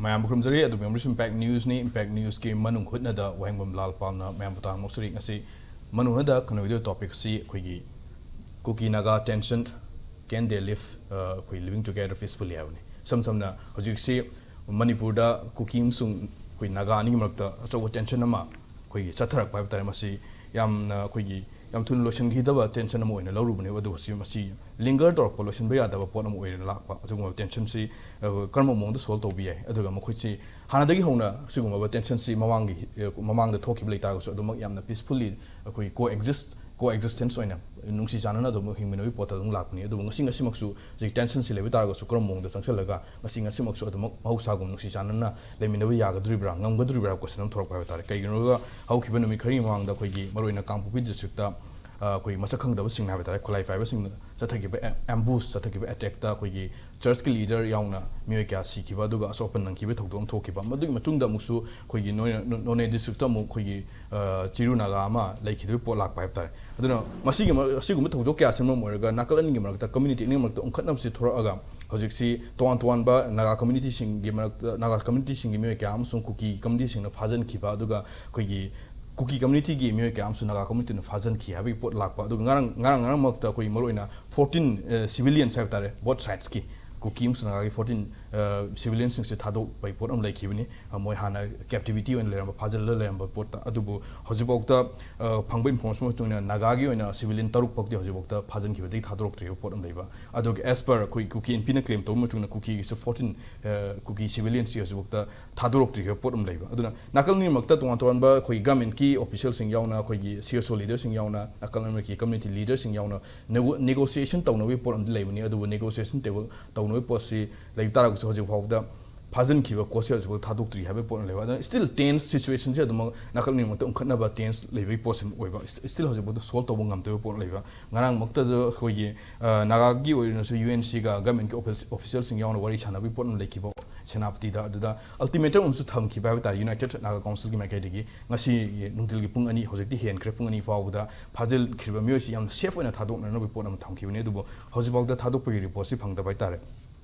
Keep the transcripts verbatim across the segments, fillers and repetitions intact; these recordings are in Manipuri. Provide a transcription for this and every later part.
ꯃꯌꯥꯝꯕꯨ ꯈꯨꯔꯨꯝꯖꯔꯤ꯫ ꯑꯗꯨꯕꯨ ꯃꯌꯥꯝꯕꯨꯁꯨ Impact Newsꯅꯤ꯫ Impact Newsꯀꯤ ꯃꯅꯨꯡ ꯍꯨꯠꯅꯗ ꯋꯥꯍꯦꯡꯕꯝ ꯂꯥꯜꯄꯥꯜꯅ ꯃꯌꯥꯝꯕꯨ ꯇꯥꯍꯟꯃꯛꯆꯔꯤ꯫ ꯉꯁꯤ ꯃꯅꯨꯡ ꯍꯨꯠꯅꯗ ꯀꯩꯅꯣꯒꯤꯗ topicꯁꯤ ꯑꯩꯈꯣꯏꯒꯤ ꯀꯨꯀꯤ Naga tension, can they live, ꯑ, ꯑꯩꯈꯣꯏ living together peacefully ꯍꯥꯏꯕꯅꯤ꯫ ꯏꯁꯝ ꯁꯝꯅ ꯍꯧꯖꯤꯛꯁꯤ ꯃꯅꯤꯄꯨꯔꯗ ꯀꯨꯀꯤ ꯑꯃꯁꯨꯡ ꯑꯩꯈꯣꯏ ꯅꯥꯒꯥ ꯑꯅꯤꯒꯤ ꯃꯔꯛꯇ ꯑꯆꯧꯕ tension ꯑꯃ ꯑꯩꯈꯣꯏꯒꯤ ꯆꯠꯊꯔꯛꯄ ꯍꯥꯏꯕ ꯇꯥꯔꯦ꯫ ꯃꯁꯤ ꯌꯥꯝꯅ ꯑꯩꯈꯣꯏꯒꯤ ꯌꯥꯝ ꯊꯨꯅ ꯂꯣꯏꯁꯤꯟꯈꯤꯗꯕ tension ꯑꯃ ꯑꯣꯏꯅ ꯂꯧꯔꯨꯕꯅꯦꯕ꯫ ꯑꯗꯨꯕꯨ ꯁꯤ ꯃꯁꯤ linger ꯇꯧꯔꯛꯄ, ꯂꯣꯏꯁꯤꯟꯕ ꯌꯥꯗꯕ ꯄꯣꯠ ꯑꯃ ꯑꯣꯏꯅ ꯂꯥꯛꯄ꯫ ꯑꯗꯨꯒꯨꯝꯕ tensionꯁꯤ, ꯑ, ꯀꯔꯝꯕ ꯃꯑꯣꯡꯗ solve ꯇꯧꯕ ꯌꯥꯏ? ꯑꯗꯨꯒ ꯃꯈꯣꯏꯁꯤ ꯍꯥꯟꯅꯗꯒꯤ ꯍꯧꯅ ꯁꯤꯒꯨꯝꯂꯕ tensionꯁꯤ ꯃꯃꯥꯡꯒꯤ, ꯑ, ꯃꯃꯥꯡꯗ ꯊꯣꯛꯈꯤꯕ ꯂꯩꯇꯥꯔꯒꯁꯨ ꯑꯗꯨꯃꯛ ꯌꯥꯝꯅ peacefully ꯑꯩꯈꯣꯏ co-exist, co-existence ꯑꯣꯏꯅ ꯅꯨꯡꯁꯤ ꯆꯥꯟꯅꯅ ꯑꯗꯨꯝ ꯍꯤꯡꯃꯤꯟꯅꯕꯒꯤ ꯄꯣꯠꯇ ꯑꯗꯨꯝ ꯂꯥꯛꯄꯅꯤ꯫ ꯑꯗꯨꯕꯨ ꯉꯁꯤ ꯉꯁꯤꯃꯛꯁꯨ ꯍꯧꯖꯤꯛ tensionꯁꯤ ꯂꯩꯕ ꯇꯥꯔꯒꯁꯨ ꯀꯔꯝꯕ ꯃꯑꯣꯡꯗ ꯆꯪꯁꯤꯜꯂꯒ ꯉꯁꯤ ꯉꯁꯤꯃꯛꯁꯨ ꯑꯗꯨꯃꯛ ꯃꯍꯧꯁꯥꯒꯨꯝ ꯅꯨꯡꯁꯤ ꯆꯥꯟꯅꯅ ꯂꯩꯃꯤꯟꯅꯕ ꯌꯥꯒꯗꯧꯔꯤꯕ꯭ꯔꯥ, ꯉꯝꯒꯗꯧꯔꯤꯕ꯭ꯔꯥ ꯍꯥꯏꯕ question ꯑꯃ ꯊꯣꯛꯂꯛꯄ ꯍꯥꯏꯕ ꯇꯥꯔꯦ꯫ ꯀꯩꯒꯤꯅꯣꯗ ꯍꯧꯈꯤꯕ ꯅꯨꯃꯤꯠ ꯈꯔꯒꯤ ꯃꯃꯥꯡꯗ ꯑꯩꯈꯣꯏꯒꯤ ꯃꯔꯨꯑꯣꯏꯅ ꯀꯥꯡꯄꯣꯛꯄꯤ districtꯇ, ꯑ, ꯑꯩꯈꯣꯏ ꯃꯁꯛ ꯈꯪꯗꯕꯁꯤꯡꯅ ꯍꯥꯏꯕ ꯇꯥꯔꯦ, ꯈꯨꯠꯂꯥꯏ ꯄꯥꯏꯕꯁꯤꯡꯅ ꯆꯠꯊꯈꯤꯕ ꯑꯦ-, ambush ꯆꯠꯊꯈꯤꯕ attackꯇ ꯑꯩꯈꯣꯏꯒꯤ churchꯀꯤ leader ꯌꯥꯎꯅ ꯃꯤꯑꯣꯏ ꯀꯌꯥ ꯁꯤꯈꯤꯕ ꯑꯗꯨꯒ ꯑꯁꯣꯛ ꯑꯄꯟ ꯅꯪꯈꯤꯕ ꯊꯧꯗꯣꯛ ꯑꯃ ꯊꯣꯛꯈꯤꯕ꯫ ꯃꯗꯨꯒꯤ ꯃꯇꯨꯡꯗ ꯑꯃꯨꯛꯁꯨ ꯑꯩꯈꯣꯏꯒꯤ ꯅꯣꯏ-, ꯅꯣ-, ꯅꯣꯅꯦ districtꯇ ꯑꯃꯨꯛ ꯑꯩꯈꯣꯏꯒꯤ, ꯑ, ꯆꯤꯔꯨ ꯅꯥꯒꯥ ꯑꯃ ꯂꯩꯈꯤꯗꯕꯒꯤ ꯄꯣꯠ ꯂꯥꯛꯄ ꯍꯥꯏꯕ ꯇꯥꯔꯦ꯫ ꯑꯗꯨꯅ ꯃꯁꯤꯒꯤ ꯃ-, ꯑꯁꯤꯒꯨꯝꯕ ꯊꯧꯗꯣꯛ ꯀꯌꯥꯁꯤꯅ ꯃꯔꯝ ꯑꯣꯏꯔꯒ ꯅꯥꯀꯜ ꯑꯅꯤꯒꯤ ꯃꯔꯛꯇ, community ꯑꯅꯤꯒꯤ ꯃꯔꯛꯇ ꯎꯪꯈꯠꯅꯕꯁꯤ ꯊꯣꯔꯛꯑꯒ ꯍꯧꯖꯤꯛꯁꯤ ꯇꯣꯉꯥꯟ ꯇꯣꯉꯥꯟꯕ ꯅꯥꯒꯥ communityꯁꯤꯡꯒꯤ ꯃꯔꯛꯇ, ꯅꯥꯒꯥ communityꯁꯤꯡꯒꯤ ꯃꯤꯑꯣꯏ ꯀꯌꯥ ꯑꯃꯁꯨꯡ ꯀꯨꯀꯤ communityꯁꯤꯡꯅ ꯐꯥꯖꯤꯟꯈꯤꯕ, ꯑꯗꯨꯒ ꯑꯩꯈꯣꯏꯒꯤ ꯀꯨꯀꯤ communityꯒꯤ ꯃꯤꯑꯣꯏ ꯀꯌꯥ ꯑꯃꯁꯨ ꯅꯥꯒꯥ communityꯅ ꯐꯥꯖꯤꯟꯈꯤ ꯍꯥꯏꯕꯒꯤ ꯄꯣꯠ ꯂꯥꯛꯄ꯫ ꯑꯗꯨꯒ ꯉꯔꯥꯡ, ꯉꯔꯥꯡ, ꯉꯔꯥꯡꯃꯛꯇ ꯑꯩꯈꯣꯏ ꯃꯔꯨꯑꯣꯏꯅ fourteen, ꯑ, civilians ꯍꯥꯏꯕ ꯇꯥꯔꯦ, both sidesꯀꯤ ꯀꯨꯀꯤ ꯑꯃꯁꯨꯡ ꯅꯥꯒꯥꯒꯤ fourteen, ꯑ, civiliansꯁꯤꯡꯁꯦ ꯊꯥꯗꯣꯛꯄꯒꯤ ꯄꯣꯠ ꯑꯃ ꯂꯩꯈꯤꯕꯅꯤ꯫ ꯑ, ꯃꯣꯏ ꯍꯥꯟꯅ captivity ꯑꯣꯏꯅ ꯂꯩꯔꯝꯕ, ꯐꯥꯖꯤꯜꯂ ꯂꯩꯔꯝꯕ ꯄꯣꯠꯇ꯫ ꯑꯗꯨꯕꯨ ꯍꯧꯖꯤꯛꯐꯥꯎꯗ, ꯑ, ꯐꯪꯕ information ꯃꯇꯨꯡ ꯏꯟꯅ ꯅꯥꯒꯥꯒꯤ ꯑꯣꯏꯅ civilian ꯇꯔꯨꯛ ꯐꯥꯎꯗꯤ ꯍꯧꯖꯤꯛꯐꯥꯎꯗ ꯐꯥꯖꯤꯟꯈꯤꯕꯗꯒꯤ ꯊꯥꯗꯣꯔꯛꯇ꯭ꯔꯤꯕ ꯄꯣꯠ ꯑꯃ ꯂꯩꯕ꯫ ꯑꯗꯨꯒ as per ꯑꯩꯈꯣꯏ ꯀꯨꯀꯤ N Pꯅ claim ꯇꯧꯕ ꯃꯇꯨꯡ ꯏꯟꯅ ꯀꯨꯀꯤꯒꯤꯁꯨ fourteen, ꯑ, ꯀꯨꯀꯤ civiliansꯁꯤ ꯍꯧꯖꯤꯛꯐꯥꯎꯗ ꯊꯥꯗꯣꯔꯛꯇ꯭ꯔꯤꯕ ꯄꯣꯠ ꯑꯃ ꯂꯩꯕ꯫ ꯑꯗꯨꯅ ꯅꯥꯀꯜ ꯑꯅꯤꯃꯛꯇ ꯇꯣꯉꯥꯟ ꯇꯣꯉꯥꯟꯕ ꯑꯩꯈꯣꯏ governmentꯀꯤ officialꯁꯤꯡ ꯌꯥꯎꯅ, ꯑꯩꯈꯣꯏꯒꯤ C S O leaderꯁꯤꯡ ꯌꯥꯎꯅ, ꯅꯥꯀꯜ ꯑꯅꯤꯃꯛꯀꯤ community leaderꯁꯤꯡ ꯌꯥꯎꯅ nego-, negotiation ꯇꯧꯅꯕꯒꯤ ꯄꯣꯠ ꯑꯃꯗꯤ ꯂꯩꯕꯅꯤ꯫ ꯑꯗꯨꯕꯨ negotiation table ꯇꯧꯅꯕꯒꯤ ꯄꯣꯠꯁꯤ ꯂꯩꯕ ꯇꯥꯔꯒꯁꯨ ꯍꯧꯖꯤꯛ ꯐꯥꯎꯕꯗ ꯐꯥꯖꯤꯟꯈꯤꯕ ꯀꯣꯁꯦꯜꯁꯤꯐꯥꯎ ꯊꯥꯗꯣꯛꯇ꯭ꯔꯤ ꯍꯥꯏꯕꯒꯤ ꯄꯣꯠ ꯑꯃ ꯂꯩꯕ꯫ ꯑꯗꯨꯅ still tense situationꯁꯦ ꯑꯗꯨꯃꯛ ꯅꯥꯀꯜ ꯑꯅꯤꯃꯛꯇ ꯎꯪꯈꯠꯅꯕ tense ꯂꯩꯕꯒꯤ ꯄꯣꯠꯁꯤꯃ ꯑꯣꯏꯕ, st-, still ꯍꯧꯖꯤꯛꯐꯥꯎꯗ solve ꯇꯧꯕ ꯉꯝꯗꯕ ꯄꯣꯠ ꯑꯃ ꯂꯩꯕ꯫ ꯉꯔꯥꯡꯃꯛꯇꯗ ꯑꯩꯈꯣꯏꯒꯤ, ꯑ, ꯅꯥꯒꯥꯒꯤ ꯑꯣꯏꯅꯁꯨ UNCꯒ governmentꯀꯤ office-, officialꯁꯤꯡ ꯌꯥꯎꯅ ꯋꯥꯔꯤ ꯁꯥꯟꯅꯕꯒꯤ ꯄꯣꯠ ꯑꯃ ꯂꯩꯈꯤꯕ ꯁꯦꯅꯥꯄꯇꯤꯗ꯫ ꯑꯗꯨꯗ ultimatum ꯑꯃꯁꯨ ꯊꯝꯈꯤꯕ ꯍꯥꯏꯕ ꯇꯥꯔꯦ United Naga Councilꯒꯤ ꯃꯥꯏꯀꯩꯗꯒꯤ꯫ ꯉꯁꯤ ꯅꯨꯡꯊꯤꯜꯒꯤ ꯄꯨꯡ ꯑꯅꯤ, ꯍꯧꯖꯤꯛꯇꯤ ꯍꯦꯟꯈ꯭ꯔꯦ, ꯄꯨꯡ ꯑꯅꯤ ꯐꯥꯎꯕꯗ ꯐꯥꯖꯤꯜꯈ꯭ꯔꯤꯕ ꯃꯤꯑꯣꯏꯁꯤ ꯌꯥꯝꯅ safe ꯑꯣꯏꯅ ꯊꯥꯗꯣꯛꯅꯅꯕꯒꯤ ꯄꯣꯠ ꯑꯃ ꯊꯝꯈꯤꯕꯅꯤ꯫ ꯑꯗꯨꯕꯨ ꯍꯧꯖꯤꯛꯐꯥꯎꯗ ꯊꯥꯗꯣꯛꯄꯒꯤ reportꯁꯤ ꯐꯪꯗꯕ ꯍꯥꯏ ꯇꯥꯔꯦ꯫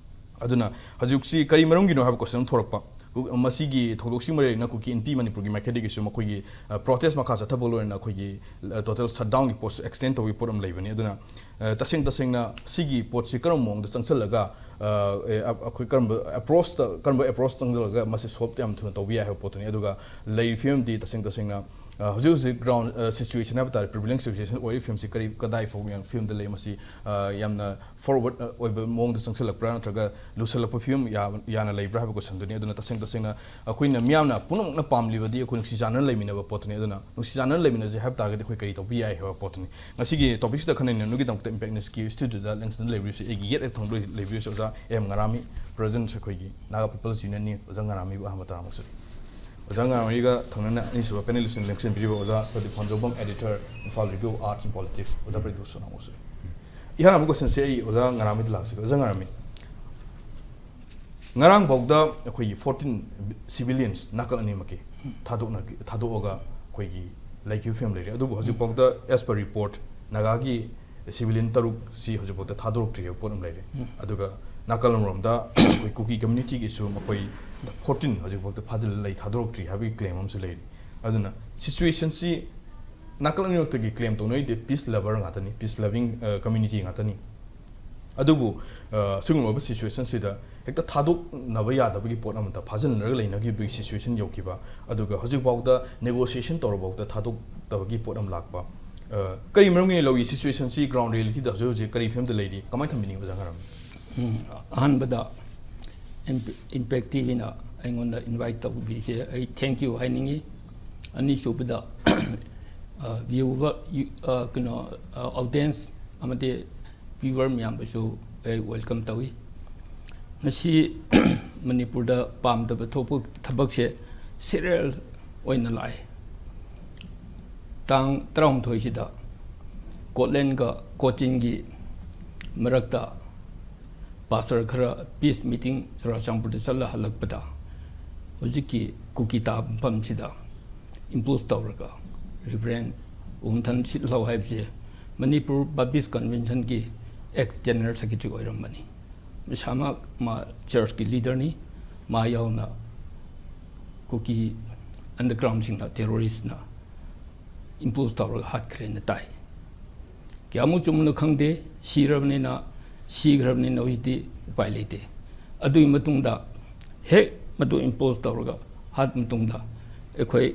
ꯑꯗꯨꯅ ꯍꯧꯖꯤꯛꯁꯤ ꯀꯔꯤ ꯃꯔꯝꯒꯤꯅꯣ ꯍꯥꯏꯕ question ꯑꯃ ꯊꯣꯛꯂꯛꯄ꯫ ꯀꯨ-, ꯃꯁꯤꯒꯤ ꯊꯧꯗꯣꯛꯁꯤꯒꯤ ꯃꯔꯤ ꯂꯩꯅꯅ ꯀꯨꯀꯤ ꯏꯟꯄꯤ ꯃꯅꯤꯄꯨꯔꯒꯤ ꯃꯥꯏꯀꯩꯗꯒꯤꯁꯨ ꯃꯈꯣꯏꯒꯤ, ꯑ, protest ꯃꯈꯥ ꯆꯠꯊꯕ ꯂꯣꯏꯅꯅ ꯑꯩꯈꯣꯏꯒꯤ, ꯑ, total shutdownꯒꯤ ꯄꯣꯠꯁꯨ extend ꯇꯧꯕꯒꯤ ꯄꯣꯠ ꯑꯃ ꯂꯩꯕꯅꯤ꯫ ꯑꯗꯨꯅ, ꯑ, ꯇꯁꯦꯡ ꯇꯁꯦꯡꯅ ꯁꯤꯒꯤ ꯄꯣꯠꯁꯤ ꯀꯔꯝꯕ ꯃꯑꯣꯡꯗ ꯆꯪꯁꯤꯜꯂꯒ, ꯑ, ꯑꯦ, ꯑ, ꯑꯩꯈꯣꯏ ꯀꯔꯝꯕ approachꯇ, ꯀꯔꯝꯕ approach ꯆꯪꯁꯤꯜꯂꯒ ꯃꯁꯤ solve ꯌꯥꯝ ꯊꯨꯅ ꯇꯧꯕ ꯌꯥꯏ ꯍꯥꯏꯕ ꯄꯣꯠꯇꯨꯅꯤ꯫ ꯑꯗꯨꯒ ꯂꯩꯔꯤꯕ ꯐꯤꯕꯝꯗꯤ ꯇꯁꯦꯡ ꯇꯁꯦꯡꯅ, ꯑ, ꯍꯧꯖꯤꯛ ꯍꯧꯖꯤꯛ ground, ꯑ, situation ꯍꯥꯏꯕ ꯇꯥꯔꯦ, prevailing situation ꯑꯣꯏꯔꯤꯕ ꯐꯤꯕꯝꯁꯤ ꯀꯔꯤ, ꯀꯗꯥꯏ ꯐꯥꯎꯕꯒꯤ ꯐꯤꯕꯝꯗ ꯂꯩ, ꯃꯁꯤ, ꯑ, ꯌꯥꯝꯅ forward, ꯑ, ꯑꯣꯏꯕ ꯃꯑꯣꯡꯗ ꯆꯪꯁꯤꯜꯂꯛꯄ꯭ꯔꯥ ꯅꯠꯇ꯭ꯔꯒ ꯂꯨꯁꯜꯂꯛꯄ ꯐꯤꯕꯝ ꯌꯥ-, ꯌꯥꯅ ꯂꯩꯕ꯭ꯔꯥ ꯍꯥꯏꯕ questionꯗꯨꯅꯤ꯫ ꯑꯗꯨꯅ ꯇꯁꯦꯡ ꯇꯁꯦꯡꯅ ꯑꯩꯈꯣꯏꯅ ꯃꯤꯌꯥꯝꯅ ꯄꯨꯝꯅꯃꯛꯅ ꯄꯥꯝꯂꯤꯕꯗꯤ ꯑꯩꯈꯣꯏ ꯅꯨꯡꯁꯤ ꯆꯥꯟꯅꯅ ꯂꯩꯃꯤꯟꯅꯕ ꯄꯣꯠꯇꯨꯅꯤ꯫ ꯑꯗꯨꯅ ꯅꯨꯡꯁꯤ ꯆꯥꯟꯅꯅ ꯂꯩꯃꯤꯟꯅꯁꯦ ꯍꯥꯏꯕ ꯇꯥꯔꯒꯗꯤ ꯑꯩꯈꯣꯏ ꯀꯔꯤ ꯇꯧꯕ ꯌꯥꯏ ꯍꯥꯏꯕ ꯄꯣꯠꯇꯨꯅꯤ꯫ ꯉꯁꯤꯒꯤ topicꯁꯤꯗ ꯈꯟꯅ ꯅꯩꯅꯅꯕꯒꯤꯗꯃꯛꯇ Impact Newsꯀꯤ studioꯗ ꯂꯦꯡꯁꯤꯟꯗꯨꯅ ꯂꯩꯕꯤꯔꯤꯕꯁꯤ ꯑꯩꯒꯤ ꯌꯦꯠ ꯊꯪꯕꯗ ꯂꯩꯕꯤꯔꯤꯕꯁꯤ ꯑꯣꯖꯥ ꯑꯦꯝ ꯉꯔꯥꯃꯤ, president ꯑꯩꯈꯣꯏꯒꯤ Naga People's Unionꯅꯤ꯫ ꯑꯣꯖꯥ ꯉꯔꯥꯃꯤꯕꯨ ꯑꯍꯥꯟꯕ ꯇꯔꯥꯃꯨꯛ ꯁꯨꯔꯤ꯫ ꯑꯣꯖꯥ ꯉꯔꯥꯃꯤꯒ ꯊꯪꯅꯅ ꯑꯅꯤꯁꯨꯕ panelistꯅ ꯂꯦꯡꯁꯤꯟꯕꯤꯔꯤꯕ ꯑꯣꯖꯥ Pradeep ꯐꯣꯟꯖꯧꯕꯝ, editor, Imphal Review of Arts and Politics꯫ ꯑꯣꯖꯥ ꯄ꯭ꯔꯗꯤꯞ ꯁꯣꯅꯥꯃꯨꯛ ꯁꯨꯔꯤ꯫ ꯏꯍꯥꯟ ꯍꯥꯟꯕ questionꯁꯦ ꯑꯩ ꯑꯣꯖꯥ ꯉꯔꯥꯃꯤꯗ ꯂꯥꯛꯆꯒꯦ꯫ ꯑꯣꯖꯥ ꯉꯔꯥꯃꯤ, ꯉꯔꯥꯡ ꯐꯥꯎꯗ ꯑꯩꯈꯣꯏꯒꯤ fourteen civilians ꯅꯥꯀꯜ ꯑꯅꯤꯃꯛꯀꯤ ꯊꯥꯗꯣꯛꯅ-, ꯊꯥꯗꯣꯛꯑꯒ ꯑꯩꯈꯣꯏꯒꯤ ꯂꯩꯈꯤꯕ ꯐꯤꯕꯝ ꯂꯩꯔꯦ꯫ ꯑꯗꯨꯕꯨ ꯍꯧꯖꯤꯛ ꯐꯥꯎꯗ as per report ꯅꯥꯒꯥꯒꯤ civilian ꯇꯔꯨꯛꯁꯤ ꯍꯧꯖꯤꯛ ꯐꯥꯎꯗ ꯊꯥꯗꯣꯔꯛꯇ꯭ꯔꯤ ꯍꯥꯏꯕ ꯄꯣꯠ ꯑꯃ ꯂꯩꯔꯦ꯫ ꯑꯗꯨꯒ ꯅꯥꯀꯜ ꯑꯃꯔꯣꯝꯗ ꯑꯩꯈꯣꯏ ꯀꯨꯀꯤ communityꯒꯤꯁꯨ ꯃꯈꯣꯏ fourteen ꯍꯧꯖꯤꯛ ꯐꯥꯎꯗ ꯐꯥꯖꯤꯜꯂ ꯂꯩ, ꯊꯥꯗꯣꯔꯛꯇ꯭ꯔꯤ ꯍꯥꯏꯕꯒꯤ claim ꯑꯃꯁꯨ ꯂꯩꯔꯤ꯫ ꯑꯗꯨꯅ situationꯁꯤ ꯅꯥꯀꯜ ꯑꯅꯤꯃꯛꯇꯒꯤ claim ꯇꯧꯅꯔꯤꯗꯤ peace lover ꯉꯥꯛꯇꯅꯤ, peace loving, ꯑ, community ꯉꯥꯛꯇꯅꯤ꯫ ꯑꯗꯨꯕꯨ, ꯑ, ꯁꯤꯒꯨꯝꯂꯕ situationꯁꯤꯗ ꯍꯦꯛꯇ ꯊꯥꯗꯣꯛꯅꯕ ꯌꯥꯗꯕꯒꯤ ꯄꯣꯠ ꯑꯃꯗ ꯐꯥꯖꯤꯟꯅꯔꯒ ꯂꯩꯅꯈꯤꯕꯒꯤ situation ꯌꯧꯈꯤꯕ, ꯑꯗꯨꯒ ꯍꯧꯖꯤꯛꯐꯥꯎꯗ negotiation ꯇꯧꯔꯐꯥꯎꯗ ꯊꯥꯗꯣꯛꯇꯕꯒꯤ ꯄꯣꯠ ꯑꯃ ꯂꯥꯛꯄ, ꯑ, ꯀꯔꯤ ꯃꯔꯝꯒꯤꯅ ꯂꯧꯏ? Situationꯁꯤ ground realityꯗ ꯍꯧꯖꯤꯛ ꯍꯧꯖꯤꯛ ꯀꯔꯤ ꯐꯤꯕꯝꯗ ꯂꯩꯔꯤ? ꯀꯃꯥꯏꯅ ꯊꯝꯕꯤꯅꯤꯡꯉꯤ, ꯑꯣꯖꯥ ꯉꯔꯥꯃꯤ? ꯎꯝ, ꯑꯍꯥꯟꯕꯗ Imp-, Impact TVꯅ ꯑꯩꯉꯣꯟꯗ invite ꯇꯧꯕꯤꯁꯦ ꯑꯩ thank you ꯍꯥꯏꯅꯤꯡꯉꯤ꯫ ꯑꯅꯤꯁꯨꯕꯗ, ꯑ, viewer, ꯌꯨ-, ꯑ, ꯀꯩꯅꯣ, ꯑ, audience ꯑꯃꯗꯤ viewer ꯃꯌꯥꯝꯕꯨꯁꯨ ꯑꯩ welcome ꯇꯧꯏ꯫ ꯉꯁꯤ ꯃꯅꯤꯄꯨꯔꯗ ꯄꯥꯝꯗꯕ ꯊꯣꯛꯄ ꯊꯕꯛꯁꯦ serial ꯑꯣꯏꯅ ꯂꯥꯛꯑꯦ꯫ ꯇꯥꯡ ꯇꯔꯥꯍꯨꯝꯗꯣꯏꯁꯤꯗ ꯀꯣꯠꯂꯦꯟꯒ ꯀꯣꯆꯤꯟꯒꯤ ꯃꯔꯛꯇ pastor ꯈꯔ peace meeting ꯆꯨꯔꯥꯆꯥꯟꯄꯨꯔꯗ ꯆꯠꯂ ꯍꯜꯂꯛꯄꯗ ꯍꯧꯖꯤꯛꯀꯤ ꯀꯨꯀꯤ ꯇꯥꯕ ꯃꯐꯝꯁꯤꯗ impose ꯇꯧꯔꯒ Reverend ꯎꯝꯊꯟ ꯁꯤꯠꯂꯧ ꯍꯥꯏꯕꯁꯦ Manipur Baptist Conventionꯒꯤ ex general secretary ꯑꯣꯏꯔꯝꯕꯅꯤ꯫ ꯃꯁꯥꯃꯛ ꯃꯥ ꯆꯔꯆꯀꯤ ꯂꯤꯗꯔꯅꯤ꯫ ꯃꯥ ꯌꯥꯎꯅ ꯀꯨꯀꯤ ꯑꯟꯗꯔꯒ꯭ꯔꯥꯎꯟꯁꯤꯡꯅ, ꯇꯦꯔꯣꯔꯤꯁꯅ ꯏꯝꯄꯣꯁ ꯇꯧꯔꯒ ꯍꯥꯠꯈ꯭ꯔꯦꯅ ꯇꯥꯏ꯫ ꯀꯌꯥꯃꯨꯛ ꯆꯨꯝꯕꯅꯣ ꯈꯪꯗꯦ꯫ ꯁꯤꯔꯕꯅꯤꯅ, ꯁꯤꯈ꯭ꯔꯕꯅꯤꯅ ꯍꯧꯖꯤꯛꯇꯤ ꯎꯄꯥꯏ ꯂꯩꯇꯦ꯫ ꯑꯗꯨꯒꯤ ꯃꯇꯨꯡꯗ ꯍꯦꯛ ꯃꯗꯨ ꯏꯝꯄꯣꯁ ꯇꯧꯔꯒ ꯍꯥꯠ ꯃꯇꯨꯡꯗ ꯑꯩꯈꯣꯏ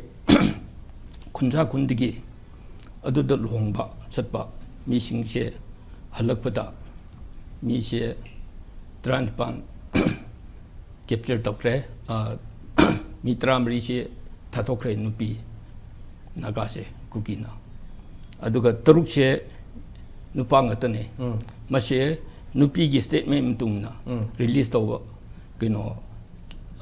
ꯈꯨꯟꯖꯥ ꯈꯨꯟꯗꯒꯤ ꯑꯗꯨꯗ ꯂꯨꯍꯣꯡꯕ ꯆꯠꯄ ꯃꯤꯁꯤꯡꯁꯦ ꯍꯜꯂꯛꯄꯗ ꯃꯤꯁꯦ ꯇꯔꯥꯅꯤꯄꯥꯟ ꯀꯦꯞꯆꯔ ꯇꯧꯈ꯭ꯔꯦ꯫ ꯑ, ꯃꯤ ꯇꯔꯥꯃꯔꯤꯁꯦ ꯊꯥꯗꯣꯛꯈ꯭ꯔꯦ, ꯅꯨꯄꯤ ꯅꯥꯒꯥꯁꯦ, ꯀꯨꯀꯤꯅ꯫ ꯑꯗꯨꯒ ꯇꯔꯨꯛꯁꯦ ꯅꯨꯄꯥ ꯉꯥꯛꯇꯅꯦ꯫ ꯎꯝ꯫ ꯃꯁꯦ ꯅꯨꯄꯤꯒꯤ ꯁ꯭ꯇꯦꯠꯃꯦꯟ ꯃꯇꯨꯡ ꯏꯟꯅ ꯎꯝ꯫ ꯔꯤꯂꯤꯁ ꯇꯧꯕ, ꯀꯩꯅꯣ,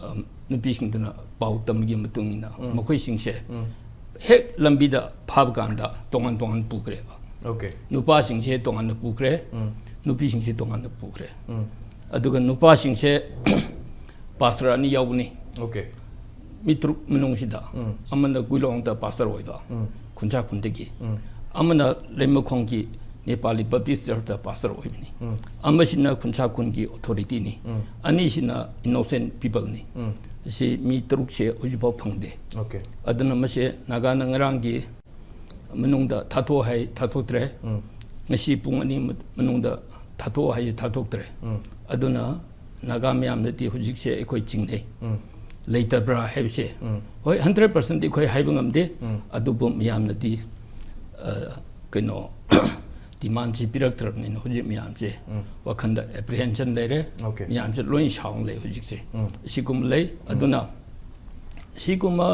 ꯑ, ꯅꯨꯄꯤꯁꯤꯡꯗꯨꯅ ꯄꯥꯎ ꯇꯝꯕꯒꯤ ꯃꯇꯨꯡ ꯏꯟꯅ ꯎꯝ꯫ ꯃꯈꯣꯏꯁꯤꯡꯁꯦ ꯎꯝ꯫ ꯍꯦꯛ ꯂꯝꯕꯤꯗ ꯐꯥꯕ ꯀꯥꯟꯗ ꯇꯣꯉꯥꯟ ꯇꯣꯉꯥꯟ ꯄꯨꯈ꯭ꯔꯦꯕ꯫ ꯑꯣꯀꯦ꯫ ꯅꯨꯄꯥꯁꯤꯡꯁꯦ ꯇꯣꯉꯥꯟꯅ ꯄꯨꯈ꯭ꯔꯦ, ꯎꯝ꯫ ꯅꯨꯄꯤꯁꯤꯡꯁꯦ ꯇꯣꯉꯥꯟꯅ ꯄꯨꯈ꯭ꯔꯦ꯫ ꯎꯝ꯫ ꯑꯗꯨꯒ ꯅꯨꯄꯥꯁꯤꯡꯁꯦ ꯄꯥꯁꯇꯔ ꯑꯅꯤ ꯌꯥꯎꯕꯅꯤ꯫ ꯑꯣꯀꯦ꯫ ꯃꯤ ꯇꯔꯨꯛ ꯃꯅꯨꯡꯁꯤꯗ ꯎꯝ꯫ ꯑꯃꯅ ꯒꯨꯏꯂꯣꯡꯗ ꯄꯥꯁꯇꯔ ꯑꯣꯏꯕ, ꯎꯝ꯫ ꯈꯨꯟꯁꯥ ꯈꯨꯟꯗꯒꯤ꯫ ꯎꯝ꯫ ꯑꯃꯅ ꯂꯩꯃꯈꯣꯡꯒꯤ ꯅꯦꯄꯥꯂꯤ ꯕꯦꯞꯇꯤꯁ ꯆꯔꯆꯇ ꯄꯥꯁꯇꯔ ꯑꯣꯏꯕꯅꯤ꯫ ꯎꯝ꯫ ꯑꯃꯁꯤꯅ ꯈꯨꯟꯁꯥ ꯈꯨꯟꯒꯤ ꯑꯣꯊꯣꯔꯤꯇꯤꯅꯤ꯫ ꯎꯝ꯫ ꯑꯅꯤꯁꯤꯅ ꯏꯅꯣꯁꯦꯟ ꯄꯤꯄꯜꯅꯤ꯫ ꯎꯝ꯫ ꯑꯁꯤ ꯃꯤ ꯇꯔꯨꯛꯁꯦ ꯍꯧꯖꯤꯛꯐꯥꯎ ꯐꯪꯗꯦ꯫ ꯑꯣꯀꯦ꯫ ꯑꯗꯨꯅ ꯃꯁꯦ ꯅꯥꯒꯥꯅ ꯉꯔꯥꯡꯒꯤ ꯃꯅꯨꯡꯗ ꯊꯥꯊꯣꯛ ꯍꯥꯏ, ꯊꯥꯊꯣꯛꯇ꯭ꯔꯦ꯫ ꯎꯝ꯫ ꯉꯁꯤ ꯄꯨꯡ ꯑꯅꯤ ꯃ-, ꯃꯅꯨꯡꯗ ꯊꯥꯊꯣꯛ ꯍꯥꯏꯁꯦ ꯊꯥꯊꯣꯛꯇ꯭ꯔꯦ꯫ ꯎꯝ꯫ ꯑꯗꯨꯅ ꯅꯥꯒꯥ ꯃꯌꯥꯝꯅꯗꯤ ꯍꯧꯖꯤꯛꯁꯦ ꯑꯩꯈꯣꯏ ꯆꯤꯡꯅꯩ꯫ ꯎꯝ꯫ ꯂꯩꯇꯕ꯭ꯔꯥ ꯍꯥꯏꯕꯁꯦ꯫ ꯎꯝ꯫ ꯍꯣꯏ, ꯍꯟꯗ꯭ꯔꯦꯠ ꯄꯥꯔꯁꯦꯟꯗꯤ ꯑꯩꯈꯣꯏ ꯍꯥꯏꯕ ꯉꯝꯗꯦ꯫ ꯎꯝ꯫ ꯑꯗꯨꯕꯨ ꯃꯌꯥꯝꯅꯗꯤ, ꯑ, ꯀꯩꯅꯣ, ꯗꯤꯃꯥꯟꯁꯤ ꯄꯤꯔꯛꯇ꯭ꯔꯕꯅꯤꯅ ꯍꯧꯖꯤꯛ ꯃꯌꯥꯝꯁꯦ ꯎꯝ꯫ ꯋꯥꯈꯟꯗ ꯑꯦꯄ꯭ꯔꯤꯍꯦꯟꯁꯟ ꯂꯩꯔꯦ꯫ ꯑꯣꯀꯦ꯫ ꯃꯌꯥꯝꯁꯦ ꯂꯣꯏ ꯁꯥꯎꯅ ꯂꯩ ꯍꯧꯖꯤꯛꯁꯦ꯫ ꯎꯝ꯫ ꯑꯁꯤꯒꯨꯝꯕ ꯂꯩ꯫ ꯎꯝ꯫ ꯑꯗꯨꯅ ꯁꯤꯒꯨꯝꯕ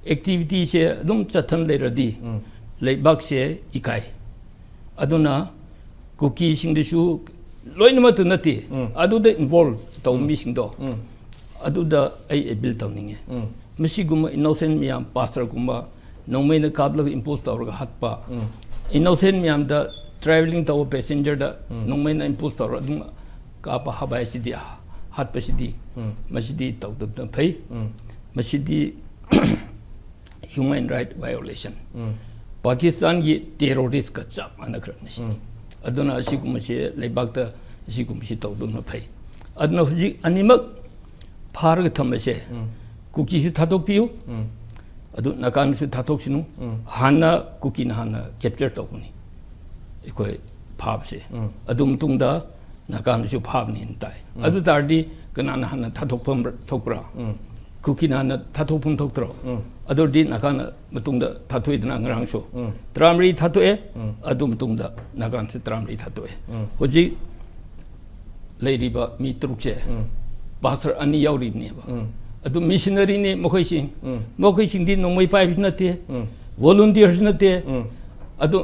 ꯑꯦꯛꯇꯤꯚꯤꯇꯤꯁꯦ ꯑꯗꯨꯝ ꯆꯠꯊꯟ ꯂꯩꯔꯗꯤ ꯎꯝ꯫ ꯂꯩꯕꯥꯛꯁꯦ ꯏꯀꯥꯏ꯫ ꯑꯗꯨꯅ ꯀꯨꯀꯤꯁꯤꯡꯗꯁꯨ ꯂꯣꯏꯅꯃꯛꯇ ꯅꯠꯇꯦ, ꯎꯝ꯫ ꯑꯗꯨꯗ ꯏꯟꯚꯣꯜꯕ ꯇꯧꯕ ꯎꯝ꯫ ꯃꯤꯁꯤꯡꯗꯣ, ꯎꯝ꯫ ꯑꯗꯨꯗ ꯑꯩ ꯑꯦꯄꯤꯜ ꯇꯧꯅꯤꯡꯉꯦ꯫ ꯎꯝ꯫ ꯃꯁꯤꯒꯨꯝꯕ ꯏꯅꯣꯁꯦꯟ ꯃꯌꯥꯝ, ꯄꯥꯁꯇꯔꯒꯨꯝꯕ ꯅꯣꯡꯃꯩꯅ ꯀꯥꯞꯂꯒ ꯏꯝꯄꯣꯁ ꯇꯧꯔꯒ ꯍꯥꯠꯄ, ꯎꯝ꯫ ꯏꯅꯣꯁꯦꯟ ꯃꯌꯥꯝꯗ, ꯇ꯭ꯔꯥꯚꯦꯂꯤꯡ ꯇꯧꯕ ꯄꯦꯁꯦꯟꯖꯔꯗ ꯎꯝ꯫ ꯅꯣꯡꯃꯩꯅ ꯏꯝꯄꯣꯁ ꯇꯧꯔꯒ ꯑꯗꯨꯝ ꯀꯥꯞꯄ ꯍꯥꯠꯄ ꯍꯥꯏꯁꯤꯗꯤ, ꯍꯥꯠꯄꯁꯤꯗꯤ, ꯎꯝ꯫ ꯃꯁꯤꯗꯤ ꯇꯧꯗꯕꯅ ꯐꯩ꯫ ꯎꯝ꯫ ꯃꯁꯤꯗꯤ human right violation꯫ ꯎꯝ꯫ ꯄꯥꯀꯤꯁꯇꯥꯟꯒꯤ ꯇꯦꯔꯣꯔꯤꯁꯀ ꯆꯞ ꯃꯥꯟꯅꯈ꯭ꯔꯕꯅꯤ ꯁꯤ꯫ ꯎꯝ꯫ ꯑꯗꯨꯅ ꯑꯁꯤꯒꯨꯝꯕꯁꯦ ꯂꯩꯕꯥꯛꯇ ꯑꯁꯤꯒꯨꯝꯕꯁꯤ ꯇꯧꯗꯨꯅ ꯐꯩ꯫ ꯑꯗꯨꯅ ꯍꯧꯖꯤꯛ ꯑꯅꯤꯃꯛ ꯐꯥꯔꯒ ꯊꯝꯕꯁꯦ, ꯎꯝ꯫ ꯀꯨꯀꯤꯁꯨ ꯊꯥꯗꯣꯛꯄꯤꯌꯨ, ꯎꯝ꯫ ꯑꯗꯨ ꯅꯥꯒꯥꯅꯁꯨ ꯊꯥꯗꯣꯛꯁꯅꯨ꯫ ꯎꯝ꯫ ꯍꯥꯟꯅ ꯀꯨꯀꯤꯅ ꯍꯥꯟꯅ ꯀꯦꯞꯆꯔ ꯇꯧꯒꯅꯤ ꯑꯩꯈꯣꯏ ꯐꯥꯕꯁꯦ꯫ ꯎꯝ꯫ ꯑꯗꯨ ꯃꯇꯨꯡꯗ ꯅꯥꯒꯥꯅꯁꯨ ꯐꯥꯕꯅꯦꯅ ꯇꯥꯏ꯫ ꯎꯝ꯫ ꯑꯗꯨ ꯇꯥꯔꯗꯤ ꯀꯅꯥꯅ ꯍꯥꯟꯅ ꯊꯥꯗꯣꯛꯐꯝ ꯊꯣꯛꯄ꯭ꯔꯥ? ꯎꯝ꯫ ꯀꯨꯀꯤꯅ ꯍꯥꯟꯅ ꯊꯥꯗꯣꯛꯐꯝ ꯊꯣꯛꯇ꯭ꯔꯣ? ꯎꯝ꯫ ꯑꯗꯨ ꯑꯣꯏꯔꯗꯤ ꯅꯥꯒꯥꯅ ꯃꯇꯨꯡꯗ ꯊꯥꯗꯣꯛꯏꯗꯅ, ꯉꯔꯥꯡꯁꯨ ꯎꯝ꯫ ꯇꯔꯥꯃꯔꯤ ꯊꯥꯗꯣꯛꯑꯦ꯫ ꯎꯝ꯫ ꯑꯗꯨ ꯃꯇꯨꯡꯗ ꯅꯥꯒꯥꯅꯁꯨ ꯇꯔꯥꯃꯔꯤ ꯊꯥꯗꯣꯛꯑꯦ꯫ ꯎꯝ꯫ ꯍꯧꯖꯤꯛ ꯂꯩꯔꯤꯕ ꯃꯤ ꯇꯔꯨꯛꯁꯦ ꯎꯝ꯫ ꯄꯥꯁꯇꯔ ꯑꯅꯤ ꯌꯥꯎꯔꯤꯕꯅꯦꯕ꯫ ꯎꯝ꯫ ꯑꯗꯨ ꯃꯤꯁꯅꯔꯤꯅꯤ ꯃꯈꯣꯏꯁꯤꯡ꯫ ꯎꯝ꯫ ꯃꯈꯣꯏꯁꯤꯡꯗꯤ ꯅꯣꯡꯃꯩ ꯄꯥꯏꯕꯁꯨ ꯅꯠꯇꯦ, ꯎꯝ꯫ ꯚꯣꯂꯨꯟꯇꯤꯌꯔꯁꯨ ꯅꯠꯇꯦ, ꯎꯝ꯫ ꯑꯗꯨ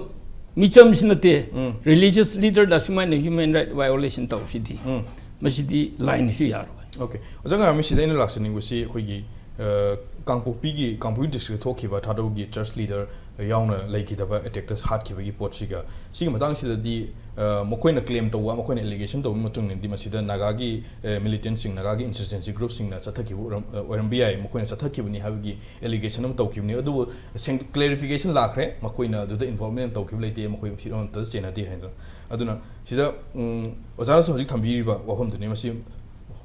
ꯃꯤꯆꯝꯁꯨ ꯅꯠꯇꯦ꯫ ꯎꯝ꯫ ꯔꯤꯂꯤꯖꯤꯌꯁ ꯂꯤꯗꯔꯗ ꯁꯨꯃꯥꯏꯅ ꯍ꯭ꯌꯨꯃꯦꯟ ꯔꯥꯏꯠ ꯚꯥꯏꯑꯣꯂꯦꯁꯟ ꯇꯧꯕꯁꯤꯗꯤ, ꯎꯝ꯫ ꯃꯁꯤꯗꯤ ꯂꯥꯏꯅꯁꯨ ꯌꯥꯔꯣꯏ꯫ ꯑꯣꯀꯦ꯫ ꯑꯣꯖꯥ ꯉꯥꯃꯤ, ꯁꯤꯗ ꯑꯩꯅ ꯂꯥꯛꯆꯅꯤꯡꯕꯁꯤ ꯑꯩꯈꯣꯏꯒꯤ, ꯑ, ꯀꯥꯡꯄꯣꯛꯄꯤꯒꯤ, ꯀꯥꯡꯄꯣꯛꯄꯤ ꯗꯤꯁꯇ꯭ꯔꯤꯛꯇ ꯊꯣꯛꯈꯤꯕ ꯊꯥꯗꯧꯒꯤ ꯆꯔꯆ ꯂꯤꯗꯔ ꯌꯥꯎꯅ ꯂꯩꯈꯤꯗꯕ, ꯑꯦꯇꯦꯛꯇ ꯍꯥꯠꯈꯤꯕꯒꯤ ꯄꯣꯠꯁꯤꯒ, ꯁꯤꯒꯤ ꯃꯇꯥꯡꯁꯤꯗꯗꯤ, ꯑ, ꯃꯈꯣꯏꯅ ꯀ꯭ꯂꯦꯝ ꯇꯧꯕ, ꯃꯈꯣꯏꯅ ꯑꯦꯂꯤꯒꯦꯁꯟ ꯇꯧꯕꯒꯤ ꯃꯇꯨꯡ ꯏꯟꯅꯗꯤ ꯃꯁꯤꯗ ꯅꯥꯒꯥꯒꯤ, ꯑ, ꯃꯤꯂꯤꯇꯦꯟꯁꯤꯡ, ꯅꯥꯒꯥꯒꯤ ꯏꯟꯁꯔꯖꯦꯟꯁꯤ ꯒ꯭ꯔꯨꯞꯁꯤꯡꯅ ꯆꯠꯊꯈꯤꯕ ꯑꯣꯏꯔꯝ-, ꯑ, ꯑꯣꯏꯔꯝꯕ ꯌꯥꯏ, ꯃꯈꯣꯏꯅ ꯆꯠꯊꯈꯤꯕꯅꯤ ꯍꯥꯏꯕꯒꯤ ꯑꯦꯂꯤꯒꯦꯁꯟ ꯑꯃ ꯇꯧꯈꯤꯕꯅꯤ꯫ ꯑꯗꯨꯕꯨ ꯁꯦꯡ-, ꯀ꯭ꯂꯦꯔꯤꯐꯤꯀꯦꯁꯟ ꯂꯥꯛꯈ꯭ꯔꯦ, ꯃꯈꯣꯏꯅ ꯑꯗꯨꯗ ꯏꯟꯚꯣꯜꯚꯃꯦꯟ ꯇꯧꯈꯤꯕ ꯂꯩꯇꯦ, ꯃꯈꯣꯏ ꯐꯤꯔꯝ ꯑꯃꯠꯇ ꯆꯦꯟꯅꯗꯦ ꯍꯥꯏꯗꯅ꯫ ꯑꯗꯨꯅ ꯁꯤꯗ, ꯎꯝ, ꯑꯣꯖꯥꯅꯁꯨ ꯍꯧꯖꯤꯛ ꯊꯝꯕꯤꯔꯤꯕ ꯋꯥꯐꯝꯗꯨꯅꯤ꯫ ꯃꯁꯤ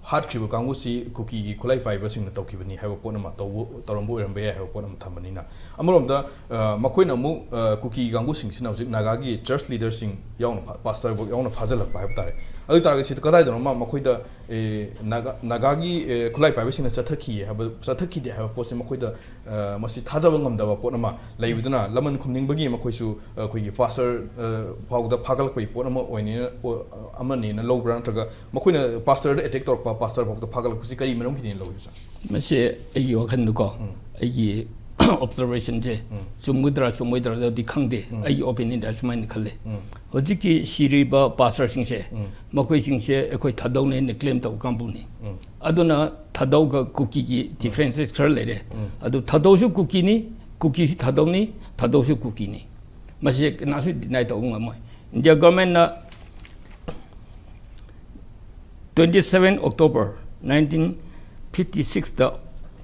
ꯍꯥꯠꯈ꯭ꯔꯤꯕ ꯀꯥꯡꯕꯨꯁꯤ ꯀꯨꯀꯤꯒꯤ ꯈꯨꯠꯂꯥꯏ ꯄꯥꯏꯕꯁꯤꯡꯅ ꯇꯧꯈꯤꯕꯅꯤ ꯍꯥꯏꯕ ꯄꯣꯠ ꯑꯃ ꯇꯧꯕ, ꯇꯧꯔꯝꯕ ꯑꯣꯏꯔꯝꯕ ꯌꯥꯏ ꯍꯥꯏꯕ ꯄꯣꯠ ꯑꯃ ꯊꯝꯕꯅꯤꯅ, ꯑꯃꯔꯣꯝꯗ, ꯑ, ꯃꯈꯣꯏꯅ ꯑꯃꯨꯛ, ꯑ, ꯀꯨꯀꯤ ꯀꯥꯡꯕꯨꯁꯤꯡꯁꯤꯅ ꯍꯧꯖꯤꯛ ꯅꯥꯒꯥꯒꯤ ꯆꯔꯆ ꯂꯤꯗꯔꯁꯤꯡ ꯌꯥꯎꯅ ꯐꯥ-, ꯄꯥꯁꯇꯔꯐꯥꯎ ꯌꯥꯎꯅ ꯐꯥꯖꯤꯜꯂꯛꯄ ꯍꯥꯏꯕ ꯇꯥꯔꯦ꯫ ꯑꯗꯨ ꯑꯣꯏ ꯇꯥꯔꯒꯗꯤ ꯁꯤꯗ ꯀꯗꯥꯏꯗꯅꯣꯃ ꯃꯈꯣꯏꯗ, ꯑꯦ, ꯅꯥꯒꯥ-, ꯅꯥꯒꯥꯒꯤ, ꯑꯦ, ꯈꯨꯠꯂꯥꯏ ꯄꯥꯏꯕꯁꯤꯡꯅ ꯆꯠꯊꯈꯤ ꯍꯥꯏꯕ, ꯆꯠꯊꯈꯤꯗꯦ ꯍꯥꯏꯕ ꯄꯣꯠꯁꯦ ꯃꯈꯣꯏꯗ, ꯑ, ꯃꯁꯤ ꯊꯥꯖꯕ ꯉꯝꯗꯕ ꯄꯣꯠ ꯑꯃ ꯂꯩꯕꯗꯨꯅ, ꯂꯃꯟ ꯈꯨꯝꯅꯤꯡꯕꯒꯤ ꯃꯈꯣꯏꯁꯨ, ꯑ, ꯑꯩꯈꯣꯏꯒꯤ ꯄꯥꯁꯇꯔ, ꯑ, ꯐꯥꯎꯗ ꯐꯥꯒꯠꯂꯛꯄꯒꯤ ꯄꯣꯠ ꯑꯃ ꯑꯣꯏꯅ, ꯑꯣ-, ꯑꯃꯅꯦꯅ ꯂꯧꯕ꯭ꯔꯥ, ꯅꯠꯇ꯭ꯔꯒ ꯃꯈꯣꯏꯅ ꯄꯥꯁꯇꯔꯗ ꯑꯦꯇꯦꯛ ꯇꯧꯔꯛꯄ, ꯄꯥꯁꯇꯔ ꯐꯥꯎꯗ ꯐꯥꯒꯠꯂꯛꯄꯁꯤ ꯀꯔꯤ ꯃꯔꯝꯒꯤꯅꯦꯅ ꯂꯧꯔꯤꯕꯁꯦ? ꯃꯁꯦ ꯑꯩꯒꯤ ꯋꯥꯈꯜꯗꯀꯣ, ꯎꯝ꯫ ꯑꯩꯒꯤ ꯑꯣꯕꯖꯔꯕꯦꯁꯟꯁꯦ ꯎꯝ꯫ ꯆꯨꯝꯒꯗ꯭ꯔꯥ ꯆꯨꯝꯃꯣꯏꯗ꯭ꯔꯥꯗꯤ ꯈꯪꯗꯦ꯫ ꯎꯝ꯫ ꯑꯩꯒꯤ ꯑꯣꯄꯤꯅꯤꯌꯟꯗ ꯑꯁꯨꯃꯥꯏꯅ ꯈꯜꯂꯦ꯫ ꯎꯝ꯫ ꯍꯧꯖꯤꯛꯀꯤ ꯁꯤꯔꯤꯕ ꯄꯥꯁꯇꯔꯁꯤꯡꯁꯦ, ꯎꯝ꯫ ꯃꯈꯣꯏꯁꯤꯡꯁꯦ ꯑꯩꯈꯣꯏ ꯊꯥꯗꯧꯅꯦꯅ ꯀ꯭ꯂꯦꯝ ꯇꯧꯕ ꯀꯥꯡꯕꯨꯅꯤ꯫ ꯎꯝ꯫ ꯑꯗꯨꯅ ꯊꯥꯗꯧꯒ ꯀꯨꯀꯤꯒꯤ ꯗꯤꯐ꯭ꯔꯦꯟꯁꯦꯁ ꯈꯔ ꯂꯩꯔꯦ꯫ ꯎꯝ꯫ ꯑꯗꯨ ꯊꯥꯗꯧꯁꯨ ꯀꯨꯀꯤꯅꯤ, ꯀꯨꯀꯤꯁꯨ ꯊꯥꯗꯧꯅꯤ, ꯊꯥꯗꯧꯁꯨ ꯀꯨꯀꯤꯅꯤ꯫ ꯃꯁꯤ ꯀꯅꯥꯁꯨ ꯗꯤꯅꯥꯏ ꯇꯧꯕ ꯉꯝꯃꯣꯏ꯫ ꯏꯟꯗꯤꯌꯥ ꯒꯣꯔꯃꯦꯟꯅ twenty seven October nineteen fifty sixꯇ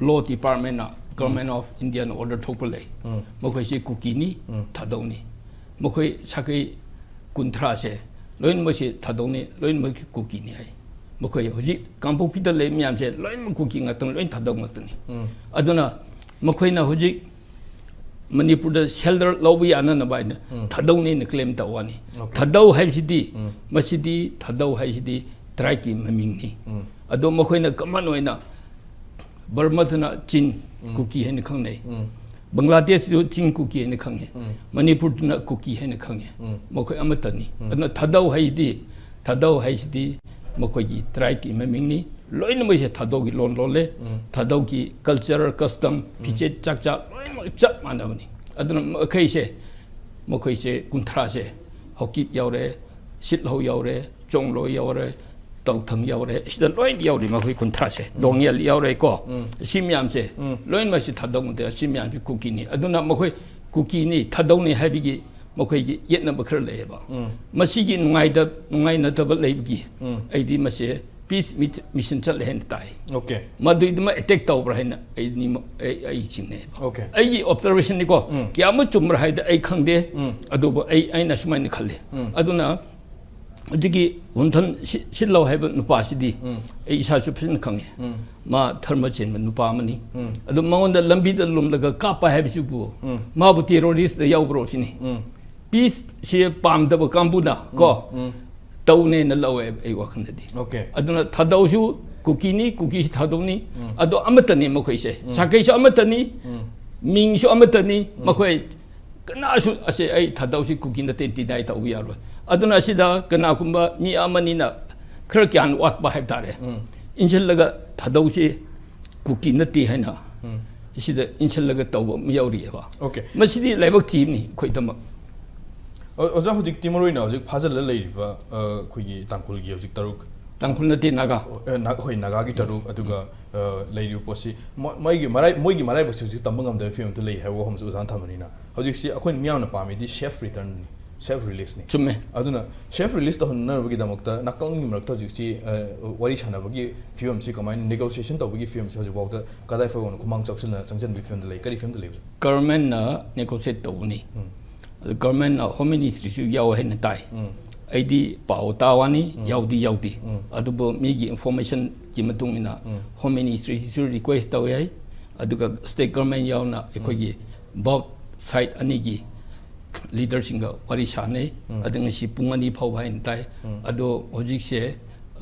ꯂꯣ ꯗꯤꯄꯥꯔꯠꯃꯦꯟꯅ ꯒꯣꯔꯃꯦꯟ ꯑꯣꯐ ꯏꯟꯗꯤꯌꯥꯅ ꯑꯣꯔꯗꯔ ꯊꯣꯛꯄ ꯂꯩ꯫ ꯎꯝ꯫ ꯃꯈꯣꯏꯁꯤ ꯀꯨꯀꯤꯅꯤ, ꯎꯝ꯫ ꯊꯥꯗꯧꯅꯤ꯫ ꯃꯈꯣꯏ ꯁꯥꯒꯩ ꯀꯨꯟꯊ꯭ꯔꯥꯁꯦ ꯂꯣꯏꯅꯃꯛꯁꯤ ꯊꯥꯗꯧꯅꯤ, ꯂꯣꯏꯅꯃꯛ ꯀꯨꯀꯤꯅꯤ ꯍꯥꯏ꯫ ꯃꯈꯣꯏ ꯍꯧꯖꯤꯛ ꯀꯥꯡꯄꯣꯛꯄꯤꯗ ꯂꯩ ꯃꯌꯥꯝꯁꯦ ꯂꯣꯏꯅꯃꯛ ꯀꯨꯀꯤ ꯉꯥꯛꯇꯅꯤ, ꯂꯣꯏ ꯊꯥꯗꯧ ꯉꯥꯛꯇꯅꯤ꯫ ꯎꯝ꯫ ꯑꯗꯨꯅ ꯃꯈꯣꯏꯅ ꯍꯧꯖꯤꯛ ꯃꯅꯤꯄꯨꯔꯗ ꯁꯦꯜꯇꯔ ꯂꯧꯕ ꯌꯥꯅꯅꯕ ꯍꯥꯏꯅ ꯎꯝ꯫ ꯊꯥꯗꯧꯅꯤꯅ ꯀ꯭ꯂꯦꯝ ꯇꯧꯕ ꯋꯥꯅꯤ꯫ ꯑꯣꯀꯦ꯫ ꯊꯥꯗꯧ ꯍꯥꯏꯕꯁꯤꯗꯤ, ꯎꯝ꯫ ꯃꯁꯤꯗꯤ ꯊꯥꯗꯧ ꯍꯥꯏꯁꯤꯗꯤ ꯇ꯭ꯔꯥꯏꯕꯀꯤ ꯃꯃꯤꯡꯅꯤ꯫ ꯎꯝ꯫ ꯑꯗꯣ ꯃꯈꯣꯏꯅ ꯀꯃꯟ ꯑꯣꯏꯅ ꯕꯔꯃꯗꯅ ꯆꯤꯟ ꯎꯝ꯫ ꯀꯨꯀꯤ ꯍꯥꯏꯅ ꯈꯪꯅꯩ꯫ ꯎꯝ꯫ ꯕꯪꯒ꯭ꯂꯥꯗꯦꯁꯁꯨ ꯆꯤꯡ ꯀꯨꯀꯤ ꯍꯥꯏꯅ ꯈꯪꯉꯤ꯫ ꯎꯝ꯫ ꯃꯅꯤꯄꯨꯔꯗꯅ ꯀꯨꯀꯤ ꯍꯥꯏꯅ ꯈꯪꯉꯤ꯫ ꯎꯝ꯫ ꯃꯈꯣꯏ ꯑꯃꯠꯇꯅꯤ꯫ ꯎꯝ꯫ ꯑꯗꯨꯅ ꯊꯥꯗꯧ ꯍꯥꯏꯁꯤꯗꯤ, ꯊꯥꯗꯧ ꯍꯥꯏꯁꯤꯗꯤ ꯃꯈꯣꯏꯒꯤ ꯇ꯭ꯔꯥꯏꯕꯀꯤ ꯃꯃꯤꯡꯅꯤ꯫ ꯂꯣꯏꯅꯃꯛꯁꯦ ꯊꯥꯗꯧꯒꯤ ꯂꯣꯟ ꯂꯣꯜꯂꯦ꯫ ꯎꯝ꯫ ꯊꯥꯗꯧꯒꯤ ꯀꯜꯆꯔ, ꯀꯁꯇꯝ, ꯎꯝ꯫ ꯐꯤꯖꯦꯠ ꯆꯥꯛꯆꯥ ꯂꯣꯏꯅꯃꯛ ꯆꯞ ꯃꯥꯟꯅꯕꯅꯤ꯫ ꯑꯗꯨꯅ ꯃꯈꯩꯁꯦ, ꯃꯈꯣꯏꯁꯦ ꯀꯨꯟꯊ꯭ꯔꯥꯁꯦ ꯍꯧꯀꯤꯞ ꯌꯥꯎꯔꯦ, ꯁꯤꯠꯍꯧ ꯌꯥꯎꯔꯦ, ꯆꯣꯡꯂꯣ ꯌꯥꯎꯔꯦ, ꯇꯧꯊꯪ ꯌꯥꯎꯔꯦ, ꯁꯤꯗ ꯂꯣꯏ ꯌꯥꯎꯔꯤ ꯃꯈꯣꯏ ꯀꯨꯟꯊ꯭ꯔꯥꯁꯦ꯫ ꯎꯝ꯫ ꯗꯣꯡꯌꯦꯜ ꯌꯥꯎꯔꯦꯀꯣ꯫ ꯎꯝ꯫ ꯁꯤ ꯃꯌꯥꯝꯁꯦ ꯎꯝ꯫ ꯂꯣꯏꯅꯃꯛꯁꯤ ꯊꯥꯗꯧ ꯅꯠꯇꯦ, ꯁꯤ ꯃꯌꯥꯝꯁꯤ ꯀꯨꯀꯤꯅꯤ꯫ ꯑꯗꯨꯅ ꯃꯈꯣꯏ ꯀꯨꯀꯤꯅꯤ, ꯊꯥꯗꯧꯅꯤ ꯍꯥꯏꯕꯒꯤ ꯃꯈꯣꯏꯒꯤ ꯌꯦꯠꯅꯕ ꯈꯔ ꯂꯩꯌꯦꯕ꯫ ꯎꯝ꯫ ꯃꯁꯤꯒꯤ ꯅꯨꯡꯉꯥꯏꯇ-, ꯅꯨꯡꯉꯥꯏꯅꯗꯕ ꯂꯩꯕꯒꯤ ꯎꯝ꯫ ꯑꯩꯗꯤ ꯃꯁꯦ ꯄꯤꯁ ꯃꯤꯁꯟ ꯆꯠꯂꯦ ꯍꯥꯏꯅ ꯇꯥꯏ꯫ ꯑꯣꯀꯦ꯫ ꯃꯗꯨꯏꯗꯨꯃ ꯑꯦꯇꯦꯛ ꯇꯧꯕ꯭ꯔꯥ ꯍꯥꯏꯅ ꯑꯩ ꯅꯤꯡꯕ-, ꯑꯩ, ꯑꯩ ꯆꯤꯡꯅꯩꯕ꯫ ꯑꯣꯀꯦ꯫ ꯑꯩꯒꯤ ꯑꯣꯕꯖꯔꯕꯦꯁꯟꯅꯤꯀꯣ, ꯎꯝ꯫ ꯀꯌꯥꯃꯨꯛ ꯆꯨꯝꯕ꯭ꯔꯥ ꯍꯥꯏꯗꯤ ꯑꯩ ꯈꯪꯗꯦ꯫ ꯎꯝ꯫ ꯑꯗꯨꯕꯨ ꯑꯩ, ꯑꯩꯅ ꯁꯨꯃꯥꯏꯅ ꯈꯜꯂꯤ꯫ ꯎꯝ꯫ ꯑꯗꯨꯅ ꯍꯧꯖꯤꯛꯀꯤ ꯍꯨꯟꯊꯟ ꯁꯤ-, ꯁꯤꯠꯂꯧ ꯍꯥꯏꯕ ꯅꯨꯄꯥꯁꯤꯗꯤ ꯎꯝ꯫ ꯑꯩ ꯏꯁꯥꯁꯨ ꯐꯖꯅ ꯈꯪꯉꯦ꯫ ꯎꯝ꯫ ꯃꯥ ꯙꯔꯃ ꯆꯦꯟꯕ ꯅꯨꯄꯥ ꯑꯃꯅꯤ꯫ ꯎꯝ꯫ ꯑꯗꯨ ꯃꯉꯣꯟꯗ ꯂꯝꯕꯤꯗ ꯂꯨꯝꯂꯒ ꯀꯥꯞꯄ ꯍꯥꯏꯕꯁꯤꯕꯨ ꯎꯝ꯫ ꯃꯥꯕꯨ ꯇꯦꯔꯣꯔꯤꯁꯇ ꯌꯥꯎꯕ꯭ꯔꯣ ꯁꯤꯅꯤ꯫ ꯎꯝ꯫ ꯄꯤꯁꯁꯤ ꯄꯥꯝꯗꯕ ꯀꯥꯡꯕꯨꯅ ꯀꯣ ꯎꯝ, ꯎꯝ꯫ ꯇꯧꯅꯦꯅ ꯂꯧꯋꯦ ꯑꯩ ꯋꯥꯈꯜꯗꯗꯤ꯫ ꯑꯣꯀꯦ꯫ ꯑꯗꯨꯅ ꯊꯥꯗꯧꯁꯨ ꯀꯨꯀꯤꯅꯤ, ꯀꯨꯀꯤꯁꯤ ꯊꯥꯗꯧꯅꯤ꯫ ꯎꯝ꯫ ꯑꯗꯣ ꯑꯃꯠꯇꯅꯤ ꯃꯈꯣꯏꯁꯦ꯫ ꯎꯝ꯫ ꯁꯥꯒꯩꯁꯨ ꯑꯃꯠꯇꯅꯤ, ꯎꯝ꯫ ꯃꯤꯡꯁꯨ ꯑꯃꯠꯇꯅꯤ꯫ ꯎꯝ꯫ ꯃꯈꯣꯏ ꯀꯅꯥꯁꯨ ꯑꯁꯦ ꯑꯩ ꯊꯥꯗꯧꯁꯤ ꯀꯨꯀꯤ ꯅꯠꯇꯦ deny ꯇꯧꯕ ꯌꯥꯔꯣꯏ꯫ ꯑꯗꯨꯅ ꯑꯁꯤꯗ ꯀꯅꯥꯒꯨꯝꯕ ꯃꯤ ꯑꯃꯅꯤꯅ ꯈꯔ ꯒ꯭ꯌꯥꯟ ꯋꯥꯠꯄ ꯍꯥꯏꯕ ꯇꯥꯔꯦ꯫ ꯎꯝ꯫ ꯏꯟꯁꯤꯜꯂꯒ ꯊꯥꯗꯧꯁꯤ ꯀꯨꯀꯤ ꯅꯠꯇꯦ ꯍꯥꯏꯅ ꯎꯝ꯫ ꯁꯤꯗ ꯏꯟꯁꯤꯜꯂꯒ ꯇꯧꯕ ꯑꯃ ꯌꯥꯎꯔꯤꯑꯕ꯫ ꯑꯣꯀꯦ꯫ ꯃꯁꯤꯗꯤ ꯂꯥꯏꯕꯛ ꯊꯤꯕꯅꯤ ꯑꯩꯈꯣꯏꯗꯃꯛ꯫ ꯑꯣ-, ꯑꯣꯖꯥ, ꯍꯧꯖꯤꯛꯇꯤ ꯃꯔꯨ ꯑꯣꯏꯅ ꯍꯧꯖꯤꯛ ꯐꯥꯖꯤꯜꯂ ꯂꯩꯔꯤꯕ, ꯑ, ꯑꯩꯈꯣꯏꯒꯤ ꯇꯥꯡꯈꯨꯜꯒꯤ ꯍꯧꯖꯤꯛ ꯇꯔꯨꯛ꯫ ꯇꯥꯡꯈꯨꯜ ꯅꯠꯇꯦ, ꯅꯥꯒꯥ꯫ ꯑ, ꯅꯥ-, ꯍꯣꯏ, ꯅꯥꯒꯥꯒꯤ ꯇꯔꯨꯛ, ꯑꯗꯨꯒ, ꯑ, ꯂꯩꯔꯤꯕ ꯄꯣꯠꯁꯤ ꯃꯣ-, ꯃꯣꯏꯒꯤ ꯃꯔꯥꯏ-, ꯃꯣꯏꯒꯤ ꯃꯔꯥꯏꯕꯛꯁꯦ ꯍꯧꯖꯤꯛ ꯇꯝꯕ ꯉꯝꯗꯕ ꯐꯤꯕꯝꯗ ꯂꯩ ꯍꯥꯏꯕ ꯋꯥꯐꯝꯁꯨ ꯑꯣꯖꯥꯅ ꯊꯝꯕꯅꯤꯅ, ꯍꯧꯖꯤꯛꯁꯤ ꯑꯩꯈꯣꯏꯅ ꯃꯤꯌꯥꯝꯅ ꯄꯥꯝꯃꯤꯗꯤ self returnꯅꯤ, self releaseꯅꯤ꯫ ꯆꯨꯝꯃꯦ꯫ ꯑꯗꯨꯅ self release ꯇꯧꯍꯟꯅꯕꯒꯤꯗꯃꯛꯇ ꯅꯥꯀꯜꯒꯤ ꯃꯔꯛꯇ ꯍꯧꯖꯤꯛꯁꯤ, ꯑ, ꯋꯥꯔꯤ ꯁꯥꯟꯅꯕꯒꯤ ꯐꯤꯕꯝꯁꯤ ꯀꯃꯥꯏꯅ negotiation ꯇꯧꯕꯒꯤ ꯐꯤꯕꯝꯁꯤ ꯍꯧꯖꯤꯛꯐꯥꯎꯗ ꯀꯗꯥꯏ ꯐꯥꯎꯕ ꯈꯨꯃꯥꯡ ꯆꯥꯎꯁꯤꯟꯅ ꯆꯪꯁꯤꯟꯕꯒꯤ ꯐꯤꯕꯝꯗ ꯂꯩ? ꯀꯔꯤ ꯐꯤꯕꯝꯗ ꯂꯩꯕ? Governmentꯅ negotiate ꯇꯧꯕꯅꯤ꯫ ꯎꯝ꯫ ꯑꯗꯨ governmentꯅ Home Ministryꯁꯨ ꯌꯥꯎ ꯍꯥꯏꯅ ꯇꯥꯏ꯫ ꯎꯝ꯫ ꯑꯩꯗꯤ ꯄꯥꯎ ꯇꯥ ꯋꯥꯅꯤ, ꯎꯝ꯫ ꯌꯥꯎꯗꯤ ꯌꯥꯎꯗꯦ꯫ ꯎꯝ꯫ ꯑꯗꯨꯕꯨ ꯃꯤꯒꯤ informationꯒꯤ ꯃꯇꯨꯡ ꯏꯟꯅ ꯎꯝ꯫ Home Ministryꯁꯤꯁꯨ request ꯇꯧꯋꯦ ꯍꯥꯏ, ꯑꯗꯨꯒ state government ꯌꯥꯎꯅ ꯑꯩꯈꯣꯏꯒꯤ both side ꯑꯅꯤꯒꯤ leaderꯁꯤꯡꯒ ꯋꯥꯔꯤ ꯁꯥꯟꯅꯩ꯫ ꯎꯝ꯫ ꯑꯗꯨ ꯉꯁꯤ ꯄꯨꯡ ꯑꯅꯤ ꯐꯥꯎꯕ ꯍꯥꯏꯅ ꯇꯥꯏ꯫ ꯎꯝ꯫ ꯑꯗꯣ ꯍꯧꯖꯤꯛꯁꯦ,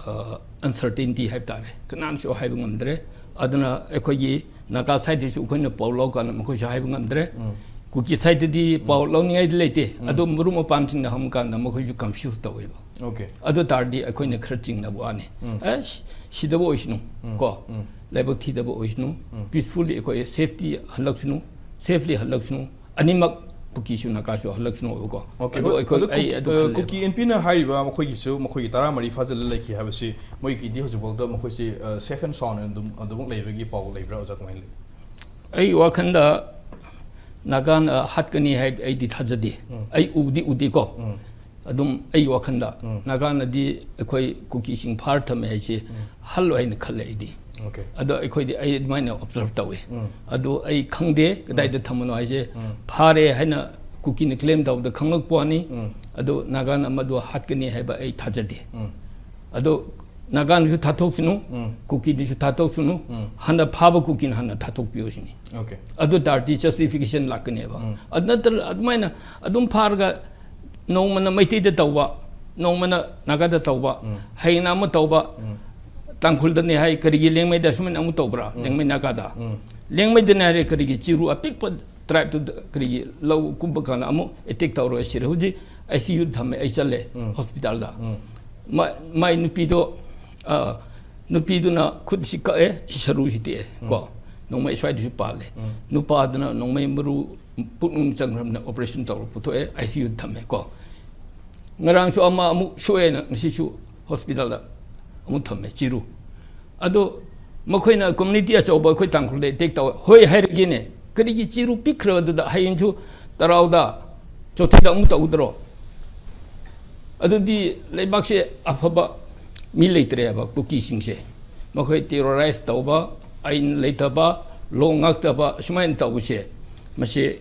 ꯑ, uncertainty ꯍꯥꯏꯕ ꯇꯥꯔꯦ, ꯀꯅꯥꯅꯁꯨ ꯍꯥꯏꯕ ꯉꯝꯗ꯭ꯔꯦ꯫ ꯑꯗꯨꯅ ꯑꯩꯈꯣꯏꯒꯤ ꯅꯥꯒꯥ sideꯇꯁꯨ ꯑꯩꯈꯣꯏꯅ ꯄꯥꯎ ꯂꯧꯀꯥꯟꯗ ꯃꯈꯣꯏꯁꯨ ꯍꯥꯏꯕ ꯉꯝꯗ꯭ꯔꯦ꯫ ꯎꯝ꯫ ꯀꯨꯀꯤ sideꯇꯗꯤ ꯎꯝ꯫ ꯄꯥꯎ ꯂꯧꯅꯤꯡꯉꯥꯏꯗꯤ ꯂꯩꯇꯦ꯫ ꯎꯝ꯫ ꯑꯗꯣ ꯃꯔꯨꯞ ꯃꯄꯥꯡꯁꯤꯡꯅ ꯍꯪꯕ ꯀꯥꯟꯗ ꯃꯈꯣꯏꯁꯨ confuse ꯇꯧꯋꯦꯕ꯫ Okay꯫ ꯑꯗꯨ ꯇꯥꯔꯗꯤ ꯑꯩꯈꯣꯏꯅ ꯈꯔ ꯆꯤꯡꯅꯕ ꯋꯥꯅꯤ꯫ ꯎꯝ꯫ ꯑꯦ, ꯁꯤ-, ꯁꯤꯗꯕ ꯑꯣꯏꯁꯅꯨ, ꯎꯝ꯫ ꯀꯣ, ꯎꯝ꯫ ꯂꯥꯏꯕꯛ ꯊꯤꯗꯕ ꯑꯣꯏꯁꯅꯨ, ꯎꯝ꯫ Peacefully ꯑꯩꯈꯣꯏ safety ꯍꯜꯂꯛꯁꯅꯨ, safely ꯍꯜꯂꯛꯁꯅꯨ, ꯑꯅꯤꯃꯛ ꯀꯨꯀꯤꯁꯨ ꯅꯥꯒꯥꯁꯨ ꯍꯜꯂꯛꯁꯅꯨꯕꯀꯣ꯫ Okay, ꯑꯗꯨ ꯑꯗꯨ ꯑꯩꯈꯣꯏ, ꯑꯗꯨ ꯑꯩ ꯀꯨꯀꯤ-, ꯑꯗꯨ ꯑ, ꯈꯜꯂꯦꯕ꯫ ꯀꯨꯀꯤ ꯏꯟꯄꯤꯅ ꯍꯥꯏꯔꯤꯕ ꯃꯈꯣꯏꯒꯤꯁꯨ, ꯃꯈꯣꯏꯒꯤ ꯇꯔꯥꯃꯔꯤ ꯐꯥꯖꯤꯜꯂ ꯂꯩꯈꯤ ꯍꯥꯏꯕꯁꯤ ꯃꯣꯏꯒꯤꯗꯤ ꯍꯧꯖꯤꯛꯐꯥꯎꯗ ꯃꯈꯣꯏꯁꯤ, ꯑ, safe and sound ꯑꯗꯨꯝ, ꯑꯗꯨꯃꯛ ꯂꯩꯕꯒꯤ ꯄꯥꯎ ꯂꯩꯕ꯭ꯔꯥ, ꯑꯣꯖꯥ? ꯀꯃꯥꯏꯅ ꯂꯩ? ꯑꯩ ꯋꯥꯈꯜꯗ ꯅꯥꯒꯥꯅ ꯍꯥꯠꯀꯅꯤ ꯍꯥꯏꯕ ꯑꯩꯗꯤ ꯊꯥꯖꯗꯦ꯫ ꯎꯝ꯫ ꯑꯩ ꯎꯕꯗꯤ ꯎꯗꯦꯀꯣ꯫ ꯎꯝ꯫ ꯑꯗꯨꯝ ꯑꯩ ꯋꯥꯈꯜꯗ ꯎꯝ꯫ ꯅꯥꯒꯥꯅꯗꯤ ꯑꯩꯈꯣꯏ ꯀꯨꯀꯤꯁꯤꯡ ꯐꯥꯔ ꯊꯝꯃꯦ ꯍꯥꯏꯁꯦ ꯎꯝ꯫ ꯍꯜꯂꯣꯏ ꯍꯥꯏꯅ ꯈꯜꯂꯦ ꯑꯩꯗꯤ꯫ Okay꯫ ꯑꯗꯣ ꯑꯩꯈꯣꯏꯗꯤ, ꯑꯩ ꯑꯗꯨꯃꯥꯏꯅ observe ꯇꯧꯋꯤ꯫ ꯎꯝ꯫ ꯑꯗꯣ ꯑꯩ ꯈꯪꯗꯦ ꯀꯗꯥꯏꯗ ꯎꯝ꯫ ꯊꯝꯃꯅꯣ ꯍꯥꯏꯁꯦ ꯎꯝ꯫ ꯐꯥꯔꯦ ꯍꯥꯏꯅ ꯀꯨꯀꯤꯅ claim ꯇꯧꯕꯗ ꯈꯪꯂꯛꯄ ꯋꯥꯅꯤ꯫ ꯎꯝ꯫ ꯑꯗꯣ ꯅꯥꯒꯥꯅ ꯃꯗꯨ ꯍꯥꯠꯀꯅꯤ ꯍꯥꯏꯕ ꯑꯩ ꯊꯥꯖꯗꯦ꯫ ꯎꯝ꯫ ꯑꯗꯣ ꯅꯥꯒꯥꯅꯁꯨ ꯊꯥꯊꯣꯛꯁꯅꯨ, ꯎꯝ꯫ ꯀꯨꯀꯤꯅꯁꯨ ꯊꯥꯊꯣꯛꯁꯅꯨ, ꯎꯝ꯫ ꯍꯥꯟꯅ ꯐꯥꯕ ꯀꯨꯀꯤꯅ ꯍꯥꯟꯅ ꯊꯥꯊꯣꯛꯄꯤꯌꯨ ꯁꯤꯅꯤ꯫ Okay꯫ ꯑꯗꯨ ꯇꯥꯔꯗꯤ justification ꯂꯥꯛꯀꯅꯦꯕ꯫ ꯎꯝ꯫ ꯑꯗꯨ ꯅꯠꯇ꯭ꯔ ꯑꯗꯨꯃꯥꯏꯅ ꯑꯗꯨꯝ ꯐꯥꯔꯒ ꯅꯣꯡꯃꯅ ꯃꯩꯇꯩꯗ ꯇꯧꯕ, ꯅꯣꯡꯃꯅ ꯅꯥꯒꯥꯗ ꯇꯧꯕ, ꯎꯝ꯫ ꯍꯌꯦꯡꯅ ꯑꯃ ꯇꯧꯕ, ꯎꯝ꯫ ꯇꯥꯡꯈꯨꯜꯗꯅꯦ ꯍꯥꯏ, ꯀꯔꯤꯒꯤ ꯂꯦꯡꯃꯩꯗ ꯁꯨꯃꯥꯏꯅ ꯑꯃꯨꯛ ꯇꯧꯕ꯭ꯔꯥ? ꯎꯝ꯫ ꯂꯦꯡꯃꯩ ꯅꯥꯒꯥꯗ꯫ ꯎꯝ꯫ ꯂꯦꯡꯃꯩꯗꯅꯦ ꯍꯥꯏꯔꯦ, ꯀꯔꯤꯒꯤ ꯆꯤꯔꯨ ꯑꯄꯤꯛꯄ tribeꯇꯨꯗ ꯀꯔꯤꯒꯤ ꯂꯧ ꯀꯨꯝꯕ ꯀꯥꯟꯗ ꯑꯃꯨꯛ attack ꯇꯧꯔꯒ ꯁꯤꯔꯦ? ꯍꯧꯖꯤꯛ ICUꯗ ꯊꯝꯃꯦ, ꯑꯩ ꯆꯠꯂꯦ ꯎꯝ꯫ Hospitalꯗ꯫ ꯎꯝ꯫ ꯃꯥ-, ꯃꯥꯏ ꯅꯨꯄꯤꯗꯣ, ꯑ, ꯅꯨꯄꯤꯗꯨꯅ ꯈꯨꯠꯁꯤ ꯀꯛꯑꯦ, ꯁꯤ ꯁꯔꯨꯁꯤ ꯇꯦꯛꯑꯦ, ꯎꯝ꯫ ꯀꯣ꯫ ꯅꯣꯡꯃꯩ ꯁ꯭ꯋꯥꯏꯗꯁꯨ ꯄꯥꯜꯂꯦ꯫ ꯎꯝ꯫ ꯅꯨꯄꯥꯗꯨꯅ ꯅꯣꯡꯃꯩ ꯃꯔꯨ ꯄꯨꯛꯅꯨꯡ ꯆꯪꯈ꯭ꯔꯕꯅ operation ꯇꯧꯔ ꯄꯨꯊꯣꯛꯑꯦ, ICUꯗ ꯊꯝꯃꯦ, ꯀꯣ꯫ ꯉꯔꯥꯡꯁꯨ ꯑꯃ ꯑꯃꯨꯛ ꯁꯣꯛꯑꯦꯅ ꯉꯁꯤꯁꯨ hospitalꯗ ꯑꯃꯨꯛ ꯊꯝꯃꯦ, ꯆꯤꯔꯨ꯫ ꯑꯗꯣ ꯃꯈꯣꯏꯅ community ꯑꯆꯧꯕ ꯑꯩꯈꯣꯏ ꯇꯥꯡꯈꯨꯜꯗ attack ꯇꯧꯋꯦ꯫ ꯍꯣꯏ ꯍꯥꯏꯔꯒꯦꯅꯦ, ꯀꯔꯤꯒꯤ ꯆꯤꯔꯨ ꯄꯤꯛꯈ꯭ꯔꯕꯗꯨꯗ ꯍꯌꯦꯡꯁꯨ ꯇꯔꯥꯎꯗ, ꯆꯣꯊꯤꯗ ꯑꯃꯨꯛ ꯇꯧꯗ꯭ꯔꯣ? ꯑꯗꯨꯗꯤ ꯂꯩꯕꯥꯛꯁꯦ ꯑꯐꯕ ꯃꯤ ꯂꯩꯇ꯭ꯔꯦꯕ ꯀꯨꯀꯤꯁꯤꯡꯁꯦ꯫ ꯃꯈꯣꯏ terrorize ꯇꯧꯕ, ꯑꯥꯏꯟ ꯂꯩꯇꯕ, law ꯉꯥꯛꯇꯕ, ꯑꯁꯨꯃꯥꯏꯅ ꯇꯧꯕꯁꯦ, ꯃꯁꯤ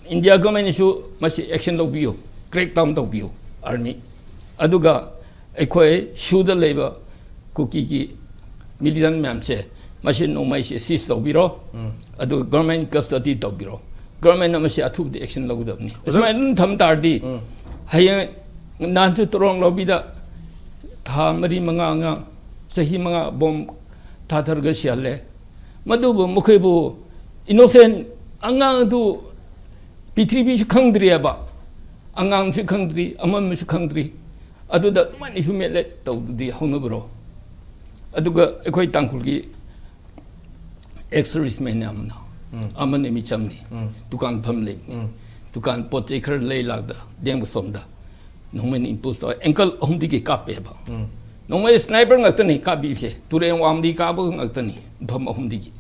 India governmentꯅꯁꯨ ꯃꯁꯤ action ꯂꯧꯕꯤꯌꯨ, crack down ꯇꯧꯕꯤꯌꯨ, army꯫ ꯑꯗꯨꯒ ꯑꯩꯈꯣꯏ ꯁꯨꯗ ꯂꯩꯕ ꯀꯨꯀꯤꯒꯤ ꯃꯤꯂꯤꯇꯦꯟ ꯃꯌꯥꯝꯁꯦ, ꯃꯁꯤ ꯅꯣꯡꯃꯩꯁꯦ ꯁꯤꯖ ꯇꯧꯕꯤꯔꯣ, ꯑꯗꯨꯒ ꯒꯚꯔꯟꯃꯦꯟ ꯀꯁꯇꯗꯤ ꯇꯧꯕꯤꯔꯣ꯫ ꯒꯚꯔꯟꯃꯦꯟꯅ ꯃꯁꯤ ꯑꯊꯨꯕꯗ ꯑꯦꯛꯁꯟ ꯂꯧꯒꯗꯕꯅꯤ꯫ ꯑꯁꯨꯃꯥꯏꯅ ꯑꯗꯨꯝ ꯊꯝ ꯇꯥꯔꯗꯤ, ꯍꯌꯦꯡ ꯅꯍꯥꯟꯁꯨ ꯇꯣꯔꯣꯡ ꯂꯧꯕꯤꯗ ꯊꯥ ꯃꯔꯤ ꯃꯉꯥ ꯑꯉꯥꯡ, ꯆꯍꯤ ꯃꯉꯥ ꯕꯣꯝ ꯊꯥꯊꯔꯒ ꯁꯤꯍꯜꯂꯦ꯫ ꯃꯗꯨꯕꯨ ꯃꯈꯣꯏꯕꯨ ꯏꯅꯣꯁꯦꯟ ꯑꯉꯥꯡ ꯑꯗꯨ ꯄ꯭ꯔꯤꯊꯤꯕꯤꯁꯨ ꯈꯪꯗ꯭ꯔꯤꯑꯕ, ꯑꯉꯥꯡꯁꯨ ꯈꯪꯗ꯭ꯔꯤ, ꯑꯃꯝꯕꯁꯨ ꯈꯪꯗ꯭ꯔꯤ꯫ ꯑꯗꯨꯗ ꯑꯗꯨꯃꯥꯏꯅ ꯍ꯭ꯌꯨꯃꯤꯂꯦꯠ ꯇꯧꯗꯨꯗꯤ ꯍꯧꯅꯕ꯭ꯔꯣ? ꯑꯗꯨꯒ ꯑꯩꯈꯣꯏ ꯇꯥꯡꯈꯨꯜꯒꯤ ꯑꯦꯛꯁ ꯁꯔꯚꯤꯁꯃꯦꯟ ꯑꯃꯅ, ꯑꯃꯅ ꯃꯤꯆꯝꯅꯤ, ꯗꯨꯀꯥꯟ ꯐꯝ ꯂꯩꯕꯅꯤ꯫ ꯗꯨꯀꯥꯟ ꯄꯣꯠ ꯆꯩ ꯈꯔ ꯂꯩ ꯂꯥꯛꯗ ꯗꯦꯝꯒ ꯁꯣꯝꯗ ꯅꯣꯡꯃꯩꯅ ꯏꯝꯄꯨꯁ ꯇꯧꯔ ꯑꯦꯡꯀꯜ ꯑꯍꯨꯝꯗꯒꯤ ꯀꯥꯞꯄꯦꯕ꯫ ꯅꯣꯡꯃꯩ ꯁ꯭ꯅꯥꯏꯄꯔ ꯉꯥꯛꯇꯅꯤ ꯀꯥꯞꯄꯤꯕꯁꯦ, ꯇꯨꯔꯦꯟ ꯋꯥꯡꯃꯗꯤ ꯀꯥꯞꯄ ꯉꯥꯛꯇꯅꯤ, ꯃꯐꯝ ꯑꯍꯨꯝꯗꯒꯤ꯫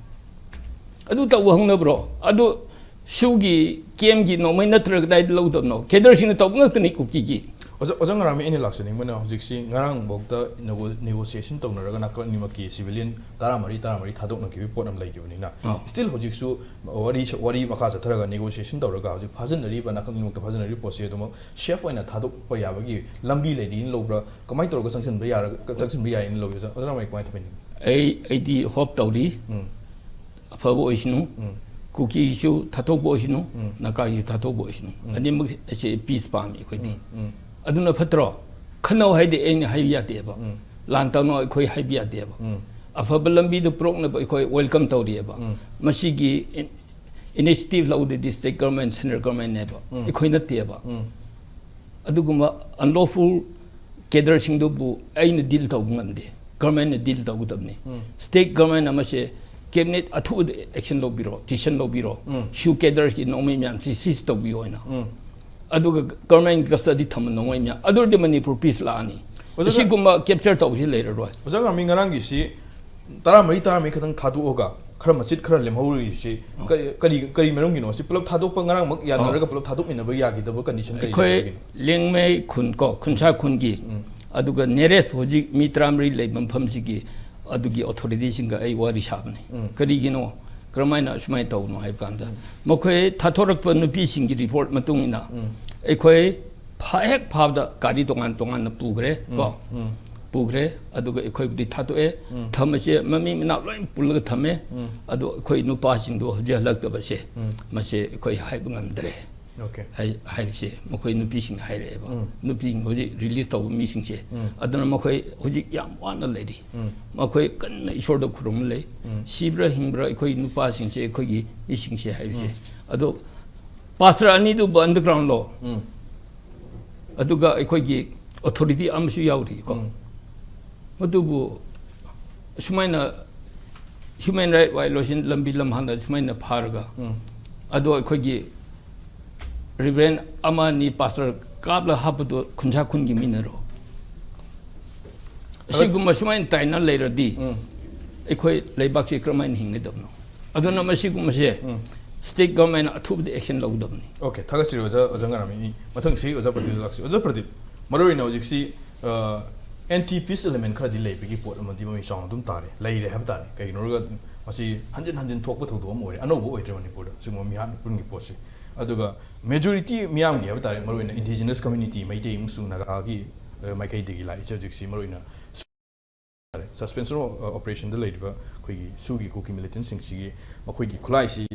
ꯑꯗꯨ ꯇꯧꯕ ꯍꯧꯅꯕ꯭ꯔꯣ? ꯑꯗꯨ ꯁꯨꯒꯤ ꯀꯦꯝꯒꯤ ꯅꯣꯡꯃꯩ ꯅꯠꯇ꯭ꯔꯒ ꯀꯗꯥꯏꯗ ꯂꯧꯗꯕꯅꯣ? ꯀꯦꯗꯔꯁꯤꯡꯅ ꯇꯧꯕ ꯉꯥꯛꯇꯅꯤ ꯀꯨꯀꯤꯒꯤ꯫ ꯑꯣꯖꯥ, ꯑꯣꯖꯥ ꯉꯔꯥꯡꯃꯤ, ꯑꯩꯅ ꯂꯥꯛꯆꯅꯤꯡꯕꯅ ꯍꯧꯖꯤꯛꯁꯤ ꯉꯔꯥꯡꯐꯥꯎꯗ ꯅꯦꯒꯣ-, ꯅꯦꯒꯣꯁꯤꯌꯦꯁꯟ ꯇꯧꯅꯔꯒ ꯅꯥꯀꯜ ꯑꯅꯤꯃꯛꯀꯤ ꯁꯤꯚꯤꯂꯤꯌꯟ ꯇꯔꯥꯃꯔꯤ, ꯇꯔꯥꯃꯔꯤ ꯊꯥꯗꯣꯛꯅꯈꯤꯕꯒꯤ ꯄꯣꯠ ꯑꯃ ꯂꯩꯈꯤꯕꯅꯤꯅ, ꯑꯥ꯫ ꯁ꯭ꯇꯤꯜ ꯍꯧꯖꯤꯛꯁꯨ ꯋꯥꯔꯤ, ꯋꯥꯔꯤ ꯃꯈꯥ ꯆꯠꯊꯔꯒ ꯅꯦꯒꯣꯁꯤꯌꯦꯁꯟ ꯇꯧꯔꯒ ꯍꯧꯖꯤꯛ ꯐꯥꯖꯤꯟꯅꯔꯤꯕ, ꯅꯥꯀꯜ ꯑꯅꯤꯃꯛꯇ ꯐꯥꯖꯤꯟꯅꯔꯤꯕ ꯄꯣꯠꯁꯦ ꯑꯗꯨꯃꯛ ꯁꯦꯐ ꯑꯣꯏꯅ ꯊꯥꯗꯣꯛꯄ ꯌꯥꯕꯒꯤ ꯂꯝꯕꯤ ꯂꯩꯔꯤꯅ ꯂꯧꯕ꯭ꯔꯥ? ꯀꯃꯥꯏꯅ ꯇꯧꯔꯒ ꯆꯪꯁꯤꯟꯕ ꯌꯥꯔꯒ, ꯆꯪꯁꯤꯟꯕ ꯌꯥꯏꯅ ꯂꯧꯏ? ꯑꯣꯖꯥ, ꯑꯣꯖꯥ ꯉꯔꯥꯡꯃꯤ ꯀꯃꯥꯏꯅ ꯊꯝꯕꯤꯅꯤꯡꯉꯤ? ꯑꯩ, ꯑꯩꯗꯤ ꯍꯣꯞ ꯇꯧꯔꯤ꯫ ꯑꯐꯕ ꯑꯣꯏꯁꯅꯨ꯫ ꯀꯨꯀꯤꯁꯨ ꯊꯥꯊꯣꯛꯄ ꯑꯣꯏꯁꯅꯨ, ꯅꯥꯒꯥꯒꯤꯁꯨ ꯊꯥꯊꯣꯛꯄ ꯑꯣꯏꯁꯅꯨ꯫ ꯑꯅꯤꯃꯛ ꯑꯁꯤ ꯄꯤꯁ ꯄꯥꯝꯃꯤ ꯑꯩꯈꯣꯏꯗꯤ꯫ ꯑꯗꯨꯅ ꯐꯠꯇ꯭ꯔꯣ? ꯈꯟꯅꯧ ꯍꯥꯏꯗꯤ ꯑꯩꯅ ꯍꯥꯏꯕ ꯌꯥꯗꯦꯕ꯫ ꯂꯥꯟ ꯇꯧꯅꯧ ꯑꯩꯈꯣꯏ ꯍꯥꯏꯕ ꯌꯥꯗꯦꯕ꯫ ꯑꯐꯕ ꯂꯝꯕꯤꯗ ꯄꯨꯔꯛꯅꯕ ꯑꯩꯈꯣꯏ ꯋꯦꯜꯀꯝ ꯇꯧꯔꯤꯑꯕ꯫ ꯃꯁꯤꯒꯤ ꯏꯟ-, ꯏꯅꯤꯁꯤꯌꯦꯇꯤꯚ ꯂꯧꯗꯣꯏꯗꯤ ꯁ꯭ꯇꯦꯠ ꯒꯚꯔꯟꯃꯦꯟ, ꯁꯦꯟꯇ꯭ꯔꯦꯜ ꯒꯚꯔꯟꯃꯦꯟꯅꯦꯕ꯫ ꯑꯩꯈꯣꯏ ꯅꯠꯇꯦꯕ꯫ ꯑꯗꯨꯒꯨꯝꯕ ꯑꯟꯂꯣꯐꯨꯜ ꯀꯦꯗꯔꯁꯤꯡꯗꯨꯕꯨ ꯑꯩꯅ ꯗꯤꯜ ꯇꯧꯕ ꯉꯝꯗꯦ꯫ ꯒꯚꯔꯟꯃꯦꯟꯅ ꯗꯤꯜ ꯇꯧꯒꯗꯕꯅꯤ꯫ ꯁ꯭ꯇꯦꯠ ꯒꯚꯔꯟꯃꯦꯟ ꯑꯃꯁꯦ ꯀꯦꯕꯤꯅꯦꯠ ꯑꯊꯨꯕꯗ ꯑꯦꯛꯁꯟ ꯂꯧꯕꯤꯔꯣ, ꯗꯤꯁꯤꯖꯟ ꯂꯧꯕꯤꯔꯣ꯫ ꯁꯨ ꯀꯦꯗꯔꯁꯀꯤ ꯅꯣꯡꯃꯩ ꯃꯌꯥꯝꯁꯤ ꯁꯤꯖ ꯇꯧꯕꯤꯌꯣ ꯍꯥꯏꯅ꯫ ꯑꯗꯨꯒ ꯒꯚꯔꯟꯃꯦꯟꯒꯤ ꯀꯁꯇꯗꯤ ꯊꯝꯕ ꯅꯣꯡꯃꯩ ꯃꯌꯥꯝ꯫ ꯑꯗꯨ ꯑꯣꯏꯔꯗꯤ ꯃꯅꯤꯄꯨꯔ ꯄꯤꯁ ꯂꯥꯛꯑꯅꯤ꯫ ꯑꯣꯖꯥ, ꯑꯁꯤꯒꯨꯝꯕ ꯀꯦꯞꯆꯔ ꯇꯧꯕꯁꯤ ꯂꯩꯔꯔꯣꯏ꯫ ꯑꯣꯖꯥ ꯉꯔꯥꯡꯃꯤ, ꯉꯔꯥꯡꯒꯤꯁꯤ ꯇꯔꯥꯃꯔꯤ, ꯇꯔꯥꯃꯔꯤ ꯈꯛꯇꯪ ꯊꯥꯗꯣꯛꯑꯒ ꯈꯔ ꯃꯆꯤꯠ ꯈꯔ ꯂꯦꯝꯍꯧꯔꯤꯁꯤ ꯀꯔꯤ, ꯀꯔꯤ, ꯀꯔꯤ ꯃꯔꯝꯒꯤꯅꯣ? ꯁꯤ ꯄꯨꯂꯞ ꯊꯥꯗꯣꯛꯄ, ꯉꯔꯥꯡꯃꯛ ꯌꯥꯅꯔꯒ ꯄꯨꯂꯞ ꯊꯥꯗꯣꯛꯃꯤꯟꯅꯕ ꯌꯥꯈꯤꯗꯕ ꯀꯟꯗꯤꯁꯟ ꯀꯔꯤ ꯑꯩꯈꯣꯏ ꯂꯩꯕꯒꯤꯅꯣ? ꯂꯤꯌꯥꯡꯃꯩ ꯈꯨꯟ ꯀꯣ, ꯈꯨꯟꯁꯥ ꯈꯨꯟꯒꯤ, ꯑꯗꯨꯒ ꯅꯤꯌꯔꯦꯁ ꯍꯧꯖꯤꯛ ꯃꯤ ꯇꯔꯥꯃꯔꯤ ꯂꯩꯕ ꯃꯐꯝꯁꯤꯒꯤ ꯑꯗꯨꯒꯤ ꯑꯣꯊꯣꯔꯤꯇꯤꯁꯤꯡꯒ ꯑꯩ ꯋꯥꯔꯤ ꯁꯥꯕꯅꯤ꯫ ꯀꯔꯤꯒꯤꯅꯣ, ꯀꯔꯝꯍꯥꯏꯅ ꯑꯁꯨꯃꯥꯏꯅ ꯇꯧꯕꯅꯣ ꯍꯥꯏꯕ ꯀꯥꯟꯗ, ꯃꯈꯣꯏ ꯊꯥꯊꯣꯔꯛꯄ ꯅꯨꯄꯤꯁꯤꯡꯒꯤ ꯔꯤꯄꯣꯔꯠ ꯃꯇꯨꯡ ꯏꯟꯅ ꯑꯩꯈꯣꯏ ꯐꯥ ꯍꯦꯛ ꯐꯥꯕꯗ ꯒꯥꯔꯤ ꯇꯣꯉꯥꯟ ꯇꯣꯉꯥꯟꯅ ꯄꯨꯈ꯭ꯔꯦ ꯀꯣ꯫ ꯎꯝ꯫ ꯄꯨꯈ꯭ꯔꯦ꯫ ꯑꯗꯨꯒ ꯑꯩꯈꯣꯏꯕꯨꯗꯤ ꯊꯥꯗꯣꯛꯑꯦ꯫ ꯎꯝ꯫ ꯊꯝꯕꯁꯦ ꯃꯃꯤ ꯃꯅꯥ ꯂꯣꯏ ꯄꯨꯜꯂꯒ ꯊꯝꯃꯦ꯫ ꯎꯝ꯫ ꯑꯗꯣ ꯑꯩꯈꯣꯏ ꯅꯨꯄꯥꯁꯤꯡꯗꯣ ꯍꯧꯖꯤꯛ ꯍꯜꯂꯛꯇꯕꯁꯦ, ꯎꯝ꯫ ꯃꯁꯦ ꯑꯩꯈꯣꯏ ꯍꯥꯏꯕ ꯉꯝꯗ꯭ꯔꯦ꯫ ꯑꯣꯀꯦ꯫ ꯍꯥꯏ-, ꯍꯥꯏꯔꯤꯁꯦ ꯃꯈꯣꯏ ꯅꯨꯄꯤꯁꯤꯡꯅ ꯍꯥꯏꯔꯛꯑꯦꯕ꯫ ꯎꯝ꯫ ꯅꯨꯄꯤꯁꯤꯡ ꯍꯧꯖꯤꯛ ꯔꯤꯂꯤꯁ ꯇꯧꯕ ꯃꯤꯁꯤꯡꯁꯦ꯫ ꯎꯝ꯫ ꯑꯗꯨꯅ ꯃꯈꯣꯏ ꯍꯧꯖꯤꯛ ꯌꯥꯝ ꯋꯥꯅ ꯂꯩꯔꯤ꯫ ꯎꯝ꯫ ꯃꯈꯣꯏ ꯀꯟꯅ ꯏꯁꯣꯔꯗ ꯈꯨꯔꯨꯝ ꯂꯩ꯫ ꯎꯝ꯫ ꯁꯤꯕ꯭ꯔꯥ ꯍꯤꯡꯕ꯭ꯔꯥ ꯑꯩꯈꯣꯏ ꯅꯨꯄꯥꯁꯤꯡꯁꯦ, ꯑꯩꯈꯣꯏꯒꯤ ꯃꯤꯁꯤꯡꯁꯦ ꯍꯥꯏꯕꯁꯦ꯫ ꯎꯝ꯫ ꯑꯗꯣ ꯄꯥꯁꯇꯔ ꯑꯅꯤꯗꯨꯕꯨ ꯑꯟꯗꯔꯒ꯭ꯔꯥꯎꯟꯂꯣ? ꯎꯝ꯫ ꯑꯗꯨꯒ ꯑꯩꯈꯣꯏꯒꯤ ꯑꯣꯊꯣꯔꯤꯇꯤ ꯑꯃꯁꯨ ꯌꯥꯎꯔꯤꯀꯣ꯫ ꯎꯝ꯫ ꯃꯗꯨꯕꯨ ꯁꯨꯃꯥꯏꯅ human right violation ꯂꯝꯕꯤ ꯂꯝꯍꯥꯡꯗ ꯁꯨꯃꯥꯏꯅ ꯐꯥꯔꯒ, ꯎꯝ꯫ ꯑꯗꯣ ꯑꯩꯈꯣꯏꯒꯤ ꯔꯤꯚꯔꯦꯟ ꯑꯃ ꯑꯅꯤ ꯄꯥꯁꯇꯔ ꯀꯥꯞꯂ ꯍꯥꯞꯄꯗꯣ ꯈꯨꯟꯁꯥ ꯈꯨꯟꯒꯤ ꯃꯤꯅꯔꯣ? ꯑꯗꯣ ꯑꯁꯤꯒꯨꯝꯕ ꯁꯨꯃꯥꯏꯅ ꯇꯥꯏꯅ ꯂꯩꯔꯗꯤ, ꯎꯝ꯫ ꯑꯩꯈꯣꯏ ꯂꯩꯕꯥꯛꯁꯤ ꯀꯔꯝꯍꯥꯏꯅ ꯍꯤꯡꯒꯗꯕꯅꯣ? ꯑꯗꯨꯅ ꯃꯁꯤꯒꯨꯝꯕꯁꯦ, ꯎꯝ꯫ ꯁ꯭ꯇꯦꯠ ꯒꯚꯔꯟꯃꯦꯟꯠꯅ ꯑꯊꯨꯕꯗ ꯑꯦꯛꯁꯟ ꯂꯧꯒꯗꯕꯅꯤ꯫ ꯑꯣꯀꯦ, ꯊꯥꯒꯠꯆꯔꯤ ꯑꯣꯖꯥ, ꯑꯣꯖꯥ ꯉꯔꯥꯃꯤ꯫ ꯃꯊꯪ ꯁꯤ ꯑꯣꯖꯥ ꯄ꯭ꯔꯗꯤꯞ ꯂꯥꯛꯁꯤ꯫ ꯑꯣꯖꯥ ꯄ꯭ꯔꯗꯤꯞ, ꯃꯔꯨꯑꯣꯏꯅ ꯍꯧꯖꯤꯛꯁꯤ, ꯑ, ꯑꯦꯟꯇꯤ ꯄꯤꯁ ꯏꯂꯦꯃꯦꯟ ꯈꯔꯗꯤ ꯂꯩꯕꯒꯤ ꯄꯣꯠ ꯑꯃꯗꯤ ꯃꯃꯤ ꯆꯥꯎꯅ ꯑꯗꯨꯝ ꯇꯥꯔꯦ, ꯂꯩꯔꯦ ꯍꯥꯏꯕ ꯇꯥꯔꯦ꯫ ꯀꯩꯒꯤꯅꯣ ꯍꯥꯏꯔꯒ ꯃꯁꯤ ꯍꯟꯖꯤꯟ ꯍꯟꯖꯤꯟ ꯊꯣꯛꯄ ꯊꯧꯗꯣꯛ ꯑꯃ ꯑꯣꯏꯔꯦ, ꯑꯅꯧꯕ ꯑꯣꯏꯗ꯭ꯔꯦ ꯃꯅꯤꯄꯨꯔꯗ ꯁꯤꯒꯨꯝꯕ ꯃꯤꯍꯥꯠ ꯃꯤꯄꯨꯟꯒꯤ ꯄꯣꯠꯁꯤ꯫ ꯑꯗꯨꯒ ꯃꯦꯖꯣꯔꯤꯇꯤ ꯃꯤꯌꯥꯝꯒꯤ ꯍꯥꯏꯕ ꯇꯥꯔꯦ, ꯃꯔꯨꯑꯣꯏꯅ ꯏꯟꯗꯤꯖꯤꯅꯁ ꯀꯝꯃ꯭ꯌꯨꯅꯤꯇꯤ, ꯃꯩꯇꯩ ꯑꯃꯁꯨꯡ ꯅꯥꯒꯥꯒꯤ, ꯑ, ꯃꯥꯏꯀꯩꯗꯒꯤ ꯂꯥꯛꯏꯁꯦ ꯍꯧꯖꯤꯛꯁꯤ ꯃꯔꯨꯑꯣꯏꯅ ꯁꯁꯄꯦꯟꯁꯟ ꯑꯣꯄꯔꯦꯁꯟꯗ ꯂꯩꯔꯤꯕ ꯑꯩꯈꯣꯏꯒꯤ ꯁꯨꯒꯤ ꯀꯨꯀꯤ ꯃꯤꯂꯤꯇꯦꯟꯁꯤꯡꯁꯤꯒꯤ ꯃꯈꯣꯏꯒꯤ ꯈꯨꯠꯂꯥꯏꯁꯤ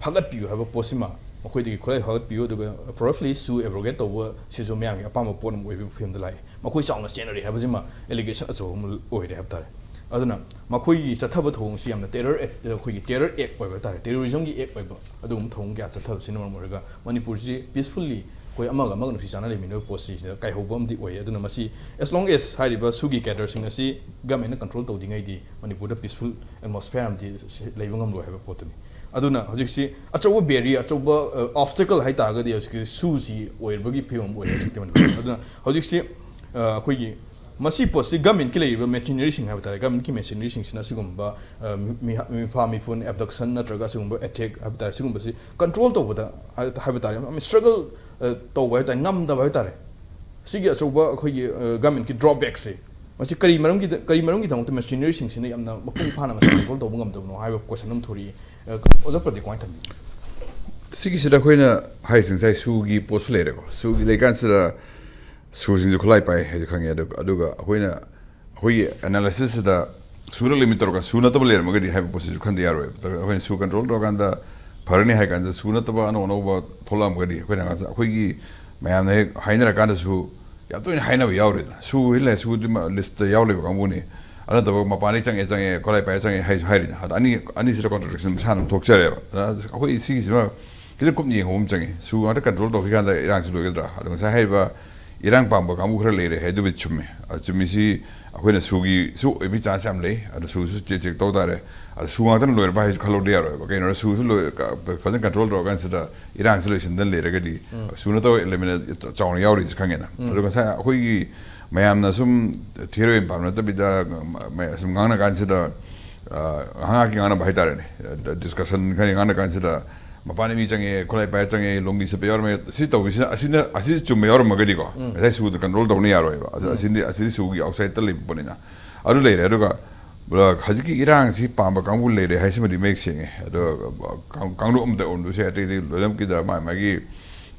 ꯐꯥꯒꯠꯄꯤꯌꯨ ꯍꯥꯏꯕ ꯄꯣꯠꯁꯤꯃ ꯃꯈꯣꯏꯗꯒꯤ ꯈꯨꯠꯂꯥꯏ ꯐꯥꯒꯠꯄꯤꯌꯨ, ꯑꯗꯨꯒ ꯐꯣꯔꯁꯂꯤ ꯁꯨ ꯑꯦꯕ꯭ꯔꯣꯒꯦꯠ ꯇꯧꯕ ꯁꯤꯁꯨ ꯃꯌꯥꯝꯒꯤ ꯑꯄꯥꯝꯕ ꯄꯣꯠ ꯑꯃ ꯑꯣꯏꯕꯒꯤ ꯐꯤꯕꯝꯗ ꯂꯥꯛꯑꯦ꯫ ꯃꯈꯣꯏ ꯆꯥꯎꯅ ꯆꯦꯟꯅꯔꯤ ꯍꯥꯏꯕꯁꯤꯃ ꯑꯦꯂꯤꯒꯦꯁꯟ ꯑꯆꯧꯕ ꯑꯃ ꯑꯣꯏꯔꯦ ꯍꯥꯏꯕ ꯇꯥꯔꯦ꯫ ꯑꯗꯨꯅ ꯃꯈꯣꯏꯒꯤ ꯆꯠꯊꯕ ꯊꯧꯑꯣꯡꯁꯤ ꯌꯥꯝꯅ ꯇꯦꯔꯔ ꯑꯦꯛ, ꯑꯩꯈꯣꯏꯒꯤ ꯇꯦꯔꯔ ꯑꯦꯛ ꯑꯣꯏꯕ ꯍꯥꯏꯕ ꯇꯥꯔꯦ, ꯇꯦꯔꯣꯔꯤꯖꯝꯒꯤ ꯑꯦꯛ ꯑꯣꯏꯕ ꯑꯗꯨꯒꯨꯝꯕ ꯊꯧꯑꯣꯡ ꯀꯌꯥ ꯆꯠꯊꯕꯁꯤꯅ ꯃꯔꯝ ꯑꯣꯏꯔꯒ ꯃꯅꯤꯄꯨꯔꯁꯤ ꯄꯤꯁꯐꯨꯜꯂꯤ ꯑꯩꯈꯣꯏ ꯑꯃꯒ ꯑꯃꯒ ꯅꯨꯡꯁꯤ ꯆꯥꯟꯅ ꯂꯩꯃꯤꯟꯅꯕ ꯄꯣꯠꯁꯤꯗ ꯀꯥꯏꯍꯧꯕ ꯑꯃꯗꯤ ꯑꯣꯏꯌꯦ꯫ ꯑꯗꯨꯅ ꯃꯁꯤ as long as ꯍꯥꯏꯔꯤꯕ ꯁꯨꯒꯤ ꯀꯦꯗꯔꯁꯤꯡ ꯑꯁꯤ ꯒꯃꯦꯟꯅ ꯀꯟꯇ꯭ꯔꯣꯜ ꯇꯧꯗ꯭ꯔꯤꯉꯩꯗꯤ ꯃꯅꯤꯄꯨꯔꯗ ꯄꯤꯁꯐꯨꯜ ꯑꯦꯠꯃꯣꯁꯐꯤꯌꯔ ꯑꯃꯗꯤ ꯁꯤ-, ꯂꯩꯕ ꯉꯝꯂꯣꯏ ꯍꯥꯏꯕ ꯄꯣꯠꯇꯨꯅꯤ꯫ ꯑꯗꯨꯅ ꯍꯧꯖꯤꯛꯁꯤ ꯑꯆꯧꯕ ꯕꯦꯔꯤꯌꯔ, ꯑꯆꯧꯕ, ꯑ, ꯑꯣꯕꯁꯇꯦꯀꯜ ꯍꯥꯏ ꯇꯥꯔꯒꯗꯤ ꯍꯧꯖꯤꯛꯀꯤ ꯁꯨꯁꯤ ꯑꯣꯏꯔꯕꯒꯤ ꯐꯤꯕꯝ ꯑꯃ ꯑꯣꯏꯔꯦ ꯍꯧꯖꯤꯛꯇꯤ ꯃꯅꯤꯄꯨꯔꯗ꯫ ꯑꯗꯨꯅ ꯍꯧꯖꯤꯛꯁꯤ, ꯑ, ꯑꯩꯈꯣꯏꯒꯤ ꯃꯁꯤ ꯄꯣꯠꯁꯤ ꯒꯃꯦꯟꯠꯀꯤ ꯂꯩꯔꯤꯕ ꯃꯦꯆꯤꯅꯔꯤꯁꯤꯡ ꯍꯥꯏꯕ ꯇꯥꯔꯦ, ꯒꯃꯦꯟꯠꯀꯤ ꯃꯦꯆꯤꯅꯔꯤꯁꯤꯡꯁꯤꯅ ꯑꯁꯤꯒꯨꯝꯕ, ꯑ, ꯃꯤ-, ꯃꯤꯐꯥ ꯃꯤꯐꯨꯟ, ꯑꯦꯕꯗꯛꯁꯟ ꯅꯠꯇ꯭ꯔꯒ ꯑꯁꯤꯒꯨꯝꯕ ꯑꯦꯇꯦꯛ ꯍꯥꯏꯕ ꯇꯥꯔꯦ, ꯁꯤꯒꯨꯝꯕꯁꯤ ꯀꯟꯇ꯭ꯔꯣꯜ ꯇꯧꯕꯗ ꯍꯥꯏ-, ꯍꯥꯏꯕ ꯇꯥꯔꯦ, ꯌꯥꯝ ꯁ꯭ꯇ꯭ꯔꯒꯜ, ꯑ, ꯇꯧꯕ ꯍꯥꯏꯕ ꯇꯥꯔꯦ, ꯉꯝꯗꯕ ꯍꯥꯏꯕ ꯇꯥꯔꯦ꯫ ꯁꯤꯒꯤ ꯑꯆꯧꯕ ꯑꯩꯈꯣꯏꯒꯤ, ꯑ, ꯒꯃꯦꯟꯠꯀꯤ ꯗ꯭ꯔꯣꯕꯦꯛꯁꯦ ꯃꯁꯤ ꯀꯔꯤ ꯃꯔꯝꯒꯤꯗ-, ꯀꯔꯤ ꯃꯔꯝꯒꯤꯗꯃꯛꯇ ꯃꯦꯆꯤꯅꯔꯤꯁꯤꯡꯁꯤꯅ ꯌꯥꯝꯅ ꯃꯄꯨꯡ ꯐꯥꯅ ꯃꯁꯤ ꯀꯟꯇ꯭ꯔꯣꯜ ꯇꯧꯕ ꯉꯝꯗꯕꯅꯣ ꯍꯥꯏꯕ ꯀꯣꯏꯁꯟ ꯑꯃ ꯊꯣꯔꯛꯏ꯫ ꯑ, ꯑꯣꯖꯥ ꯄ꯭ꯔꯗꯤꯞ, ꯀꯃꯥꯏꯅ ꯊꯝꯕꯤꯒꯦ? ꯁꯤꯒꯤꯁꯤꯗ ꯑꯩꯈꯣꯏꯅ ꯍꯥꯏꯔꯤꯁꯦ ꯉꯁꯥꯏ ꯁꯨꯒꯤ ꯄꯣꯠꯁꯨ ꯂꯩꯔꯦꯀꯣ꯫ ꯁꯨꯒꯤ ꯂꯩꯀꯥꯟꯁꯤꯗ ꯁꯨꯁꯤꯡꯁꯦ ꯈꯨꯠꯂꯥꯏ ꯄꯥꯏ ꯍꯥꯏꯗꯣ ꯈꯪꯉꯦ꯫ ꯑꯗꯨ ꯑꯗꯨꯒ ꯑꯩꯈꯣꯏꯅ ꯑꯩꯈꯣꯏꯒꯤ ꯑꯦꯅꯥꯂꯥꯏꯁꯤꯁꯁꯤꯗ ꯁꯨꯅ ꯂꯤꯃꯤꯠ ꯇꯧꯔꯒ ꯁꯨ ꯅꯠꯇꯕ ꯂꯩꯔꯝꯃꯒꯗꯤ ꯍꯥꯏꯕ ꯄꯣꯠꯁꯤꯁꯨ ꯈꯟꯗ ꯌꯥꯔꯣꯏꯕ꯫ ꯑꯩꯈꯣꯏꯅ ꯁꯨ ꯀꯟꯇ꯭ꯔꯣꯜ ꯇꯧꯔꯀꯥꯟꯗ ꯐꯔꯅꯤ ꯍꯥꯏ ꯀꯥꯟꯗ ꯁꯨ ꯅꯠꯇꯕ ꯑꯅꯧ ꯑꯅꯧꯕ ꯊꯣꯛꯂꯛꯑꯝꯃꯒꯗꯤ ꯑꯩꯈꯣꯏꯅ ꯉꯁꯥꯏ ꯑꯩꯈꯣꯏꯒꯤ ꯃꯌꯥꯝꯅ ꯍꯦꯛ ꯍꯥꯏꯅꯔꯀꯥꯟꯗꯁꯨ ꯌꯥꯝ ꯇꯣꯏꯅ ꯍꯥꯏꯅꯕ ꯌꯥꯎꯔꯦꯗꯅ꯫ ꯁꯨ ꯍꯥꯏ ꯂꯩ, ꯁꯨꯗꯤ ꯂꯤꯁꯇ ꯌꯥꯎ ꯂꯩꯕ ꯀꯥꯡꯕꯨꯅꯤ꯫ ꯑꯗꯨ ꯅꯠꯇꯕ ꯃꯄꯥꯟꯗꯒꯤ ꯆꯪꯉꯦ ꯆꯪꯉꯦ ꯈꯣꯠꯂꯥꯏ ꯄꯥꯏꯔ ꯆꯪꯉꯦ ꯍꯥꯏꯁꯨ ꯍꯥꯏꯔꯤꯅ꯫ ꯑꯗ ꯑꯅꯤ ꯑꯅꯤꯁꯤꯗ ꯀꯣꯟꯇ꯭ꯔꯣꯗꯤꯛꯁꯟ ꯃꯁꯥꯅ ꯑꯗꯨꯝ ꯊꯣꯛꯆꯔꯦꯕ꯫ ꯑꯗ ꯑꯩꯈꯣꯏ ꯁꯤꯒꯤꯁꯤꯃ ꯈꯤꯇꯪ ꯀꯨꯞꯅ ꯌꯦꯡꯍꯧꯕ ꯑꯃ ꯆꯪꯉꯤ꯫ ꯁꯨ ꯉꯥꯛꯇ ꯀꯟꯇ꯭ꯔꯣꯜ ꯇꯧꯈꯤ ꯀꯥꯟꯗ ꯏꯔꯥꯡꯁꯤ ꯂꯣꯏꯒꯗ꯭ꯔꯥ? ꯑꯗꯣ ꯉꯁꯥꯏ ꯍꯥꯏꯔꯤꯕ ꯏꯔꯥꯡ ꯄꯥꯝꯕ ꯀꯥꯡꯕꯨ ꯈꯔ ꯂꯩꯔꯦ ꯍꯥꯏꯗꯨꯕꯨꯗꯤ ꯆꯨꯝꯃꯤ꯫ ꯑ, ꯆꯨꯝꯃꯤꯁꯤ ꯑꯩꯈꯣꯏꯅ ꯁꯨꯒꯤꯁꯨ ꯑꯣꯏꯕꯒꯤ ꯆꯥꯟꯁ ꯌꯥꯝ ꯂꯩ꯫ ꯑꯗꯣ ꯁꯨꯁꯨ ꯆꯦꯛ ꯆꯦꯛ ꯇꯧ ꯇꯥꯔꯦ꯫ ꯑꯗꯣ ꯁꯨ ꯉꯥꯛꯇꯅ ꯂꯣꯏꯔꯕ ꯍꯥꯏꯁꯨ ꯈꯜꯍꯧꯗ ꯌꯥꯔꯣꯏꯕ꯫ ꯀꯩꯅꯣ ꯁꯨꯁꯨ ꯂꯣꯏ-, ꯀ-, ꯐꯖꯅ ꯀꯟꯇ꯭ꯔꯣꯜ ꯇꯧꯔꯀꯥꯟꯁꯤꯗ ꯏꯔꯥꯡꯁꯤ ꯂꯣꯏꯁꯤꯟꯗꯅ ꯂꯩꯔꯒꯗꯤ ꯁꯨ ꯅꯠꯇꯕ ꯑꯦꯂꯦꯃꯦꯟ ꯆꯥꯎꯅ ꯌꯥꯎꯔꯤꯁꯤ ꯈꯪꯉꯦꯅ꯫ ꯑꯗꯣ ꯉꯁꯥꯏ ꯑꯩꯈꯣꯏꯒꯤ ꯃꯌꯥꯝꯅ ꯁꯨꯝ ꯊꯤꯑꯣꯔꯤ ꯑꯣꯏꯅ ꯄꯥꯕ ꯅꯠꯇꯕꯤꯗ ꯃ-, ꯃ-, ꯁꯨꯝ ꯉꯥꯡꯅ ꯀꯥꯟꯁꯤꯗ, ꯑ, ꯉꯥꯏꯍꯥꯛꯀꯤ ꯉꯥꯡꯅꯕ ꯍꯥꯏꯇꯥꯔꯦꯅꯦ, ꯗꯤꯁꯀꯁꯟ ꯈꯔ ꯉꯥꯡꯅ ꯀꯥꯟꯁꯤꯗ ꯃꯄꯥꯟ ꯃꯤ ꯆꯪꯉꯦ, ꯈꯨꯠꯂꯥꯏ ꯄꯥꯏꯔ ꯆꯪꯉꯦ, ꯂꯣꯡꯒꯤ ꯁꯦꯠꯄ ꯌꯥꯎꯔꯝꯃꯦ, ꯁꯤ ꯇꯧꯕꯁꯤꯅ, ꯑꯁꯤꯅ, ꯑꯁꯤ ꯆꯨꯝꯕ ꯌꯥꯎꯔꯝꯃꯒꯗꯤꯀꯣ, ꯉꯁꯥꯏ ꯁꯨꯗ ꯀꯟꯇ꯭ꯔꯣꯜ ꯇꯧꯅ ꯌꯥꯔꯣꯏꯕ꯫ ꯑꯁ-, ꯑꯁꯤꯗꯤ, ꯑꯁꯤꯗꯤ ꯁꯨꯒꯤ ꯑꯥꯎꯠꯁꯥꯏꯗꯠꯇ ꯂꯩꯕ ꯄꯣꯠꯅꯤꯅ꯫ ꯑꯗꯨ ꯂꯩꯔꯦ꯫ ꯑꯗꯨꯒ ꯍꯧꯖꯤꯛꯀꯤ ꯏꯔꯥꯡꯁꯤ ꯄꯥꯝꯕ ꯀꯥꯡꯕꯨ ꯂꯩꯔꯦ ꯍꯥꯏꯁꯤꯃꯗꯤ ꯃꯌꯦꯛ ꯁꯦꯡꯉꯦ꯫ ꯑꯗꯣ ꯀꯥꯡ-, ꯀꯥꯡꯂꯨꯞ ꯑꯃꯗ ꯑꯣꯟꯕꯁꯦ ꯑꯇꯩꯗꯤ ꯂꯣꯏꯅꯃꯛꯀꯤꯗ ꯃꯥ-, ꯃꯥꯒꯤ,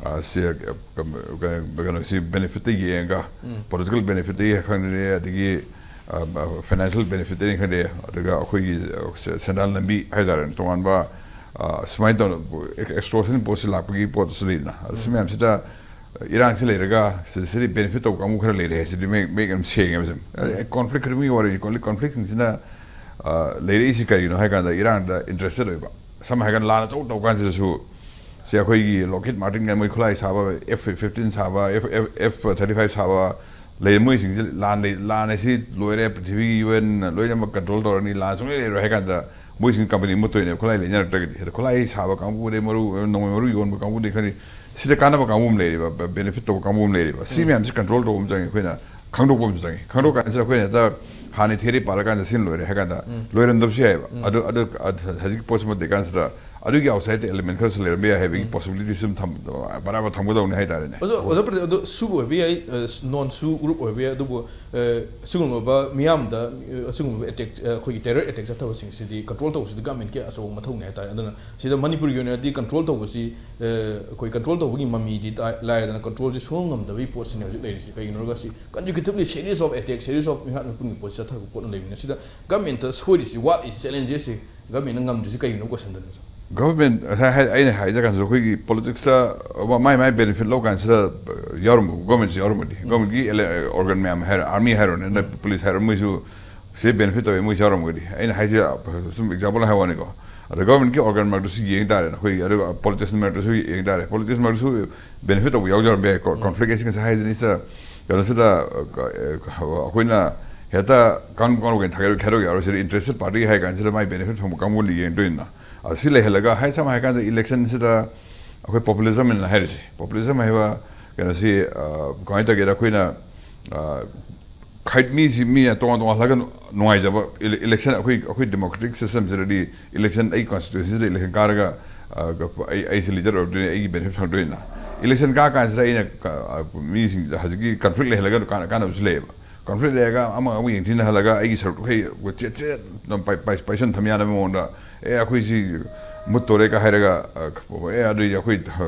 ꯑ, ꯁꯤ, ꯑ, ꯀ-, ꯀ-, ꯀꯩꯅꯣꯁꯤ ꯕꯦꯅꯤꯐꯤꯠꯇ ꯌꯦꯡꯉꯒ, ꯄꯣꯂꯤꯇꯤꯀꯦꯜ ꯕꯦꯅꯤꯐꯤꯠꯇ ꯈꯪꯗꯦ, ꯑꯗꯒꯤ, ꯑ, ꯐꯥꯏꯅꯥꯟꯁꯤꯌꯦꯜ ꯕꯦꯅꯤꯐꯤꯠꯇꯅꯤ ꯈꯪꯗꯦ, ꯑꯗꯨꯒ ꯑꯩꯈꯣꯏꯒꯤ, ꯑ, ꯁꯦ-, ꯁꯦꯟꯗꯥꯟ ꯂꯝꯕꯤ ꯍꯥꯏꯇꯥꯔꯦꯅꯦ, ꯇꯣꯉꯥꯟꯕ, ꯑ, ꯁꯨꯃꯥꯏꯅ ꯇꯧꯅ ꯑꯦꯛꯁꯇꯣꯔꯁꯟ ꯄꯣꯠꯁꯤ ꯂꯥꯛꯄꯒꯤ ꯄꯣꯠꯁꯨ ꯂꯩꯗꯅ꯫ ꯑꯗ ꯁꯤ ꯃꯌꯥꯝꯁꯤꯗ ꯏꯔꯥꯡꯁꯤ ꯂꯩꯔꯒ ꯁꯤꯗ, ꯁꯤꯗꯤ ꯕꯦꯅꯤꯐꯤꯠ ꯇꯧꯕ ꯀꯥꯡꯕꯨ ꯈꯔ ꯂꯩꯔꯦ ꯍꯥꯏꯁꯤꯗꯤ ꯃꯌꯦꯛ, ꯃꯌꯦꯛ ꯌꯥꯝ ꯁꯦꯡꯉꯦꯕ ꯁꯨꯝ꯫ ꯀꯣꯟꯐ꯭ꯂꯤꯛ ꯈꯨꯗꯤꯡꯃꯛꯀꯤ ꯋꯥꯔꯤ, ꯀꯣꯟꯐ꯭ꯂꯤꯛꯁꯤꯡꯁꯤꯅ, ꯑ, ꯂꯩꯔꯛꯏꯁꯤ ꯀꯔꯤꯒꯤꯅꯣ ꯍꯥꯏ ꯀꯥꯟꯗ ꯏꯔꯥꯡꯗ ꯏꯟꯇꯔꯦꯁꯇꯦꯠ ꯑꯣꯏꯕ꯫ ꯁꯝꯅ ꯍꯥꯏꯔꯀꯥꯟꯗ ꯂꯥꯟ ꯑꯆꯧꯕ ꯇꯧꯕ ꯀꯥꯟꯁꯤꯗꯁꯨ ꯁꯤ ꯑꯩꯈꯣꯏꯒꯤ ꯂꯣꯀꯦꯠ ꯃꯥꯔꯇꯤꯟ ꯀꯥꯏꯅ ꯃꯣꯏ ꯈꯨꯠꯂꯥꯏ ꯁꯥꯕ, ꯑꯦꯐ ꯐꯤꯐꯇꯤꯟ ꯁꯥꯕ, F, F, F thirty five ꯁꯥꯕ ꯂꯩꯔꯦ꯫ ꯃꯣꯏꯁꯤꯡꯁꯦ ꯂꯥꯟ ꯂꯩ-, ꯂꯥꯟ ꯑꯁꯤ ꯂꯣꯏꯔꯦ, ꯄ꯭ꯔꯤꯊꯤꯕꯤꯒꯤ ꯌꯨ ꯑꯦꯟ ꯂꯣꯏꯅꯃꯛ ꯀꯟꯇ꯭ꯔꯣꯜ ꯇꯧꯔꯅꯤ, ꯂꯥꯟ ꯁꯨꯡꯂꯩ ꯂꯩꯔꯣꯏ ꯍꯥꯏ ꯀꯥꯟꯗ ꯃꯣꯏꯁꯤꯡ ꯀꯝꯄꯅꯤ ꯃꯨꯠꯇꯣꯏꯅꯦꯕ, ꯈꯨꯠꯂꯥꯏ ꯂꯩꯅꯔꯛꯇ꯭ꯔꯒꯗꯤ꯫ ꯑꯗ ꯈꯨꯠꯂꯥꯏ ꯁꯥꯕ ꯀꯥꯡꯕꯨꯗꯩ ꯃꯔꯨ, ꯅꯣꯡꯃꯩ ꯃꯔꯨ ꯌꯣꯟꯕ ꯀꯥꯡꯕꯨꯗꯩ ꯈꯪꯗꯦ, ꯁꯤꯗ ꯀꯥꯟꯅꯕ ꯀꯥꯡꯕꯨ ꯑꯃ ꯂꯩꯔꯤꯕ, ꯕꯦꯅꯤꯐꯤꯠ ꯇꯧꯕ ꯀꯥꯡꯕꯨ ꯑꯃ ꯂꯩꯔꯤꯕ꯫ ꯁꯤ ꯃꯌꯥꯝꯁꯤ ꯀꯟꯇ꯭ꯔꯣꯜ ꯇꯧꯕ ꯑꯃ ꯆꯪꯉꯤ꯫ ꯑꯩꯈꯣꯏꯅ ꯈꯪꯗꯣꯛꯄ ꯑꯃ ꯆꯪꯉꯤ꯫ ꯈꯪꯗꯣꯛ ꯀꯥꯟꯁꯤꯗ ꯑꯩꯈꯣꯏꯅ ꯍꯦꯛꯇ ꯍꯥꯟꯅ ꯊꯤꯑꯣꯔꯤ ꯄꯥꯜꯂꯀꯥꯟꯗ ꯁꯤꯅ ꯂꯣꯏꯔꯦ ꯍꯥꯏ ꯀꯥꯟꯗ ꯂꯣꯏꯔꯝꯗꯕꯁꯨ ꯌꯥꯏꯑꯕ꯫ ꯑꯗꯨ, ꯑꯗꯨ, ꯑꯗꯨ ꯍꯧꯖꯤꯛꯀꯤ ꯄꯣꯠꯁꯤꯃ ꯂꯩ ꯀꯥꯟꯁꯤꯗ ꯑꯗꯨꯒꯤ ꯑꯥꯎꯠꯁꯥꯏꯗ ꯑꯦꯂꯤꯃꯦꯟ ꯈꯔꯁꯨ ꯂꯩꯔꯝꯕ ꯌꯥꯏ ꯍꯥꯏꯕꯒꯤ ꯄꯣꯁꯤꯕꯤꯂꯤꯇꯤꯁꯨ ꯑꯗꯨꯝ ꯊꯝ-, ꯕꯔꯥꯕꯔ ꯊꯝꯒꯗꯧꯅꯤ ꯍꯥꯏꯇꯥꯔꯦꯅꯦ꯫ ꯑꯣꯖꯥ ꯑꯣꯖꯥ ꯄ꯭ꯔꯗꯤꯞ, ꯑꯗꯣ ꯁꯨꯕ ꯑꯣꯏꯕ ꯌꯥꯏ, ꯅꯣꯟ ꯁꯨ ꯒ꯭ꯔꯨꯞ ꯑꯣꯏꯕ ꯌꯥꯏ, ꯑꯗꯨꯕꯨ ꯑ, ꯁꯤꯒꯨꯝꯂꯕ ꯃꯤꯌꯥꯝꯗ ꯑ, ꯑꯁꯤꯒꯨꯝꯂꯕ ꯑꯦꯇꯦꯛ, ꯑ, ꯑꯩꯈꯣꯏꯒꯤ ꯇꯦꯔꯔ ꯑꯦꯇꯦꯛ ꯆꯠꯊꯕꯁꯤꯡꯁꯤꯗꯤ ꯀꯟꯇ꯭ꯔꯣꯜ ꯇꯧꯕꯁꯤꯗꯤ ꯒꯃꯦꯟꯒꯤ ꯑꯆꯧꯕ ꯃꯊꯧꯅꯤ ꯍꯥꯏꯇꯥꯔꯦ꯫ ꯑꯗꯨꯅ ꯁꯤꯗ ꯃꯅꯤꯄꯨꯔꯒꯤ ꯑꯣꯏꯅꯗꯤ ꯀꯟꯇ꯭ꯔꯣꯜ ꯇꯧꯕꯁꯤ, ꯑ, ꯑꯩꯈꯣꯏ ꯀꯟꯇ꯭ꯔꯣꯜ ꯇꯧꯕꯒꯤ ꯃꯃꯤꯗꯤ ꯇꯥꯏ-, ꯂꯥꯏꯔꯗꯅ ꯀꯟꯇ꯭ꯔꯣꯜꯁꯤ ꯁꯨꯡꯉꯝ ꯉꯝꯗꯕꯒꯤ ꯄꯣꯠꯁꯤꯅꯦ ꯍꯧꯖꯤꯛ ꯂꯩꯔꯤꯁꯤ꯫ ꯀꯩꯒꯤꯅꯣ ꯍꯥꯏꯔꯒ ꯁꯤ consecutively series of attack, series of ꯃꯤꯍꯥꯠ ꯃꯤꯄꯨꯟꯒꯤ ꯄꯣꯠꯁꯤ ꯆꯠꯊꯔꯛꯄ ꯄꯣꯠ ꯑꯃ ꯂꯩꯕꯅꯤꯅ ꯁꯤꯗ ꯒꯃꯦꯟꯇ ꯁꯣꯏꯔꯤꯁꯤ, ꯋꯥꯠꯂꯤꯁꯤ, ꯆꯦꯂꯦꯟꯖꯦꯁꯁꯤ ꯒꯃꯦꯟꯅ ꯉꯝꯗ꯭ꯔꯤꯁꯤ ꯀꯩꯒꯤꯅꯣ ꯀꯣꯏꯁꯟꯗꯅꯤ꯫ ꯒꯚꯔꯟꯃꯦꯟ ꯉꯁꯥꯏ ꯍꯥꯏ-, ꯑꯩꯅ ꯍꯥꯏꯖ ꯀꯥꯟꯗꯁꯨ ꯑꯩꯈꯣꯏꯒꯤ ꯄꯣꯂꯤꯇꯤꯛꯁꯇ ꯃꯥꯏ ꯃꯥꯏ ꯕꯦꯅꯤꯐꯤꯠ ꯂꯧ ꯀꯥꯟꯁꯤꯗ ꯌꯥꯎꯔꯝꯕ ꯒꯚꯔꯟꯃꯦꯟꯁꯤ ꯌꯥꯎꯔꯝꯃꯗꯤ, ꯒꯚꯔꯟꯃꯦꯟꯒꯤ ꯑꯣꯔꯒꯟ ꯃꯌꯥꯝ ꯍꯥꯏꯔ, ꯑꯥꯔꯃꯤ ꯍꯥꯏꯔꯣꯅꯦ, ꯅ ꯄꯨꯂꯤꯁ ꯍꯥꯏꯔꯣ, ꯃꯣꯏꯁꯨ ꯁꯤ ꯕꯦꯅꯤꯐꯤꯠ ꯇꯧꯋꯦ, ꯃꯣꯏꯁꯨ ꯌꯥꯎꯔꯝꯃꯒꯗꯤ꯫ ꯑꯩꯅ ꯍꯥꯏꯁꯦ ꯁꯨꯝ ꯑꯦꯛꯖꯥꯝꯄꯜ ꯍꯥꯏ ꯋꯥꯅꯤꯀꯣ꯫ ꯑꯗ ꯒꯚꯔꯟꯃꯦꯟꯒꯤ ꯑꯣꯔꯒꯟ ꯃꯔꯛꯇꯁꯨ ꯌꯦꯡ ꯇꯥꯔꯦ ꯑꯩꯈꯣꯏꯒꯤ, ꯑꯗꯨꯒ ꯄꯣꯂꯤꯇꯤꯁꯤꯌꯟ ꯃꯔꯛꯇꯁꯨ ꯌꯦꯡ ꯇꯥꯔꯦ꯫ ꯄꯣꯂꯤꯇꯤꯁꯤꯌꯟ ꯃꯔꯛꯇꯁꯨ ꯕꯦꯅꯤꯐꯤꯠ ꯇꯧꯕ ꯌꯥꯎꯖꯔꯝꯕ ꯌꯥꯏꯀꯣ꯫ ꯀꯣꯟꯐ꯭ꯂꯤꯛ ꯍꯥꯏꯁꯤ ꯉꯁꯥꯏ ꯍꯥꯏꯗꯨꯅꯤ ꯁꯤꯗ ꯀꯩꯅꯣꯁꯤꯗ, ꯑ, ꯑ, ꯑꯩꯈꯣꯏꯅ ꯍꯦꯛꯇ ꯀꯥꯡ ꯀꯥꯡꯂꯨꯞ ꯑꯣꯏꯅ ꯊꯥꯒꯠ-, ꯈꯥꯏꯗꯣꯛ ꯌꯥꯔꯣꯏ꯫ ꯁꯤꯗ ꯏꯟꯇꯔꯦꯁꯇꯦꯠ ꯄꯥꯔꯇꯤ ꯍꯥꯏ ꯀꯥꯟꯁꯤꯗ ꯃꯥꯏ ꯕꯦꯅꯤꯐꯤꯠ ꯐꯪꯕ ꯀꯥꯡꯕꯨ ꯌꯦꯡꯗꯣꯏꯅ꯫ ꯑꯗ ꯁꯤ ꯂꯩꯍꯜꯂꯒ ꯍꯥꯏ, ꯁꯝꯅ ꯍꯥꯏꯔ ꯀꯥꯟꯗ ꯏꯂꯦꯛꯁꯟꯁꯤꯗ ꯑꯩꯈꯣꯏ ꯄꯣꯄꯨꯂꯤꯖꯝ ꯍꯥꯏꯅ ꯍꯥꯏꯔꯤꯁꯦ, ꯄꯣꯄꯨꯂꯤꯖꯝ ꯍꯥꯏꯕ ꯀꯩꯅꯣꯁꯤ, ꯑ, ꯀꯃꯥꯏꯅ ꯇꯧꯒꯦꯗ, ꯑꯩꯈꯣꯏꯅ, ꯑ, ꯈꯥꯏ-, ꯃꯤꯁꯤ ꯃꯤ ꯇꯣꯉꯥꯟ ꯇꯣꯉꯥꯟꯍꯜꯂꯒ ꯅꯨꯡꯉꯥꯏꯖꯕ ꯏꯂꯦ-, ꯏꯂꯦꯛꯁꯟ ꯑꯩꯈꯣꯏ, ꯑꯩꯈꯣꯏ ꯗꯦꯃꯣꯀ꯭ꯔꯦꯇꯤꯛ ꯁꯤꯁꯇꯦꯝꯁꯤꯗꯗꯤ ꯏꯂꯦꯛꯁꯟ ꯑꯩ ꯀꯣꯟꯁꯇꯤꯇ꯭ꯌꯨꯟꯁꯤꯗ ꯏꯂꯦꯛꯁꯟ ꯀꯥꯔꯒ, ꯑ, ꯑꯩ, ꯑꯩꯁꯦ ꯂꯤꯗꯔ ꯑꯣꯏꯔꯛꯇꯣꯏꯅꯤ, ꯑꯩꯒꯤ ꯕꯦꯅꯤꯐꯤꯠ ꯐꯪꯗꯣꯏꯅ꯫ ꯏꯂꯦꯛꯁꯟ ꯀꯥ ꯀꯥꯟꯁꯤꯗ ꯑꯩꯅ ꯀ-, ꯑ, ꯃꯤꯁꯤꯡ ꯍꯧꯖꯤꯛꯀꯤ ꯀꯟꯐ꯭ꯂꯤꯛ ꯂꯩꯍꯜꯂꯒ ꯀꯥꯟ-, ꯀꯥꯟꯅꯕꯁꯨ ꯂꯩꯌꯦꯕ꯫ ꯀꯟꯐ꯭ꯂꯤꯛ ꯂꯩꯔꯒ ꯑꯃ ꯑꯃꯨꯛ ꯌꯦꯡꯊꯤꯅꯍꯜꯂꯒ ꯑꯩꯒꯤ ꯁꯔꯨꯛ ꯍꯩ ꯆꯦꯠ ꯆꯦꯠ ꯑꯗꯨꯝ ꯄꯥꯏ-, ꯄꯥꯏ-, ꯄꯥꯏꯁꯟ ꯊꯝ ꯌꯥꯅꯕ ꯃꯑꯣꯡꯗ, "ꯑꯦ, ꯑꯩꯈꯣꯏꯁꯤ ꯃꯨꯠꯇꯣꯔꯦꯒ" ꯍꯥꯏꯔꯒ, ꯑ, "ꯑꯦ, ꯑꯗꯨꯏꯗꯤ ꯑꯩꯈꯣꯏ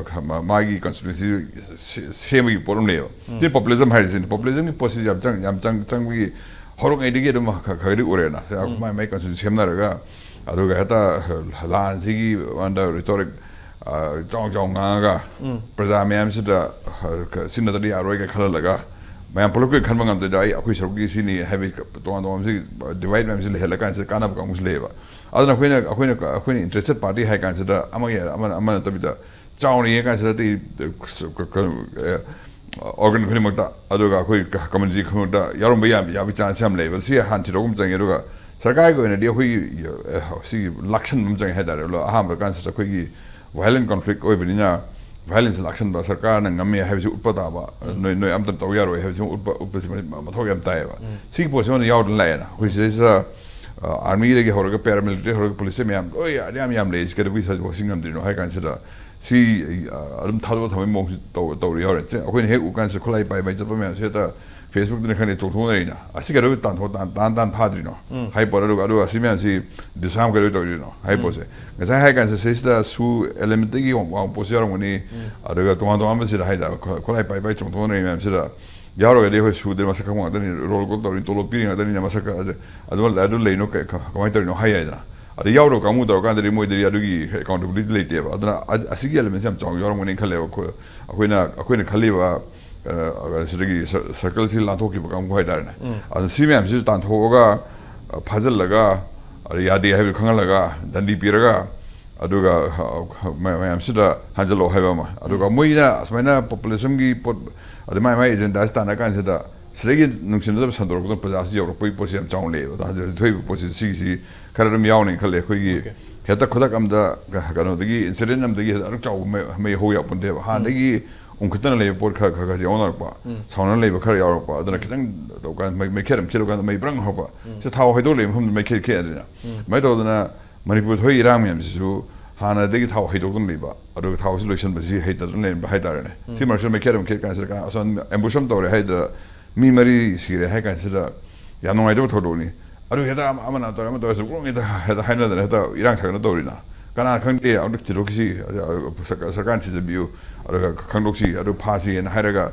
ꯃꯥ-, ꯃꯥꯒꯤ ꯀꯟꯁꯇꯤꯇ꯭ꯌꯨꯟꯁꯤ ꯁꯦ-, ꯁꯦꯝꯕꯒꯤ ꯄꯣꯠ ꯑꯃ ꯂꯩꯌꯦꯕ"꯫ ꯁꯤ ꯄꯣꯄꯨꯂꯤꯖꯝ ꯍꯥꯏꯔꯤꯁꯤꯅꯤ꯫ ꯄꯣꯄꯨꯂꯤꯖꯝꯒꯤ ꯄꯣꯠꯁꯤ ꯌꯥꯝ ꯆꯪ-, ꯌꯥꯝ ꯆꯪ-, ꯆꯪꯕꯒꯤ ꯍꯧꯔꯛꯉꯩꯗꯒꯤ ꯑꯗꯨꯝ ꯈ-, ꯈꯔꯗꯤ ꯎꯔꯦꯅ꯫ ꯁꯦ, ꯃꯥꯏ ꯃꯥꯏ ꯀꯟꯁꯇꯤꯇ꯭ꯌꯨꯟꯁꯤ ꯁꯦꯝꯅꯔꯒ, ꯑꯗꯨꯒ ꯍꯦꯛꯇ ꯂꯥꯟꯁꯤꯒꯤ ꯃꯉꯣꯟꯗ ꯔꯤꯇꯣꯔꯤꯛ, ꯑ, ꯆꯥꯎ ꯆꯥꯎ ꯉꯥꯡꯉꯒ ꯄ꯭ꯔꯖꯥ ꯃꯌꯥꯝꯁꯤꯗ, ꯑ, ꯀ-, ꯁꯤ ꯅꯠꯇ꯭ꯔꯗꯤ ꯌꯥꯔꯣꯏꯒ ꯈꯜꯍꯜꯂꯒ ꯃꯌꯥꯝ ꯄꯨꯂꯞꯀꯤ ꯈꯟꯕ ꯉꯝꯗꯣꯏꯗ ꯑꯩ, ꯑꯩꯈꯣꯏ ꯁꯔꯨꯛꯀꯤ ꯁꯤꯅꯤ ꯍꯥꯏꯕꯒꯤ ꯇꯣꯉꯥꯟ ꯇꯣꯉꯥꯟꯕꯁꯤ ꯗꯤꯚꯥꯏꯠ ꯃꯌꯥꯝꯁꯤ ꯂꯩꯍꯜꯂꯀꯥꯟꯁꯤꯗ ꯀꯥꯟꯅꯕ ꯀꯥꯡꯕꯨꯁꯨ ꯂꯩꯌꯦꯕ꯫ ꯑꯗꯨꯅ ꯑꯩꯈꯣꯏꯅ, ꯑꯩꯈꯣꯏꯅ, ꯑꯩꯈꯣꯏꯅ ꯏꯟꯇꯔꯦꯁꯇꯦꯠ ꯄꯥꯔꯇꯤ ꯍꯥꯏ ꯀꯥꯟꯁꯤꯗ ꯑꯃꯒꯤ ꯑꯃꯅ, ꯑꯃ ꯅꯠꯇꯕꯤꯗ ꯆꯥꯎꯅ ꯌꯦꯡꯉ ꯀꯥꯟꯁꯤꯗ ꯑꯇꯩ, ꯑ, ꯀ-, ꯀ-, ꯑ, ꯑꯣꯔꯒꯟ ꯈꯨꯗꯤꯡꯃꯛꯇ, ꯑꯗꯨꯒ ꯑꯩꯈꯣꯏ ꯀ-, ꯀꯝꯃ꯭ꯌꯨꯅꯤꯇꯤ ꯈꯨꯗꯤꯡꯃꯛꯇ ꯌꯥꯎꯔꯝꯕ ꯌꯥꯕ, ꯌꯥꯕꯒꯤ ꯆꯥꯟꯁ ꯌꯥꯝ ꯂꯩꯌꯦꯕ꯫ ꯁꯤ ꯍꯥꯟꯅ ꯊꯤꯗꯣꯛꯄ ꯑꯃ ꯆꯪꯉꯦ꯫ ꯑꯗꯨꯒ ꯁꯔꯀꯥꯔꯒꯤ ꯑꯣꯏꯅꯗꯤ ꯑꯩꯈꯣꯏꯒꯤ, ꯑ, ꯁꯤꯒꯤ ꯂꯥꯛꯁꯟꯕ ꯑꯃ ꯆꯪꯉꯦ ꯍꯥꯏꯇꯥꯔꯦ꯫ ꯑꯍꯥꯟꯕ ꯀꯥꯟꯁꯤꯗ ꯑꯩꯈꯣꯏꯒꯤ ꯚꯥꯏꯑꯣꯂꯦꯟ ꯀꯣꯟꯐ꯭ꯂꯤꯛ ꯑꯣꯏꯕꯅꯤꯅ ꯚꯥꯏꯑꯣꯂꯦꯟꯁ ꯂꯥꯛꯁꯟꯕ, ꯁꯔꯀꯥꯔꯅ ꯉꯝꯃꯦ ꯍꯥꯏꯕꯁꯤ ꯎꯠꯄ ꯇꯥꯕ, ꯅꯣꯏ, ꯅꯣꯏ ꯑꯝꯇ ꯇꯧ ꯌꯥꯔꯣꯏ ꯍꯥꯏꯕꯁꯤ ꯎꯠꯄ, ꯎꯠꯄꯁꯤ ꯃ-, ꯃꯊꯧ ꯌꯥꯝ ꯇꯥꯏꯌꯦꯕ꯫ ꯁꯤꯒꯤ ꯄꯣꯠꯁꯤꯃ ꯌꯥꯎꯗꯅ ꯂꯥꯛꯑꯦꯅ꯫ ꯑꯩꯈꯣꯏ ꯁꯤꯗꯩꯁꯤꯗ ꯑꯥꯔꯃꯤꯗꯒꯤ ꯍꯧꯔꯒ ꯄꯦꯔꯥꯃꯤꯂꯤꯇꯔꯤ ꯍꯧꯔꯒ ꯄꯨꯂꯤꯁꯇ ꯃꯌꯥꯝ ꯂꯣꯏ ꯌꯥꯝ ꯌꯥꯝ ꯂꯩ꯫ ꯁꯤ ꯀꯩꯗꯧꯕꯒꯤ ꯁꯖꯤꯛ ꯋꯥꯁꯤꯡ ꯉꯝꯗ꯭ꯔꯤꯅꯣ ꯍꯥꯏ ꯀꯥꯟꯁꯤꯗ ꯁꯤ ꯑꯗꯨꯝ ꯊꯥꯗꯣꯛꯑ ꯊꯝꯕꯒꯤ ꯃꯑꯣꯡꯁꯤ ꯇꯧ ꯇꯧꯔꯤ ꯌꯥꯎꯔꯦ꯫ ꯑꯩꯈꯣꯏꯅ ꯍꯦꯛ ꯎ ꯀꯥꯟꯁꯤꯗ ꯈꯨꯠꯂꯥꯏ ꯄꯥꯏ ꯃꯩ ꯆꯠꯄ ꯃꯌꯥꯝꯁꯦ ꯍꯦꯛꯇ ꯐꯦꯁꯕꯨꯛꯇꯅꯤ ꯈꯪꯗꯦ ꯆꯣꯡꯊꯣꯛꯅꯔꯤꯅ꯫ ꯑꯁꯤ ꯀꯩꯗꯧꯕꯒꯤ ꯇꯥꯟꯊꯣꯛ ꯇꯥꯟ ꯇꯥꯟ ꯇꯥꯟ ꯐꯥꯗ꯭ꯔꯤꯅꯣ ꯍꯥꯏ ꯄꯣꯠ꯫ ꯑꯗꯨꯒ ꯑꯗꯨꯒ ꯑꯁꯤ ꯃꯌꯥꯝꯁꯤ ꯗꯤꯁꯥꯝ ꯀꯩꯗꯧꯕꯒꯤ ꯇꯧꯔꯤꯅꯣ ꯍꯥꯏ ꯄꯣꯠꯁꯦ꯫ ꯉꯁꯥꯏ ꯍꯥꯏ ꯀꯥꯟꯁꯤꯗ ꯁꯤꯁꯤꯗ ꯁꯨ ꯑꯦꯂꯦꯃꯦꯟꯇꯒꯤ ꯋꯥꯡꯕ ꯄꯣꯠꯁꯨ ꯌꯥꯎꯔꯝꯒꯅꯤ꯫ ꯑꯗꯨꯒ ꯇꯣꯉꯥꯟ ꯇꯣꯉꯥꯟꯕꯁꯤꯗ ꯍꯥꯏꯇꯥꯔꯦ ꯈꯨꯠꯂꯥꯏ ꯄꯥꯏ ꯄꯥꯏ ꯆꯣꯡꯊꯣꯛꯅꯔꯤ ꯃꯌꯥꯝꯁꯤꯗ ꯌꯥꯎꯔꯒꯗꯤ ꯑꯩꯈꯣꯏ ꯁꯨꯗ꯭ꯔꯦ ꯃꯁꯛ ꯈꯪꯕ ꯉꯥꯛꯇꯅꯤ꯫ ꯔꯣꯜ ꯀꯣꯜ ꯇꯧꯔꯤ ꯇꯣꯂꯣꯞ ꯄꯤꯔꯤ ꯉꯥꯛꯇꯅꯤꯅ ꯃꯁꯛ ꯑꯗꯨ ꯑꯗꯨ ꯂꯩꯅꯣ ꯀꯃꯥꯏꯅ ꯇꯧꯔꯤꯅꯣ ꯍꯥꯏ ꯌꯥꯏꯗꯅ꯫ ꯑꯗ ꯌꯥꯎꯗꯕ ꯀꯥꯡꯕꯨ ꯇꯧꯔꯀꯥꯟꯗꯗꯤ ꯃꯣꯏꯗꯗꯤ ꯑꯗꯨꯒꯤ ꯑꯦꯀꯥꯎꯟꯇꯦꯕꯤꯂꯤꯇꯤ ꯂꯩꯇꯦꯕ꯫ ꯑꯗꯨꯅ ꯑꯁꯤꯒꯤ ꯑꯦꯂꯦꯃꯦꯟꯁꯦ ꯌꯥꯝ ꯆꯥꯎꯅ ꯌꯥꯎꯔꯝꯒꯅꯤ ꯈꯜꯂꯦꯕ꯫ ꯑꯩꯈꯣꯏꯅ ꯑꯩꯈꯣꯏꯅ ꯈꯜꯂꯤꯕ ꯁꯤꯗꯒꯤ ꯁꯔꯀꯜꯁꯤ ꯂꯥꯟꯊꯣꯛꯈꯤꯕ ꯀꯥꯡꯕꯨ ꯍꯥꯏꯇꯥꯔꯦꯅꯦ꯫ ꯑꯗ ꯁꯤ ꯃꯌꯥꯝꯁꯤꯁꯨ ꯇꯥꯟꯊꯣꯛꯑꯒ ꯐꯥꯖꯤꯜꯂꯒ ꯑꯗ ꯌꯥꯗꯦ ꯍꯥꯏꯕꯗꯨ ꯈꯪꯍꯜꯂꯒ ꯗꯟꯗꯤ ꯄꯤꯔꯒ ꯑꯗꯨꯒ ꯃꯌꯥꯝꯁꯤꯗ ꯍꯟꯖꯜꯂꯛꯑꯣ ꯍꯥꯏꯕ ꯑꯃ꯫ ꯑꯗꯨꯒ ꯃꯣꯏꯅ ꯑꯁꯨꯃꯥꯏꯅ ꯄꯣꯄꯨꯂꯦꯁꯟꯒꯤ ꯄꯣꯠ ꯑꯗꯩ ꯃꯥꯏ ꯃꯥꯏ ꯑꯦꯖꯦꯟꯗꯥꯁꯤ ꯇꯥꯟꯅ ꯀꯥꯟꯁꯤꯗ ꯁꯤꯗꯒꯤ ꯅꯨꯡꯁꯤꯅꯗꯕ ꯁꯟꯗꯣꯔꯛꯄꯗ ꯄ꯭ꯔꯖꯥꯁꯤ ꯌꯧꯔꯛꯄꯒꯤ ꯄꯣꯠꯁꯤ ꯌꯥꯝ ꯆꯥꯎꯅ ꯂꯩꯌꯦꯕ꯫ ꯑꯗꯣ ꯍꯧꯖꯤꯛ ꯍꯧꯖꯤꯛ ꯊꯣꯛꯏꯕ ꯄꯣꯠꯁꯤ ꯁꯤꯒꯤꯁꯤ ꯈꯔ ꯑꯗꯨꯝ ꯌꯥꯎꯅꯤ ꯈꯜꯂꯦ꯫ ꯑꯩꯈꯣꯏꯒꯤ ꯍꯦꯛꯇ ꯈꯨꯗꯛ ꯑꯃꯗ ꯀꯩꯅꯣꯗꯒꯤ ꯏꯟꯁꯤꯗꯦꯟ ꯑꯃꯗꯒꯤ ꯍꯦꯛꯇ ꯑꯗꯨꯛ ꯆꯥꯎꯕ ꯃꯩ ꯍꯧ ꯌꯥꯄꯣꯟꯇꯦꯕ꯫ ꯍꯥꯟꯅꯗꯒꯤ ꯎꯪꯈꯠꯇꯅ ꯂꯩꯕ ꯄꯣꯠ ꯈꯔ ꯈꯔ ꯈꯔ ꯌꯥꯎꯅꯔꯛꯄ, ꯁꯥꯎꯅꯅ ꯂꯩꯕ ꯈꯔ ꯌꯥꯎꯔꯛꯄ, ꯑꯗꯨꯅ ꯈꯤꯇꯪ ꯇꯧꯀꯥꯟꯗ ꯃꯩ ꯃꯩꯈꯦꯠ ꯑꯃ ꯈꯦꯠꯂꯨꯀꯥꯟꯗ ꯃꯩ ꯕ꯭ꯔꯪ ꯍꯧꯔꯛꯄ꯫ ꯁꯤ ꯊꯥꯎ ꯍꯩꯗꯣꯛ ꯂꯩꯕ ꯃꯐꯝꯗ ꯃꯩꯈꯦꯠ ꯈꯦꯠꯂꯗꯅ ꯑꯗꯨꯃꯥꯏꯅ ꯇꯧꯗꯅ ꯃꯅꯤꯄꯨꯔ ꯊꯣꯛꯏ ꯏꯔꯥꯡ ꯃꯌꯥꯝꯁꯤꯁꯨ ꯍꯥꯟꯅꯗꯒꯤ ꯊꯥꯎ ꯍꯩꯗꯣꯛꯇꯅ ꯂꯩꯕ, ꯑꯗꯨꯒ ꯊꯥꯎꯁꯤ ꯂꯣꯏꯁꯤꯟꯕꯁꯤ ꯍꯩꯇꯗꯅ ꯂꯩꯔꯝꯕ ꯍꯥꯏꯇꯥꯔꯦꯅꯦ꯫ ꯁꯤ ꯃꯔꯛꯁꯤꯗ ꯃꯩꯈꯦꯠ ꯑꯃ ꯈꯦꯠ ꯀꯥꯟꯁꯤꯗ ꯑꯁꯣꯝ ꯑꯦꯝꯕꯨꯁ ꯑꯃ ꯇꯧꯔꯦ ꯍꯥꯏꯗ ꯃꯤ ꯃꯔꯤ ꯁꯤꯔꯦ ꯍꯥꯏ ꯀꯥꯟꯁꯤꯗ ꯌꯥꯝ ꯅꯨꯡꯉꯥꯏꯇꯕ ꯊꯧꯗꯣꯛꯅꯤ꯫ ꯑꯗꯨ ꯍꯦꯛꯇ ꯑꯃ- ꯑꯃꯅ ꯇꯧꯔꯦ, ꯑꯃ ꯇꯧꯔꯦ, ꯁꯨꯝ ꯍꯦꯛꯇ ꯍꯦꯛꯇ ꯍꯥꯏꯅꯗꯅ ꯍꯦꯛꯇ ꯏꯔꯥꯡ ꯁꯥꯒꯠꯅ ꯇꯧꯔꯤꯅ꯫ ꯀꯅꯥ ꯈꯪꯗꯦ, ꯑꯃꯨꯛꯇ ꯊꯤꯗꯣꯛꯈꯤꯁꯤ, ꯁꯔꯀꯥꯔ- ꯁꯔꯀꯥꯔꯅ ꯊꯤꯖꯕꯤꯌꯨ, ꯑꯗꯨꯒ ꯈꯪꯗꯣꯛꯁꯤ, ꯑꯗꯨ ꯐꯥꯁꯤꯅ ꯍꯥꯏꯔꯒ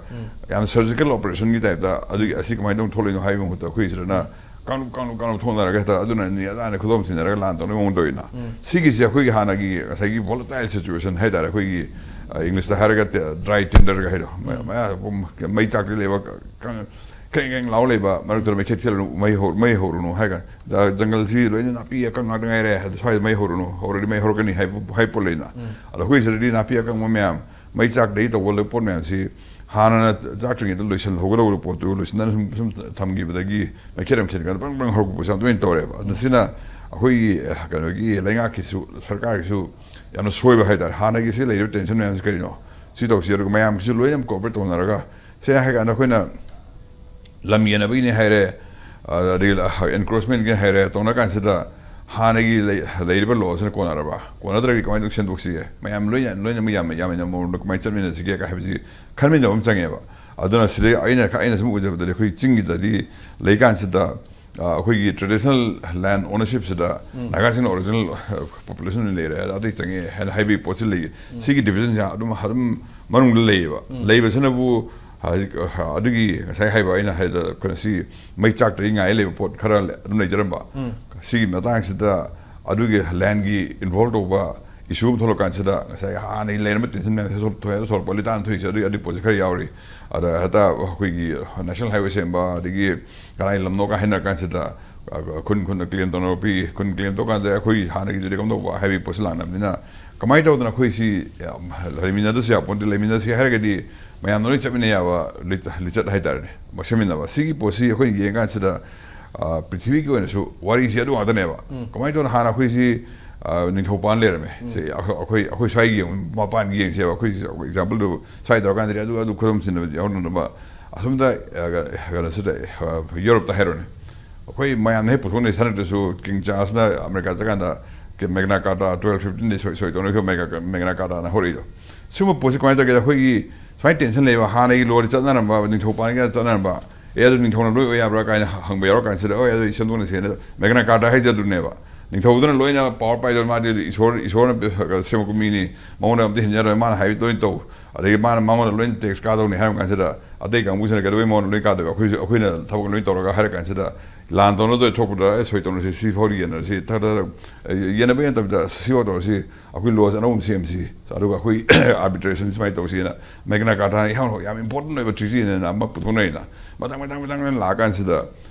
ꯌꯥꯝ ꯁꯔꯖꯤꯀꯦꯜ ꯑꯣꯄꯔꯦꯁꯟꯒꯤ ꯇꯥꯏꯞꯇ ꯑꯗꯨꯒꯤ ꯑꯁꯤ ꯀꯃꯥꯏꯅ ꯇꯧꯅ ꯊꯣꯛꯂꯛꯏꯅꯣ ꯍꯥꯏꯕꯒꯤ ꯃꯍꯨꯠꯇ ꯑꯩꯈꯣꯏ ꯁꯤꯗꯅ ꯀꯥꯡꯂꯨꯞ ꯀꯥꯡꯂꯨꯞ ꯀꯥꯡꯂꯨꯞ ꯊꯣꯛꯅꯔꯒ ꯍꯦꯛꯇ ꯑꯗꯨꯅ ꯅꯤ ꯑꯗꯥꯅ ꯈꯨꯗꯣꯝ ꯊꯤꯟꯅꯔꯒ ꯂꯥꯟ ꯇꯧꯅꯕ ꯃꯑꯣꯡ ꯇꯧꯔꯤꯅ꯫ ꯁꯤꯒꯤꯁꯦ ꯑꯩꯈꯣꯏꯒꯤ ꯍꯥꯟꯅꯒꯤ ꯉꯁꯥꯏꯒꯤ ꯚꯣꯂꯇꯥꯏꯜ ꯁꯤꯆꯨꯋꯦꯁꯟ ꯍꯥꯏꯇꯥꯔꯦ꯫ ꯑꯩꯈꯣꯏꯒꯤ ꯏꯪꯂꯤꯁꯇ ꯍꯥꯏꯔꯒ ꯗ꯭ꯔꯥꯏ ꯇꯤꯟꯗꯔꯒ ꯍꯥꯏꯗꯣ꯫ ꯃꯩ ꯆꯥꯛꯇꯤ ꯂꯩꯕ, ꯀ꯭ꯔꯦꯡ ꯀ꯭ꯔꯦꯡ ꯂꯥꯎ ꯂꯩꯕ ꯃꯔꯛꯇꯨꯗ ꯃꯩꯈꯦꯠ ꯈꯦꯠꯂꯨꯅꯨ, ꯃꯩ ꯍꯧ- ꯃꯩ ꯍꯧꯔꯨꯅꯨ ꯍꯥꯏꯒ ꯖ- ꯖꯪꯒꯜꯁꯤ ꯂꯣꯏꯅ ꯅꯥꯄꯤ ꯑꯀꯪ ꯉꯥꯛꯇ ꯉꯥꯏꯔꯦ, ꯑꯗꯨ ꯁ꯭ꯋꯥꯏꯗ ꯃꯩ ꯍꯧꯔꯨꯅꯨ, ꯍꯧꯔꯗꯤ ꯃꯩ ꯍꯧꯔꯛꯀꯅꯤ ꯍꯥꯏꯕ ꯍꯥꯏ ꯄꯣꯠ ꯂꯩꯅ꯫ ꯑꯗꯣ ꯑꯩꯈꯣꯏ ꯁꯤꯗꯗꯤ ꯅꯥꯄꯤ ꯑꯀꯪꯕ ꯃꯌꯥꯝ, ꯃꯩ ꯆꯥꯛꯇꯒꯤ ꯇꯧꯕ ꯂꯣꯏ ꯄꯣꯠ ꯃꯌꯥꯝꯁꯤ ꯍꯥꯟꯅꯅ ꯆꯥꯛꯇ꯭ꯔꯤꯉꯩꯗ ꯂꯣꯏꯁꯤꯜꯍꯧꯒꯗꯧꯕ ꯄꯣꯠꯇꯨ ꯂꯣꯏꯁꯤꯟꯗꯅ ꯁꯨꯝ ꯁꯨꯝ ꯊꯝꯈꯤꯕꯗꯒꯤ ꯃꯩꯈꯦꯠ ꯑꯃ ꯈꯦꯠꯀꯥꯟꯗ ꯕ꯭ꯔꯪ ꯕ꯭ꯔꯪ ꯍꯧꯔꯛꯄ ꯄꯣꯠꯁꯦ ꯌꯥꯝ ꯇꯣꯏꯅ ꯇꯧꯔꯦꯕ꯫ ꯑꯗꯨꯅ ꯁꯤꯅ ꯑꯩꯈꯣꯏꯒꯤ ꯑꯦ, ꯀꯩꯅꯣꯒꯤ ꯂꯩꯉꯥꯛꯀꯤꯁꯨ ꯁꯔꯀꯥꯔꯒꯤꯁꯨ ꯌꯥꯝꯅ ꯁꯣꯏꯕ ꯍꯥꯏꯇꯥꯔꯦ꯫ ꯍꯥꯟꯅꯒꯤ ꯁꯤ ꯂꯩꯔꯤꯕ ꯇꯦꯟꯁꯟ ꯃꯌꯥꯝꯁꯤ ꯀꯔꯤꯅꯣ? ꯁꯤ ꯇꯧꯁꯤ, ꯑꯗꯨꯒ ꯃꯌꯥꯝꯒꯤꯁꯨ ꯂꯣꯏꯅ ꯀꯣꯑꯣꯄꯔꯦꯠ ꯇꯧꯅꯔꯒ ꯁꯦꯡꯅ ꯍꯥꯏ ꯀꯥꯟꯗ ꯑꯩꯈꯣꯏꯅ ꯂꯝ ꯌꯦꯟꯅꯕꯒꯤꯅꯤ ꯍꯥꯏꯔꯦ, ꯑꯗꯒꯤ ꯑꯦꯟꯀ꯭ꯔꯣꯆꯃꯦꯟꯒꯤ ꯍꯥꯏꯔꯦ, ꯇꯧꯅ ꯀꯥꯟꯁꯤꯗ ꯍꯥꯟꯅꯒꯤ ꯂꯩ-, ꯂꯩꯔꯤꯕ ꯂꯣꯁꯤꯅ ꯀꯣꯟꯅꯔꯕ, ꯀꯣꯟꯅꯗ꯭ꯔꯒꯗꯤ ꯀꯃꯥꯏꯅ ꯇꯧ ꯁꯦꯝꯗꯣꯛꯁꯤꯒꯦ? ꯃꯌꯥꯝ ꯂꯣꯏꯅ, ꯂꯣꯏꯅꯃꯛ ꯌꯥꯝꯅ, ꯌꯥꯝꯅ ꯃꯑꯣꯡꯗ ꯀꯃꯥꯏꯅ ꯆꯠꯃꯤꯟꯅꯁꯤꯒꯦ ꯀꯥꯏ ꯍꯥꯏꯕꯁꯤ ꯈꯟꯃꯤꯟꯅꯕ ꯑꯃ ꯆꯪꯉꯦꯕ꯫ ꯑꯗꯨꯅ ꯁꯤꯗꯩ ꯑꯩꯅ, ꯑꯩꯅ ꯁꯨꯝ ꯎꯖꯕꯗꯗꯤ ꯑꯩꯈꯣꯏ ꯆꯤꯡꯒꯤꯗꯗꯤ ꯂꯩꯀꯥꯟꯁꯤꯗ, ꯑ, ꯑꯩꯈꯣꯏꯒꯤ traditional land ownershipꯁꯤꯗ ꯎꯝ꯫ ꯅꯥꯒꯥꯁꯤꯡꯅ original, ꯑ, population ꯑꯣꯏꯅ ꯂꯩꯔꯦ, ꯑꯗ ꯑꯇꯩ ꯆꯪꯉꯦ ꯍꯥꯏꯅ ꯍꯥꯏꯕꯒꯤ ꯄꯣꯠꯁꯤ ꯂꯩ꯫ ꯎꯝ꯫ ꯁꯤꯒꯤ divisionꯁꯦ ꯑꯗꯨꯝ, ꯑꯗꯨꯝ ꯃꯅꯨꯡꯗ ꯂꯩꯌꯦꯕ꯫ ꯎꯝ꯫ ꯂꯩꯕꯁꯤꯅꯕꯨ ꯍꯧꯖꯤꯛ, ꯑ, ꯑꯗꯨꯒꯤ ꯉꯁꯥꯏ ꯍꯥꯏꯕ ꯑꯩꯅ ꯍꯥꯏꯗ, ꯀꯩꯅꯣ, ꯁꯤ ꯃꯩ ꯆꯥꯛꯇꯒꯤ ꯉꯥꯏ ꯂꯩꯕ ꯄꯣꯠ ꯈꯔ ꯂꯩ-, ꯑꯗꯨꯝ ꯂꯩꯖꯔꯝꯕ꯫ ꯎꯝ꯫ ꯁꯤꯒꯤ ꯃꯇꯥꯡꯁꯤꯗ ꯑꯗꯨꯒꯤ landꯀꯤ involve ꯇꯧꯕ issue ꯑꯃ ꯊꯣꯛꯂꯛꯀꯥꯟꯁꯤꯗ ꯉꯁꯥꯏ ꯍꯥꯟꯅꯒꯤ ꯂꯩꯔꯝꯕ tension ꯃꯌꯥꯝꯁꯦ ꯊꯣꯛ-, ꯊꯣꯛꯑꯦ, ꯊꯣꯛꯂꯛꯄ ꯂꯤꯇꯥꯟ ꯊꯣꯛꯏꯁꯦ ꯑꯗꯨꯒꯤ, ꯑꯗꯨꯒꯤ ꯄꯣꯠꯁꯦ ꯈꯔ ꯌꯥꯎꯔꯤ꯫ ꯑꯗ ꯍꯦꯛꯇ ꯑꯩꯈꯣꯏꯒꯤ national highway ꯁꯦꯝꯕ, ꯑꯗꯒꯤ ꯀꯅꯥꯏ ꯂꯝꯅꯣꯒ ꯍꯥꯏꯅꯔ ꯀꯥꯟꯁꯤꯗ, ꯑ, ꯈꯨꯟ ꯈꯨꯟꯅ claim ꯇꯧꯅꯕ ꯄꯤ, ꯈꯨꯟ claim ꯇꯧ ꯀꯥꯟꯗ ꯑꯩꯈꯣꯏ ꯍꯥꯟꯅꯒꯤꯗꯨꯗꯤ ꯀꯝꯗꯧꯕ ꯍꯥꯏꯕꯒꯤ ꯄꯣꯠꯁꯤ ꯂꯥꯛꯅꯕꯅꯤꯅ, ꯀꯃꯥꯏꯅ ꯇꯧꯗꯅ ꯑꯩꯈꯣꯏ ꯁꯤ ꯌꯥꯝ ꯂꯩꯃꯤꯟꯅꯗꯁꯨ ꯌꯥꯄꯣꯟꯇꯦ, ꯂꯩꯃꯤꯟꯅꯁꯤ ꯍꯥꯏꯔꯒꯗꯤ ꯃꯌꯥꯝꯅ ꯂꯣꯏ ꯆꯠꯃꯤꯟꯅ ꯌꯥꯕ ꯂꯤꯆ-, ꯂꯤꯆꯠ ꯍꯥꯏꯇꯥꯔꯦꯅꯦ, ꯁꯦꯝꯃꯤꯟꯅꯕ꯫ ꯁꯤꯒꯤ ꯄꯣꯠꯁꯤ ꯑꯩꯈꯣꯏꯅ ꯌꯦꯡ ꯀꯥꯟꯁꯤꯗ, ꯑ, ꯄ꯭ꯔꯤꯊꯤꯕꯤꯒꯤ ꯑꯣꯏꯅꯁꯨ ꯋꯥꯔꯤꯁꯤ ꯑꯗꯨ ꯉꯥꯛꯇꯅꯦꯕ꯫ ꯎꯝ꯫ ꯀꯃꯥꯏꯅ ꯇꯧꯗꯅ ꯍꯥꯟꯅ ꯑꯩꯈꯣꯏꯁꯤ, ꯑ, ꯅꯤꯡꯊꯧ ꯄꯥꯟ ꯂꯩꯔꯝꯃꯦ꯫ ꯎꯝ꯫ ꯁꯤ ꯑꯩꯈꯣꯏ, ꯑꯩꯈꯣꯏ, ꯑꯩꯈꯣꯏ ꯁ꯭ꯋꯥꯏꯒꯤ ꯌꯦꯡꯉꯨ, ꯃꯄꯥꯟꯒꯤ ꯌꯦꯡꯁꯦꯕ꯫ ꯑꯩꯈꯣꯏ exampleꯗꯨ ꯁ꯭ꯋꯥꯏ ꯇꯧꯔꯀꯥꯟꯗꯗꯤ ꯑꯗꯨ, ꯑꯗꯨ ꯈꯨꯗꯝ ꯁꯤꯟꯅꯕ ꯌꯥꯎꯅꯅꯕ꯫ ꯑꯁꯣꯝꯗ, ꯑ, ꯀꯩꯅꯣꯁꯤꯗ, ꯑ, ꯌꯨꯔꯣꯞꯇ ꯍꯥꯏꯔꯣꯅꯦ꯫ ꯑꯩꯈꯣꯏ ꯃꯌꯥꯝꯅ ꯍꯦꯛ ꯄꯨꯊꯣꯛꯅꯩ ꯁꯅꯠꯇꯁꯨ, ꯀꯤꯡ ꯆꯥꯔꯜꯁꯅ ꯑꯃꯦꯔꯤꯀꯥ ꯆꯠꯀꯥꯟꯗ ꯃꯦꯒꯅꯥ ꯀꯥꯔꯇꯥ twelve fifteenꯗ ꯁꯣꯏ, ꯁꯣꯏ ꯇꯧꯅꯈꯤꯕ ꯃꯦꯒꯥ-, ꯃꯦꯒꯅꯥ ꯀꯥꯔꯇꯥꯅ ꯍꯧꯔꯛꯏꯗꯣ꯫ ꯁꯤꯒꯨꯝꯕ ꯄꯣꯠꯁꯤ ꯀꯃꯥꯏꯅ ꯇꯧꯒꯦꯗ, ꯑꯩꯈꯣꯏꯒꯤ ꯁꯨꯃꯥꯏꯅ tension ꯂꯩꯕ, ꯍꯥꯟꯅꯒꯤ ꯂꯣꯗꯤ ꯆꯠꯅꯔꯝꯕ, ꯅꯤꯡꯊꯧ ꯄꯥꯟꯒ ꯆꯠꯅꯔꯝꯕ, "ꯑꯦ, ꯑꯗꯨ ꯅꯤꯡꯊꯧꯅ ꯂꯣꯏ ꯑꯣꯏ ꯌꯥꯕ꯭ꯔꯥ?" ꯀꯥꯏꯅ ꯍꯪꯕ ꯌꯥꯎꯔꯀꯥꯟꯁꯤꯗ, "ꯍꯣꯏ, ꯑꯗꯨ ꯑꯩ ꯁꯦꯝꯗꯣꯛꯅꯁꯦꯅ" ꯃꯦꯒꯅꯥ ꯀꯥꯔꯇꯥ ꯍꯥꯏꯁꯦ ꯑꯗꯨꯅꯦꯕ꯫ ꯅꯤꯡꯊꯧꯗꯨꯅ ꯂꯣꯏꯅ power ꯄꯥꯏꯗꯕ, ꯃꯥꯗꯤ ꯏꯁꯣꯔ, ꯏꯁꯣꯔꯅ ꯁꯦꯝꯃꯛꯄ ꯃꯤꯅꯤ, ꯃꯉꯣꯟꯗ ꯑꯝꯇ ꯍꯦꯟꯖꯔꯣꯏ, ꯃꯥꯅ ꯍꯥꯏꯕꯗꯣ ꯂꯣꯏꯅ ꯇꯧ, ꯑꯗꯒꯤ ꯃꯥꯅ ꯃꯉꯣꯟꯗ ꯂꯣꯏꯅ tax ꯀꯥꯗꯧꯅꯤ ꯍꯥꯏꯔ ꯀꯥꯟꯁꯤꯗ, ꯑꯇꯩ ꯀꯥꯡꯕꯨꯁꯤꯅ ꯀꯩꯗꯧꯕꯩ ꯃꯉꯣꯟꯗ ꯂꯣꯏ ꯀꯥꯗꯣꯏꯕ? ꯑꯩꯈꯣꯏꯁꯨ, ꯑꯩꯈꯣꯏꯅ ꯊꯕꯛ ꯂꯣꯏ ꯇꯧꯔꯒ ꯍꯥꯏꯔ ꯀꯥꯟꯁꯤꯗ, ꯂꯥꯟ ꯇꯧꯅꯗꯣꯏ ꯊꯣꯛꯄꯗ, "ꯑꯦ, ꯁꯣꯏ ꯇꯧꯅꯁꯤ, ꯁꯤ ꯐꯥꯎꯗꯤ ꯌꯦꯟꯅꯔꯁꯤ, ꯊꯛ ꯊꯛ ꯊꯛ, ꯑꯦ, ꯌꯦꯟꯅꯕ ꯅꯠꯇꯕꯤꯗ, ꯁꯤ ꯐꯥꯎ ꯇꯧꯔꯁꯤ, ꯑꯩꯈꯣꯏ ꯂꯣꯁ ꯑꯅꯧꯕ ꯑꯃ ꯁꯦꯝꯁꯤ, ꯑꯗꯨꯒ ꯑꯩꯈꯣꯏ arbitration ꯁꯨꯃꯥꯏꯅ ꯇꯧꯁꯤꯅ" ꯃꯦꯒꯅꯥ ꯀꯥꯔꯇꯥꯅ ꯏꯍꯥꯟ ꯌꯥꯝ important ꯑꯣꯏꯕ treatyꯅꯦꯅ ꯑꯃ ꯄꯨꯊꯣꯛꯅꯔꯤꯅ꯫ ꯃꯊꯪ, ꯃꯊꯪ, ꯃꯊꯪ, ꯃꯊꯪ ꯂꯥꯛꯑꯀꯥꯟꯁꯤꯗ,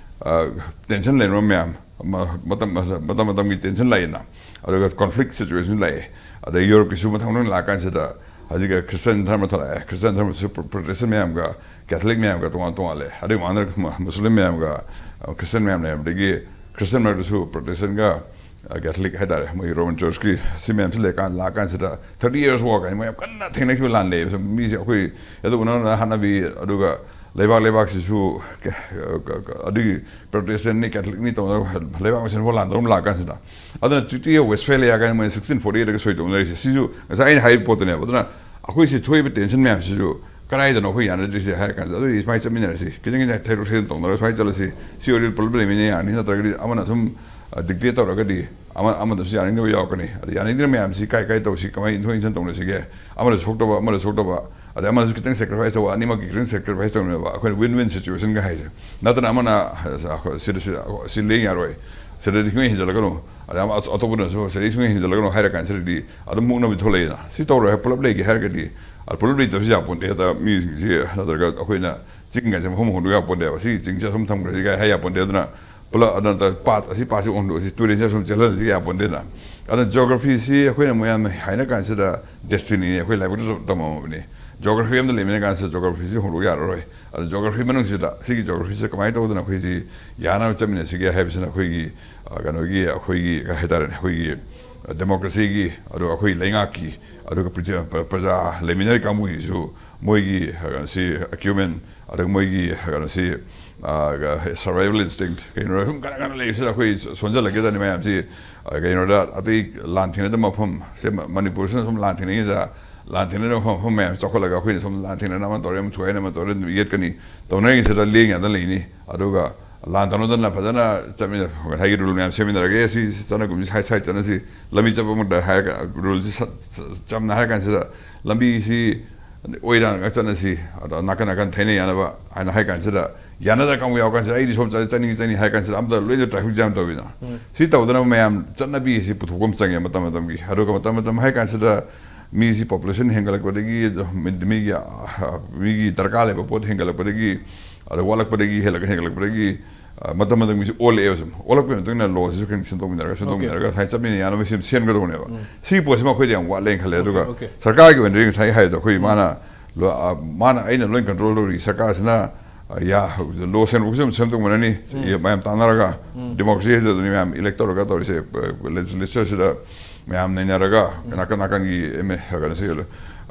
ꯑ, tension ꯂꯩꯅꯕ ꯃꯌꯥꯝ, ꯃ-, ꯃꯇꯝ, ꯃꯇꯝ ꯃꯇꯝꯒꯤ tension ꯂꯥꯛꯏꯅ, ꯑꯗꯨꯒ conflict situation ꯂꯥꯛꯑꯦ꯫ ꯑꯗꯩ ꯌꯨꯔꯣꯞꯀꯤꯁꯨ ꯃꯊꯪ ꯃꯊꯪ ꯂꯥꯛꯑꯀꯥꯟꯁꯤꯗ ꯍꯧꯖꯤꯛ Christian ꯙꯔꯃ ꯊꯣꯛꯂꯛꯑꯦ꯫ Christian ꯙꯔꯃꯁꯨ Pro-, Protestant ꯃꯌꯥꯝꯒ Catholic ꯃꯌꯥꯝꯒ ꯇꯣꯉꯥꯟ ꯇꯣꯉꯥꯟ ꯂꯩ꯫ ꯑꯗꯨꯒꯤ ꯃꯃꯥꯡꯗ ꯃꯨ-, Muslim ꯃꯌꯥꯝꯒ, ꯑ, Christian ꯃꯌꯥꯝ ꯂꯩꯔꯝꯕꯗꯒꯤ Christian ꯃꯔꯛꯇꯁꯨ Protestantꯒ, ꯑ, Catholic ꯍꯥꯏꯇꯥꯔꯦ, ꯃꯣꯏꯒꯤ Roman Churchꯀꯤ ꯁꯤ ꯃꯌꯥꯝꯁꯤ ꯂꯩꯀꯥꯟ-, ꯂꯥꯛꯀꯥꯟꯁꯤꯗ thirty years war ꯀꯥꯏꯅ ꯃꯣꯏ ꯌꯥꯝ ꯀꯟꯅ ꯊꯦꯡꯅꯈꯤꯕ ꯂꯥꯟ ꯂꯩꯌꯦꯕ꯫ ꯁꯨꯝ ꯃꯤꯁꯦ ꯑꯩꯈꯣꯏ ꯑꯗꯨ ꯎꯅ ꯎꯅ ꯍꯥꯠꯅꯕꯤ, ꯑꯗꯨꯒ ꯂꯩꯕꯥꯛ ꯂꯩꯕꯥꯛꯁꯤꯁꯨ ꯀ- ꯀ- ꯀ- ꯑꯗꯨꯒꯤ ꯄ꯭ꯔꯣꯇꯦꯁꯇꯦꯟꯅꯤ, ꯀꯦꯊꯂꯤꯛꯅꯤ ꯇꯧꯅ ꯂꯩꯕꯥꯛ ꯃꯁꯦꯟ ꯐꯥꯎ ꯂꯥꯟꯗꯧꯔꯝ ꯂꯥꯛ ꯀꯥꯟꯁꯤꯗ, ꯑꯗꯨꯅ ꯇ꯭ꯔꯤꯇꯤ ꯑꯣꯐ ꯋꯦꯁꯐꯦꯂꯤꯌꯥ ꯀꯥꯏꯅ ꯃꯣꯏꯅ ꯁꯤꯛꯁꯇꯤꯟ ꯐꯣꯔꯇꯤ ꯑꯩꯠꯇꯒ ꯁꯣꯏ ꯇꯧꯅꯔꯤꯁꯦ, ꯁꯤꯁꯨ ꯉꯁꯥꯏ ꯑꯩꯅ ꯍꯥꯏꯔꯤꯕ ꯄꯣꯠꯇꯨꯅꯦꯕ꯫ ꯑꯗꯨꯅ ꯑꯩꯈꯣꯏꯁꯤ ꯊꯣꯛꯏꯕ ꯇꯦꯟꯁꯟ ꯃꯌꯥꯝꯁꯤꯁꯨ ꯀꯗꯥꯏꯗꯅꯣ ꯑꯩꯈꯣꯏ ꯌꯥꯅꯗ꯭ꯔꯤꯁꯦ ꯍꯥꯏꯔ ꯀꯥꯟꯁꯤꯗ, ꯑꯗꯨꯗꯤ ꯁꯨꯃꯥꯏꯅ ꯆꯠꯃꯤꯟꯅꯔꯁꯤ, ꯈꯤꯇꯪ ꯈꯤꯇꯪ ꯊꯩꯗꯣꯛ ꯊꯩꯖꯤꯟ ꯇꯧꯅꯔꯒ ꯁꯨꯃꯥꯏꯅ ꯆꯠꯂꯁꯤ, ꯁꯤ ꯑꯣꯏꯔꯗꯤ ꯄꯨꯂꯞ ꯂꯩꯃꯤꯟꯅ ꯌꯥꯔꯅꯤ, ꯅꯠꯇ꯭ꯔꯒꯗꯤ ꯑꯃꯅ ꯁꯨꯝ ꯗꯤꯛꯇꯦꯠ ꯇꯧꯔꯒꯗꯤ ꯑꯃ ꯑꯃꯗꯁꯨ ꯌꯥꯅꯤꯡꯗꯕ ꯌꯥꯎꯔꯛꯀꯅꯤ꯫ ꯑꯗ ꯌꯥꯅꯤꯡꯗ꯭ꯔꯤꯕ ꯃꯌꯥꯝꯁꯤ ꯀꯥꯏ ꯀꯥꯏ ꯇꯧꯁꯤ, ꯀꯃꯥꯏꯅ ꯏꯟꯊꯣꯛ ꯏꯟꯁꯤꯟ ꯇꯧꯅꯁꯤꯒꯦ, ꯑꯃꯗꯁꯨ ꯁꯣꯛꯇꯕ, ꯑꯃꯗꯁꯨ ꯁꯣꯛꯇꯕ, ꯑꯗꯩ ꯑꯃꯗꯁꯨ ꯈꯤꯇꯪ ꯁꯦꯀ꯭ꯔꯤꯐꯥꯏꯁ ꯇꯧꯕ, ꯑꯅꯤꯃꯛꯀꯤ ꯈꯤꯇꯪ ꯁꯦꯀ꯭ꯔꯤꯐꯥꯏꯁ ꯇꯧꯅꯦꯕ ꯑꯩꯈꯣꯏꯅ ꯋꯤꯟ ꯋꯤꯟ ꯁꯤꯆꯨꯋꯦꯁꯟꯒ ꯍꯥꯏꯁꯦ꯫ ꯅꯠꯇꯅ ꯑꯃꯅ ꯑ, ꯑ, ꯁꯤꯗ ꯁꯤ, ꯁꯤ ꯂꯦꯡ ꯌꯥꯔꯣꯏ, ꯁꯤꯗꯗꯤ ꯁꯨꯡꯍꯦꯟ ꯍꯦꯟꯖꯜꯂꯛꯀꯅꯨ, ꯑꯗꯩ ꯑꯃ ꯑꯇꯣꯞꯄꯗꯨꯅꯁꯨ ꯁꯤꯗꯩ ꯁꯨꯡꯍꯦꯟ ꯍꯦꯟꯖꯜꯂꯛꯀꯅꯨ ꯍꯥꯏꯔ ꯀꯥꯟꯁꯤꯗꯗꯤ ꯑꯗꯨꯝ ꯃꯨꯛꯅꯕꯤ ꯊꯣꯛꯂꯛꯏꯗꯅ꯫ ꯁꯤ ꯇꯧꯔꯣꯏ ꯍꯥꯏ, ꯄꯨꯂꯞ ꯂꯩꯒꯦ ꯍꯥꯏꯔꯒꯗꯤ, ꯑ, ꯄꯨꯂꯞ ꯂꯩꯇꯕꯁꯨ ꯌꯥꯄꯣꯟꯇꯦ꯫ ꯍꯦꯛꯇ ꯃꯤꯁꯤꯡꯁꯤ, ꯅꯠꯇ꯭ꯔꯒ ꯑꯩꯈꯣꯏꯅ ꯆꯤꯡꯒꯁꯦ ꯃꯐꯝ ꯍꯣꯡꯗꯣꯛ ꯌꯥꯄꯣꯟꯇꯦꯕ꯫ ꯁꯤ ꯆꯤꯡꯁꯦ ꯑꯁꯨꯝ ꯊꯝꯈ꯭ꯔꯁꯤ ꯀꯥꯏ ꯍꯥꯏ ꯌꯥꯄꯣꯟꯇꯦ꯫ ꯑꯗꯨꯅ ꯄꯨꯂꯞ ꯑꯗꯨ ꯅꯠꯇ꯭ꯔꯒ ꯄꯥꯠ ꯑꯁꯤ, ꯄꯥꯠꯁꯤ ꯍꯣꯡꯗꯣꯛꯑꯁꯤ, ꯇꯨꯔꯦꯟꯁꯦ ꯑꯁꯨꯝ ꯆꯦꯜꯍꯜꯂꯁꯤ ꯌꯥꯄꯣꯟꯇꯦꯅ꯫ ꯑꯗꯨꯅ ꯖꯤꯑꯣꯒ꯭ꯔꯥꯐꯤꯁꯤ ꯑꯩꯈꯣꯏꯅ ꯃꯌꯥꯝꯅ ꯍꯥꯏꯅ ꯀꯥꯟꯁꯤꯗ ꯗꯦꯁꯇꯤꯅꯤꯅꯤ, ꯑꯩꯈꯣꯏ ꯂꯥꯏꯕꯛꯇꯁꯨ ꯇꯝꯃꯝꯃꯕꯅꯤ꯫ ꯖꯤꯑꯣꯒ꯭ꯔꯥꯐꯤ ꯑꯃꯗ ꯂꯩꯃꯤꯟꯅ ꯀꯥꯟꯁꯤꯗ ꯖꯤꯑꯣꯒ꯭ꯔꯥꯐꯤꯁꯤ ꯍꯣꯡꯗꯣꯛ ꯌꯥꯔꯔꯣꯏ꯫ ꯑꯗꯨ ꯖꯤꯑꯣꯒ꯭ꯔꯥꯐꯤ ꯃꯅꯨꯡꯁꯤꯗ ꯁꯤꯒꯤ ꯖꯤꯑꯣꯒ꯭ꯔꯥꯐꯤꯁꯤꯗ ꯀꯃꯥꯏꯅ ꯇꯧꯗꯅ ꯑꯩꯈꯣꯏꯁꯤ ꯌꯥꯅꯕ ꯆꯠꯃꯤꯟꯅꯁꯤꯒꯦ ꯍꯥꯏꯕꯁꯤꯅ ꯑꯩꯈꯣꯏꯒꯤ, ꯑ, ꯀꯩꯅꯣꯒꯤ, ꯑꯩꯈꯣꯏꯒꯤ ꯀꯩ ꯍꯥꯏꯇꯥꯔꯦꯅꯦ, ꯑꯩꯈꯣꯏꯒꯤ ꯗꯦꯃꯣꯀ꯭ꯔꯦꯁꯤꯒꯤ, ꯑꯗꯨꯒ ꯑꯩꯈꯣꯏ ꯂꯩꯉꯥꯛꯀꯤ, ꯑꯗꯨꯒ ꯄ꯭ꯔꯖꯥ, ꯄ꯭ꯔꯖꯥ ꯂꯩꯃꯤꯟꯅꯔꯤ ꯀꯥꯡꯕꯨꯒꯤꯁꯨ ꯃꯣꯏꯒꯤ, ꯑ, ꯀꯩꯅꯣꯁꯤ, ꯑꯀ꯭ꯌꯨꯃꯦꯟ, ꯑꯗꯨꯒ ꯃꯣꯏꯒꯤ, ꯑ, ꯀꯩꯅꯣꯁꯤ, ꯑ, ꯁꯔꯚꯥꯏꯚꯦꯜ ꯏꯟꯁꯇꯤꯡ, ꯀꯩꯅꯣ, ꯁꯨꯝ ꯀꯟꯅ ꯀꯟꯅ ꯂꯩꯕꯁꯤꯗ ꯑꯩꯈꯣꯏ ꯁꯣꯟꯖꯜꯂꯛꯀꯦꯗꯅꯤ ꯃꯌꯥꯝꯁꯤ꯫ ꯑ, ꯀꯩꯅꯣꯗ, ꯑꯇꯩ ꯂꯥꯟ ꯊꯦꯡꯅꯗꯕ ꯃꯐꯝ, ꯁꯦ ꯃ-, ꯃꯅꯤꯄꯨꯔꯁꯤꯅ ꯁꯨꯝ ꯂꯥꯟ ꯊꯦꯡꯅꯉꯩꯗ, ꯂꯥꯟ ꯊꯦꯡꯅꯗꯕ ꯃꯐꯝ, ꯃꯐꯝ ꯃꯌꯥꯝ ꯆꯥꯎꯈꯠꯂꯒ ꯑꯩꯈꯣꯏꯅ ꯁꯨꯝ ꯂꯥꯟ ꯊꯦꯡꯅꯅ ꯑꯃ ꯇꯧꯔꯦ, ꯑꯃ ꯊꯣꯛꯑꯦꯅ ꯑꯃ ꯇꯧꯔꯦ, ꯑꯗꯨꯝ ꯌꯦꯠꯀꯅꯤ, ꯇꯧꯅꯔꯤꯉꯩꯁꯤꯗ ꯂꯦꯡ ꯌꯥꯗꯅ ꯂꯩꯅꯤ꯫ ꯑꯗꯨꯒ ꯂꯥꯟ ꯇꯧꯅꯗꯅ ꯐꯖꯅ ꯆꯠꯃꯤꯟꯅ-, ꯉꯁꯥꯏꯒꯤ ꯔꯨꯜ ꯃꯌꯥꯝ ꯁꯦꯝꯃꯤꯟꯅꯔꯒꯦ, ꯁꯤ ꯆꯠꯅꯒꯨꯝꯁꯤ ꯁꯥꯏ ꯁꯥꯏ ꯆꯠꯅꯁꯤ, ꯂꯝꯕꯤ ꯆꯠꯄ ꯃꯇꯝꯗ ꯍꯥꯏꯔꯒ ꯔꯨꯜꯁꯤ ꯁ-, ꯁ-, ꯆꯝꯅ ꯍꯥꯏꯔ ꯀꯥꯟꯁꯤꯗ ꯂꯝꯕꯤꯁꯤ ꯑꯣꯏꯔꯥꯡꯒ ꯆꯠꯅꯁꯤ, ꯑꯗꯣ ꯅꯥꯀꯟ ꯅꯥꯀꯟ ꯊꯩꯅ ꯌꯥꯅꯕ ꯍꯥꯏꯅ ꯍꯥꯏ ꯀꯥꯟꯁꯤꯗ, ꯌꯥꯅꯗ ꯀꯥꯡꯕꯨ ꯌꯥꯎ ꯀꯥꯟꯁꯤꯗ, "ꯑꯩꯗꯤ ꯁꯣꯝ ꯆꯠ-, ꯆꯠꯅꯤꯡꯉꯤ, ꯆꯠꯅꯤꯡꯉꯤ" ꯍꯥꯏ ꯀꯥꯟꯁꯤꯗ ꯑꯝꯇ ꯂꯣꯏꯅ ꯇ꯭ꯔꯥꯐꯤꯛ ꯖꯥꯝ ꯇꯧꯋꯤꯗꯅ꯫ ꯁꯤ ꯇꯧꯗꯅꯕ ꯃꯌꯥꯝ ꯆꯠꯅꯕꯤ ꯑꯁꯤ ꯄꯨꯊꯣꯛꯄ ꯑꯃ ꯆꯪꯉꯦ ꯃꯇꯝ ꯃꯇꯝꯒꯤ꯫ ꯑꯗꯨꯒ ꯃꯇꯝ ꯃꯇꯝ ꯍꯥꯏ ꯀꯥꯟꯁꯤꯗ ꯃꯤꯁꯤ ꯄꯣꯄꯨꯂꯦꯁꯟ ꯍꯦꯟꯒꯠꯂꯛꯄꯗꯒꯤ, ꯃꯤ-, ꯃꯤꯒꯤ, ꯑ, ꯃꯤꯒꯤ ꯗꯔꯀꯥꯔ ꯂꯩꯕ ꯄꯣꯠ ꯍꯦꯟꯒꯠꯂꯛꯄꯗꯒꯤ, ꯑꯗ ꯋꯥꯠꯂꯛꯄꯗꯒꯤ ꯍꯦꯜꯂꯛ-, ꯍꯦꯟꯒꯠꯂꯛꯄꯗꯒꯤ, ꯑ, ꯃꯇꯝ ꯃꯇꯝꯒꯤꯁꯨ ꯑꯣꯜꯂꯛꯑꯦꯕ ꯁꯨꯝ꯫ ꯑꯣꯜꯂꯛꯄꯒꯤ ꯃꯇꯨꯡ ꯏꯟꯅ ꯂꯣꯁꯤꯁꯨ ꯈꯤꯇꯪ ꯁꯦꯝꯗꯣꯛꯃꯤꯟꯅꯔꯒ, ꯁꯦꯝꯗꯣꯛꯃꯤꯟꯅꯔꯒ ꯁꯨꯃꯥꯏꯅ ꯆꯠꯃꯤꯟꯅ ꯌꯥꯅꯕ ꯁꯦꯝ-, ꯁꯦꯝꯒꯗꯧꯕꯅꯦꯕ꯫ ꯁꯤꯒꯤ ꯄꯣꯠꯁꯤꯃ ꯑꯩꯈꯣꯏꯗ ꯌꯥꯝ ꯋꯥꯠꯂꯦꯅ ꯈꯜꯂꯦ꯫ ꯑꯗꯨꯒ ꯑꯣꯀꯦ꯫ ꯁꯔꯀꯥꯔꯒꯤ ꯑꯣꯏꯅꯗꯤ ꯉꯁꯥꯏ ꯍꯥꯏꯗꯣ ꯑꯩꯈꯣꯏ ꯃꯥꯅ ꯂꯣ-, ꯑ, ꯃꯥꯅ ꯑꯩꯅ ꯂꯣꯏ ꯀꯟꯇ꯭ꯔꯣꯜ ꯇꯧꯔꯤ ꯁꯔꯀꯥꯔꯁꯤꯅ, ꯑ, ꯌꯥ-, ꯂꯣ ꯁꯦꯝꯗꯣꯛꯄꯁꯨ ꯑꯗꯨꯝ ꯁꯦꯝꯗꯣꯛꯃꯤꯟꯅꯅꯤ꯫ ꯃꯌꯥꯝ ꯇꯥꯟꯅꯔꯒ ꯗꯦꯃꯣꯀ꯭ꯔꯦꯁꯤ ꯍꯥꯏꯗꯣ ꯑꯗꯨꯅꯤ ꯃꯌꯥꯝ ꯏꯂꯦꯛ ꯇꯧꯔꯒ ꯇꯧꯔꯤꯁꯦ, ꯑ, ꯂꯦꯖꯤꯁꯂꯦꯆꯔꯁꯤꯗ ꯃꯌꯥꯝ ꯅꯩꯅꯔꯒ ꯅꯥꯀꯟ ꯅꯥꯀꯟꯒꯤ ꯑꯦꯝ ꯑꯦ ꯀꯩꯅꯣꯁꯤ,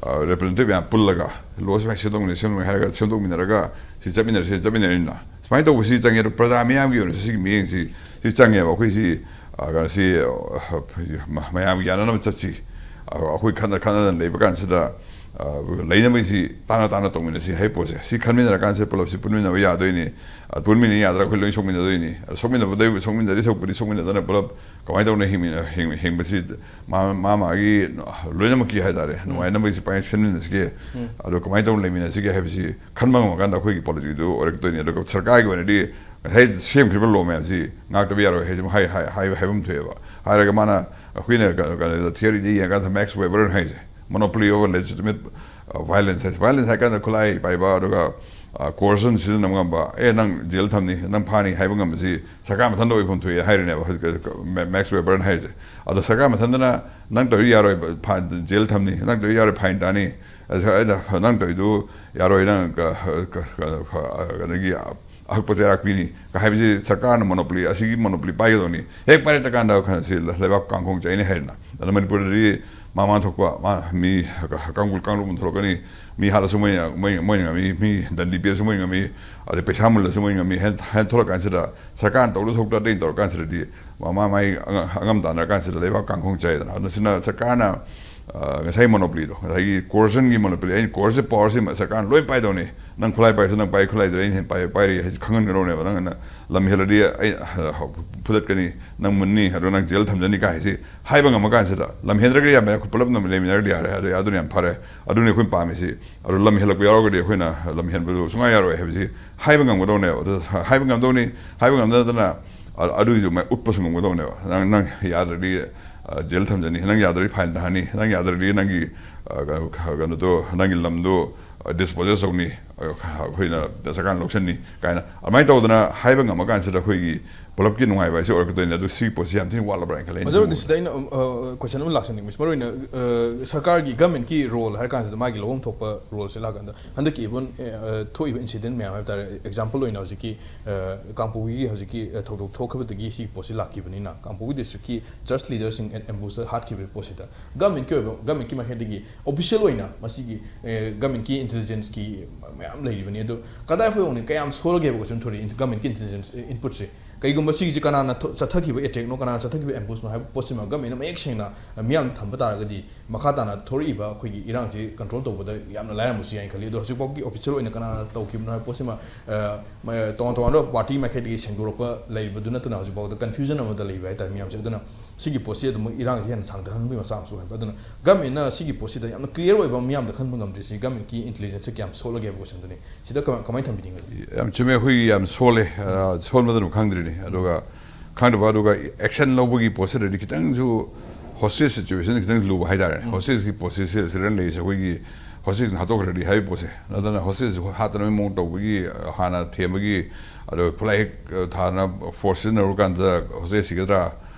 ꯔꯤꯄ꯭ꯔꯖꯦꯟꯇꯦꯇꯤꯚ ꯃꯌꯥꯝ ꯄꯨꯜꯂꯒ ꯂꯣ ꯁꯨꯃꯥꯏꯅ ꯁꯦꯝꯗꯣꯛꯃꯤꯟꯅ ꯁꯦꯝꯗꯣꯛꯃꯤꯟꯅ ꯍꯥꯏꯔꯒ ꯁꯦꯝꯗꯣꯛꯃꯤꯟꯅꯔꯒ ꯁꯤ ꯆꯠꯃꯤꯟꯅꯔꯁꯦ ꯆꯠꯃꯤꯟꯅꯔꯤꯅ ꯁꯨꯃꯥꯏꯅ ꯇꯧꯕꯁꯤ ꯆꯪꯉꯦ꯫ ꯑꯗꯣ ꯄ꯭ꯔꯖꯥ ꯃꯤꯌꯥꯝꯒꯤ ꯑꯣꯏꯅꯁꯨ ꯁꯤꯒꯤ ꯃꯤꯠꯌꯦꯡꯁꯤ ꯁꯤ ꯆꯪꯉꯦꯕ꯫ ꯑꯩꯈꯣꯏꯁꯤ ꯀꯩꯅꯣꯁꯤ ꯃꯌꯥꯝꯒꯤ ꯌꯥꯅꯅꯕ ꯆꯠꯁꯤ꯫ ꯑꯩꯈꯣꯏ ꯈꯠꯅ ꯈꯠꯅꯗꯅ ꯂꯩꯕ ꯀꯥꯟꯁꯤꯗ ꯂꯩꯅꯕꯒꯤꯁꯤ ꯇꯥꯅ ꯇꯥꯅ ꯇꯧꯃꯤꯟꯅꯁꯤ ꯍꯥꯏꯕ ꯄꯣꯠꯁꯦ ꯁꯤ ꯈꯟꯃꯤꯟꯅꯔꯀꯥꯟꯁꯤꯗ ꯄꯨꯂꯞꯁꯤ ꯄꯨꯟꯃꯤꯟꯅꯕ ꯌꯥꯗꯣꯏꯅꯤ꯫ ꯄꯨꯟꯃꯤꯟꯅ ꯌꯥꯗ꯭ꯔꯒ ꯑꯩꯈꯣꯏ ꯂꯣꯏ ꯁꯣꯛꯃꯤꯟꯅꯗꯣꯏꯅꯤ꯫ ꯁꯣꯛꯃꯤꯟꯅꯕꯗꯩ ꯁꯣꯛꯃꯤꯟꯅꯗꯤ ꯁꯔꯨꯛꯄꯨꯗꯤ ꯁꯣꯛꯃꯤꯟꯅꯗꯅ ꯄꯨꯂꯞ ꯀꯃꯥꯏꯅ ꯇꯧꯅ ꯍꯤꯡꯃꯤꯟꯅ ꯍꯤꯡ- ꯍꯤꯡꯕꯁꯤ ꯃꯥ ꯃꯥ ꯃꯥꯒꯤ ꯂꯣꯏꯅꯃꯛꯀꯤ ꯍꯥꯏꯇꯥꯔꯦ ꯅꯨꯡꯉꯥꯏꯅꯕꯒꯤꯁꯤ ꯄꯥꯏ ꯁꯤꯟꯃꯤꯟꯅꯁꯤꯒꯦ꯫ ꯑꯗꯣ ꯀꯃꯥꯏꯅ ꯇꯧꯅ ꯂꯩꯃꯤꯟꯅꯁꯤꯒꯦ ꯍꯥꯏꯕꯁꯤ ꯈꯟꯕ ꯉꯝꯃꯀꯥꯟꯗ ꯑꯩꯈꯣꯏꯒꯤ ꯄꯣꯂꯤꯁꯤꯗꯨ ꯑꯣꯏꯔꯛꯇꯣꯏꯅꯤ꯫ ꯑꯗꯨꯒ ꯁꯔꯀꯥꯔꯒꯤ ꯑꯣꯏꯅꯗꯤ ꯉꯁꯥꯏ ꯁꯦꯝꯈ꯭ꯔꯤꯕ ꯂꯣ ꯃꯌꯥꯝꯁꯤ ꯉꯥꯛꯇꯕ ꯌꯥꯔꯣꯏ ꯍꯥꯏꯁꯤ ꯍꯥꯏ- ꯍꯥꯏ- ꯍꯥꯏꯕ ꯍꯥꯏꯕ ꯑꯃ ꯊꯣꯛꯑꯦꯕ꯫ ꯍꯥꯏꯔꯒ ꯃꯥꯅ ꯑꯩꯈꯣꯏꯅ ꯀꯩꯅꯣ ꯊꯤꯌꯔꯤꯗ ꯌꯦꯡꯉꯀꯥꯟꯗ ꯃꯦꯛꯁ ꯋꯦꯕꯔꯅ ꯍꯥꯏꯁꯦ monopoly over legitimate violence ꯍꯥꯏꯁꯦ꯫ Violence ꯍꯥꯏ ꯀꯥꯟꯗ ꯈꯨꯠꯂꯥꯏ ꯄꯥꯏꯕ ꯑꯗꯨꯒ coercion ꯁꯤꯖꯤꯟꯅꯕ ꯉꯝꯕ, ꯑꯦ ꯅꯪ ꯖꯦꯜ ꯊꯝꯅꯤ, ꯅꯪ ꯐꯥꯅꯤ ꯍꯥꯏꯕ ꯉꯝꯕꯁꯤ ꯁꯔꯀꯥꯔ ꯃꯊꯟꯇ ꯑꯣꯏꯐꯝ ꯊꯣꯛꯑꯦ ꯍꯥꯏꯔꯤꯅꯦꯕ ꯍꯧꯖꯤꯛ ꯃꯦꯛꯁ ꯋꯦꯕꯔꯅ ꯍꯥꯏꯔꯤꯁꯦ꯫ ꯑꯗꯣ ꯁꯔꯀꯥꯔ ꯃꯊꯟꯇꯅ ꯅꯪ ꯇꯧꯔꯤ ꯌꯥꯔꯣꯏ, ꯐꯥꯏꯟ, ꯖꯦꯜ ꯊꯝꯅꯤ, ꯅꯪ ꯇꯧꯔꯤ ꯌꯥꯔꯣꯏ, ꯐꯥꯏꯟ ꯇꯥꯅꯤ, ꯑꯗ ꯅꯪ ꯇꯧꯔꯤꯗꯨ ꯌꯥꯔꯣꯏ, ꯅꯪ ꯀ- ꯀ- ꯀ- ꯑꯗꯒꯤ ꯑꯍꯛꯄ ꯆꯩꯔꯥꯛ ꯄꯤꯅꯤ ꯀ ꯍꯥꯏꯕꯁꯤ ꯁꯔꯀꯥꯔꯅ monopoly, ꯑꯁꯤꯒꯤ monopoly ꯄꯥꯏꯒꯗꯧꯅꯤ꯫ ꯍꯦꯛ ꯄꯥꯏꯔꯛꯇ ꯀꯥꯟꯗ ꯀꯩꯅꯣꯁꯤ ꯂꯩꯕꯥꯛ ꯀꯥꯡꯈꯣꯡ ꯆꯥꯏꯅꯤ ꯍꯥꯏꯗꯅ꯫ ꯑꯗꯣ ꯃꯅꯤꯄꯨꯔꯗꯗꯤ ꯃꯃꯥꯡ ꯊꯣꯛꯄ ꯃꯥ ꯃꯤ ꯀꯥꯡꯂꯨꯞ ꯑꯃ ꯊꯣꯛꯂꯛꯀꯅꯤ, ꯃꯤ ꯍꯥꯠꯂꯁꯨ ꯃꯣꯏ ꯃꯣꯏ ꯃꯣꯏꯅ ꯉꯝꯃꯤ, ꯃꯤ ꯗꯟꯗꯤ ꯄꯤꯔꯁꯨ ꯃꯣꯏ ꯉꯝꯃꯤ, ꯑꯗꯩ ꯄꯩꯁꯥ ꯃꯨꯜꯂꯁꯨ ꯃꯣꯏ ꯉꯝꯃꯤ ꯍꯥꯏꯅ ꯍꯥꯏꯅ ꯊꯣꯛꯂꯛꯀꯥꯟꯁꯤꯗ ꯁꯔꯀꯥꯔꯅ ꯇꯧꯗ ꯊꯣꯛꯇ ꯑꯇꯩ ꯇꯧꯔꯀꯥꯟꯁꯤꯗꯗꯤ ꯃꯃꯥ ꯃꯥꯏ ꯑꯉ- ꯑꯉꯝ ꯇꯥꯟꯅꯔꯀꯥꯟꯁꯤꯗ ꯂꯩꯕꯥꯛ ꯀꯥꯡꯈꯣꯡ ꯆꯥꯏꯗꯅ꯫ ꯑꯗꯨꯅ ꯁꯤꯅ ꯁꯔꯀꯥꯔꯅ ꯉꯁꯥꯏ monopolyꯗꯣ, ꯉꯁꯥꯏꯒꯤ coercionꯒꯤ monopoly, ꯑꯩꯅ coercive powerꯁꯤ ꯁꯔꯀꯥꯔꯅ ꯂꯣꯏ ꯄꯥꯏꯗꯧꯅꯤ꯫ ꯅꯪ ꯈꯨꯠꯂꯥꯏ ꯄꯥꯏꯔꯁꯨ ꯅꯪ ꯄꯥꯏ, ꯈꯨꯠꯂꯥꯏꯗꯣ ꯑꯩꯅ ꯍꯦꯟꯅ ꯄꯥꯏ ꯄꯥꯏꯔꯤ ꯍꯥꯏꯁꯤ ꯈꯪꯍꯟꯒꯗꯧꯅꯦꯕ꯫ ꯅꯪꯅ ꯂꯝ ꯍꯦꯜꯂꯗꯤ ꯑꯩ ꯐꯨꯗꯠꯀꯅꯤ, ꯅꯪ ꯃꯨꯟꯅꯤ, ꯑꯗꯣ ꯅꯪ ꯖꯦꯜ ꯊꯝꯖꯅꯤ ꯀꯥꯏ ꯍꯥꯏꯁꯤ ꯍꯥꯏꯕ ꯉꯝꯃꯀꯥꯟꯁꯤꯗ꯫ ꯂꯝ ꯍꯦꯟꯗ꯭ꯔꯒꯗꯤ ꯌꯥꯝ ꯐꯩ, ꯑꯩꯈꯣꯏ ꯄꯨꯂꯞ ꯂꯩꯃꯤꯟꯅꯔꯗꯤ ꯌꯥꯔꯦ, ꯑꯗꯨ ꯑꯗꯨꯅ ꯌꯥꯝ ꯐꯔꯦ꯫ ꯑꯗꯨꯅꯤ ꯑꯩꯈꯣꯏꯅ ꯄꯥꯝꯃꯤꯁꯤ꯫ ꯑꯗꯨ ꯂꯝ ꯍꯦꯜꯂꯛꯄ ꯌꯥꯎꯔꯒꯗꯤ ꯑꯩꯈꯣꯏꯅ ꯂꯝ ꯍꯦꯟꯕꯗꯨ ꯁꯨꯡꯌꯥ ꯌꯥꯔꯣꯏ ꯍꯥꯏꯕꯁꯤ ꯍꯥꯏꯕ ꯉꯝꯒꯗꯧꯅꯦꯕ꯫ ꯑꯗꯨ ꯍꯥꯏꯕ ꯉꯝꯗꯧꯅꯤ꯫ ꯍꯥꯏꯕ ꯉꯝꯗꯅ ꯑꯗꯨꯒꯤꯁꯨ ꯎꯠꯄꯁꯨ ꯉꯝꯒꯗꯧꯅꯦꯕ꯫ ꯅꯪ ꯅꯪ ꯌꯥꯗ꯭ꯔꯗꯤ ꯖꯦꯜ ꯊꯝꯖꯅꯤ, ꯅꯪ ꯌꯥꯗ꯭ꯔꯗꯤ ꯐꯥꯏꯟ ꯇꯥꯍꯟꯅꯤ, ꯅꯪ ꯌꯥꯗ꯭ꯔꯗꯤ ꯅꯪꯒꯤ ꯀꯩꯅꯣꯗꯣ, ꯅꯪꯒꯤ ꯂꯝꯗꯣ dispossess ꯇꯧꯅꯤ꯫ ꯑꯩꯈꯣꯏꯅ ꯁꯔꯀꯥꯔꯅ ꯂꯧꯁꯤꯟꯅꯤ ꯀꯥꯏꯅ ꯑꯗꯨꯃꯥꯏꯅ ꯇꯧꯗꯅ ꯍꯥꯏꯕ ꯉꯝꯃꯀꯥꯟꯁꯤꯗ ꯑꯩꯈꯣꯏꯒꯤ ꯄꯨꯂꯞꯀꯤ ꯅꯨꯡꯉꯥꯏꯕ ꯍꯥꯏꯁꯦ ꯑꯣꯏꯔꯛꯀꯗꯣꯏꯅꯦ꯫ ꯑꯗꯨ ꯁꯤꯒꯤ ꯄꯣꯠꯁꯤ ꯌꯥꯝ ꯊꯤꯅ ꯋꯥꯠꯂꯕ꯭ꯔꯥ ꯍꯥꯏꯅ ꯈꯜꯂꯦ ꯑꯩꯅ ꯑꯣꯖꯥ ꯔꯣꯗꯤ, ꯁꯤꯗ ꯑꯩꯅ ꯑ, ꯀꯣꯏꯁꯟ ꯑꯃ ꯂꯥꯛꯆꯅꯤꯡꯕ, ꯃꯔꯨ ꯑꯣꯏꯅ ꯑ, ꯁꯔꯀꯥꯔꯒꯤ, ꯒꯚꯔꯟꯃꯦꯟꯠꯀꯤ ꯔꯣꯜ ꯍꯥꯏꯔ ꯀꯥꯟꯁꯤꯗ ꯃꯥꯒꯤ ꯂꯧꯐꯝ ꯊꯣꯛꯄ ꯔꯣꯜꯁꯦ ꯂꯥꯛꯀꯥꯟꯗ ꯍꯟꯗꯛꯀꯤ ꯏꯚꯟ ꯊꯣꯛꯏꯕ ꯏꯟꯁꯤꯗꯦꯟꯠ ꯃꯌꯥꯝ ꯍꯥꯏꯕ ꯇꯥꯔꯦ, ꯑꯦꯛꯖꯥꯝꯄꯜ ꯑꯣꯏꯅ ꯍꯧꯖꯤꯛꯀꯤ ꯑ, ꯀꯥꯡꯄꯣꯛꯄꯤꯒꯤ ꯍꯧꯖꯤꯛꯀꯤ ꯑ, ꯊꯧꯗꯣꯛ ꯊꯣꯛꯈꯤꯕꯗꯒꯤ ꯁꯤꯒꯤ ꯄꯣꯠꯁꯤ ꯂꯥꯛꯈꯤꯕꯅꯤꯅ, ꯀꯥꯡꯄꯣꯛꯄꯤ ꯗꯤꯁꯇ꯭ꯔꯤꯛꯀꯤ ꯆꯔꯆ ꯂꯤꯗꯔꯁꯤꯡ ꯑꯦꯝꯕꯨꯁꯇ ꯍꯥꯠꯈꯤꯕꯒꯤ ꯄꯣꯠꯁꯤꯗ ꯒꯚꯔꯟꯃꯦꯟꯠꯀꯤ ꯑꯣꯏꯕ, ꯒꯚꯔꯟꯃꯦꯟꯠꯀꯤ ꯃꯥꯏꯀꯩꯗꯒꯤ ꯑꯣꯐꯤꯁꯤꯌꯦꯜ ꯑꯣꯏꯅ ꯃꯁꯤꯒꯤ ꯒꯚꯔꯟꯃꯦꯟꯠꯀꯤ ꯏꯟꯇꯦꯂꯤꯖꯦꯟꯁꯀꯤ ꯃꯌꯥꯝ ꯂꯩꯔꯤꯕꯅꯤ꯫ ꯑꯗꯣ ꯀꯗꯥꯏ ꯐꯥꯎꯕꯅꯤ, ꯀꯌꯥꯝ ꯁꯣꯜꯂꯒꯦ ꯍꯥꯏꯕ ꯀꯣꯏꯁꯟ ꯊꯣꯔꯛꯏ ꯒꯚꯔꯟꯃꯦꯟꯠꯀꯤ ꯏꯟꯇꯦꯂꯤꯖꯦꯟꯁ ꯏꯟꯄꯨꯠꯁꯦ? ꯀꯩꯒꯨꯝꯕ ꯁꯤꯒꯤꯁꯤ ꯀꯅꯥꯅ ꯊꯣ-, ꯆꯠꯊꯈꯤꯕ ꯑꯦꯇꯦꯛꯅꯣ, ꯀꯅꯥꯅ ꯆꯠꯊꯈꯤꯕ ꯑꯦꯝꯕꯨꯁꯅꯣ ꯍꯥꯏꯕ ꯄꯣꯠꯁꯤꯃ ꯒꯚꯔꯟꯃꯦꯟꯠꯅ ꯃꯌꯦꯛ ꯁꯦꯡꯅ ꯃꯤꯌꯥꯝ ꯊꯝꯕ ꯇꯥꯔꯒꯗꯤ ꯃꯈꯥ ꯇꯥꯅ ꯊꯣꯔꯛꯏꯕ ꯑꯩꯈꯣꯏꯒꯤ ꯏꯔꯥꯡꯁꯤ ꯀꯟꯇ꯭ꯔꯣꯜ ꯇꯧꯕꯗ ꯌꯥꯝꯅ ꯂꯥꯏꯔꯝꯕꯁꯨ ꯌꯥꯏꯅ ꯈꯜꯂꯤ꯫ ꯑꯗꯣ ꯍꯧꯖꯤꯛꯐꯥꯎꯒꯤ ꯑꯣꯐꯤꯁꯤꯌꯦꯜ ꯑꯣꯏꯅ ꯀꯅꯥꯅ ꯇꯧꯈꯤꯕꯅꯣ ꯍꯥꯏꯕ ꯄꯣꯠꯁꯤꯃ ꯑ, ꯃ-, ꯇꯣꯉꯥꯟ ꯇꯣꯉꯥꯟꯕ ꯄꯥꯔꯇꯤ ꯃꯥꯏꯀꯩꯗꯒꯤ ꯁꯦꯡꯗꯣꯔꯛꯄ ꯂꯩꯔꯤꯕꯗꯨ ꯅꯠꯇꯅ ꯍꯧꯖꯤꯛꯐꯥꯎꯗ ꯀꯟꯐ꯭ꯌꯨꯖꯟ ꯑꯃꯗ ꯂꯩꯕ ꯍꯥꯏꯇꯥꯔꯦ ꯃꯤꯌꯥꯝꯁꯦ꯫ ꯑꯗꯨꯅ ꯁꯤꯒꯤ ꯄꯣꯠꯁꯤ ꯑꯗꯨꯝ ꯏꯔꯥꯡꯁꯤ ꯍꯦꯟꯅ ꯁꯥꯡꯊꯍꯟꯕꯒꯤ ꯃꯆꯥꯛ ꯑꯃꯁꯨ ꯑꯣꯏꯍꯟꯕ꯫ ꯑꯗꯨꯅ ꯒꯚꯔꯟꯃꯦꯟꯠꯅ ꯁꯤꯒꯤ ꯄꯣꯠꯁꯤꯗ ꯌꯥꯝꯅ ꯀ꯭ꯂꯤꯌꯥꯔ ꯑꯣꯏꯕ ꯑꯃ ꯃꯤꯌꯥꯝꯗ ꯈꯟꯕ ꯉꯝꯗ꯭ꯔꯤꯁꯤ ꯒꯚꯔꯟꯃꯦꯟꯠꯀꯤ ꯏꯟꯇꯦꯂꯤꯖꯦꯟꯁꯁꯦ ꯀꯌꯥꯝ ꯁꯣꯜꯂꯒꯦ ꯍꯥꯏꯕ ꯀꯣꯏꯁꯟꯗꯨꯅꯤ꯫ ꯁꯤꯗ ꯀꯃꯥꯏ-, ꯀꯃꯥꯏꯅ ꯊꯝꯕꯤꯅꯤꯡꯒꯦ? ꯌꯥꯝ ꯆꯨꯝꯃꯦ, ꯑꯩꯈꯣꯏꯒꯤ ꯌꯥꯝ ꯁꯣꯜꯂꯦ, ꯑ, ꯁꯣꯟꯕꯗꯨꯅ ꯈꯪꯗ꯭ꯔꯤꯅꯤ꯫ ꯑꯗꯨꯒ ꯈꯪꯗꯕ, ꯑꯗꯨꯒ ꯑꯦꯛꯁꯟ ꯂꯧꯕꯒꯤ ꯄꯣꯠꯁꯤꯗꯗꯤ ꯈꯤꯇꯪꯁꯨ ꯍꯣꯁꯇꯦꯖ ꯁꯤꯆꯨꯋꯦꯁꯟ ꯈꯤꯇꯪ ꯂꯨꯕ ꯍꯥꯏꯇꯥꯔꯦ꯫ ꯎꯝ꯫ ꯍꯣꯁꯇꯦꯖꯀꯤ ꯄꯣꯠꯁꯤ ꯁꯤ-, ꯁꯤꯗ ꯂꯩꯔꯤꯁꯦ ꯑꯩꯈꯣꯏꯒꯤ ꯍꯣꯁꯇꯦꯖ ꯍꯥꯠꯇꯣꯛꯈ꯭ꯔꯗꯤ ꯍꯥꯏꯕꯒꯤ ꯄꯣꯠꯁꯦ, ꯅꯠꯇꯅ ꯍꯣꯁꯇꯦꯖ ꯍꯥꯠꯇꯅꯕꯒꯤ ꯃꯑꯣꯡ ꯇꯧꯕꯒꯤ, ꯑ, ꯍꯥꯟꯅ ꯊꯦꯝꯕꯒꯤ, ꯑꯗꯣ ꯈꯨꯠꯂꯥꯏ ꯍꯦꯛ, ꯑ, ꯊꯥꯅ ꯐꯣꯔꯁ ꯁꯤꯖꯤꯟꯅꯔꯨꯔꯀꯥꯟꯗ ꯍꯣꯁꯇꯦꯖ ꯁꯤꯒꯗ꯭ꯔꯥ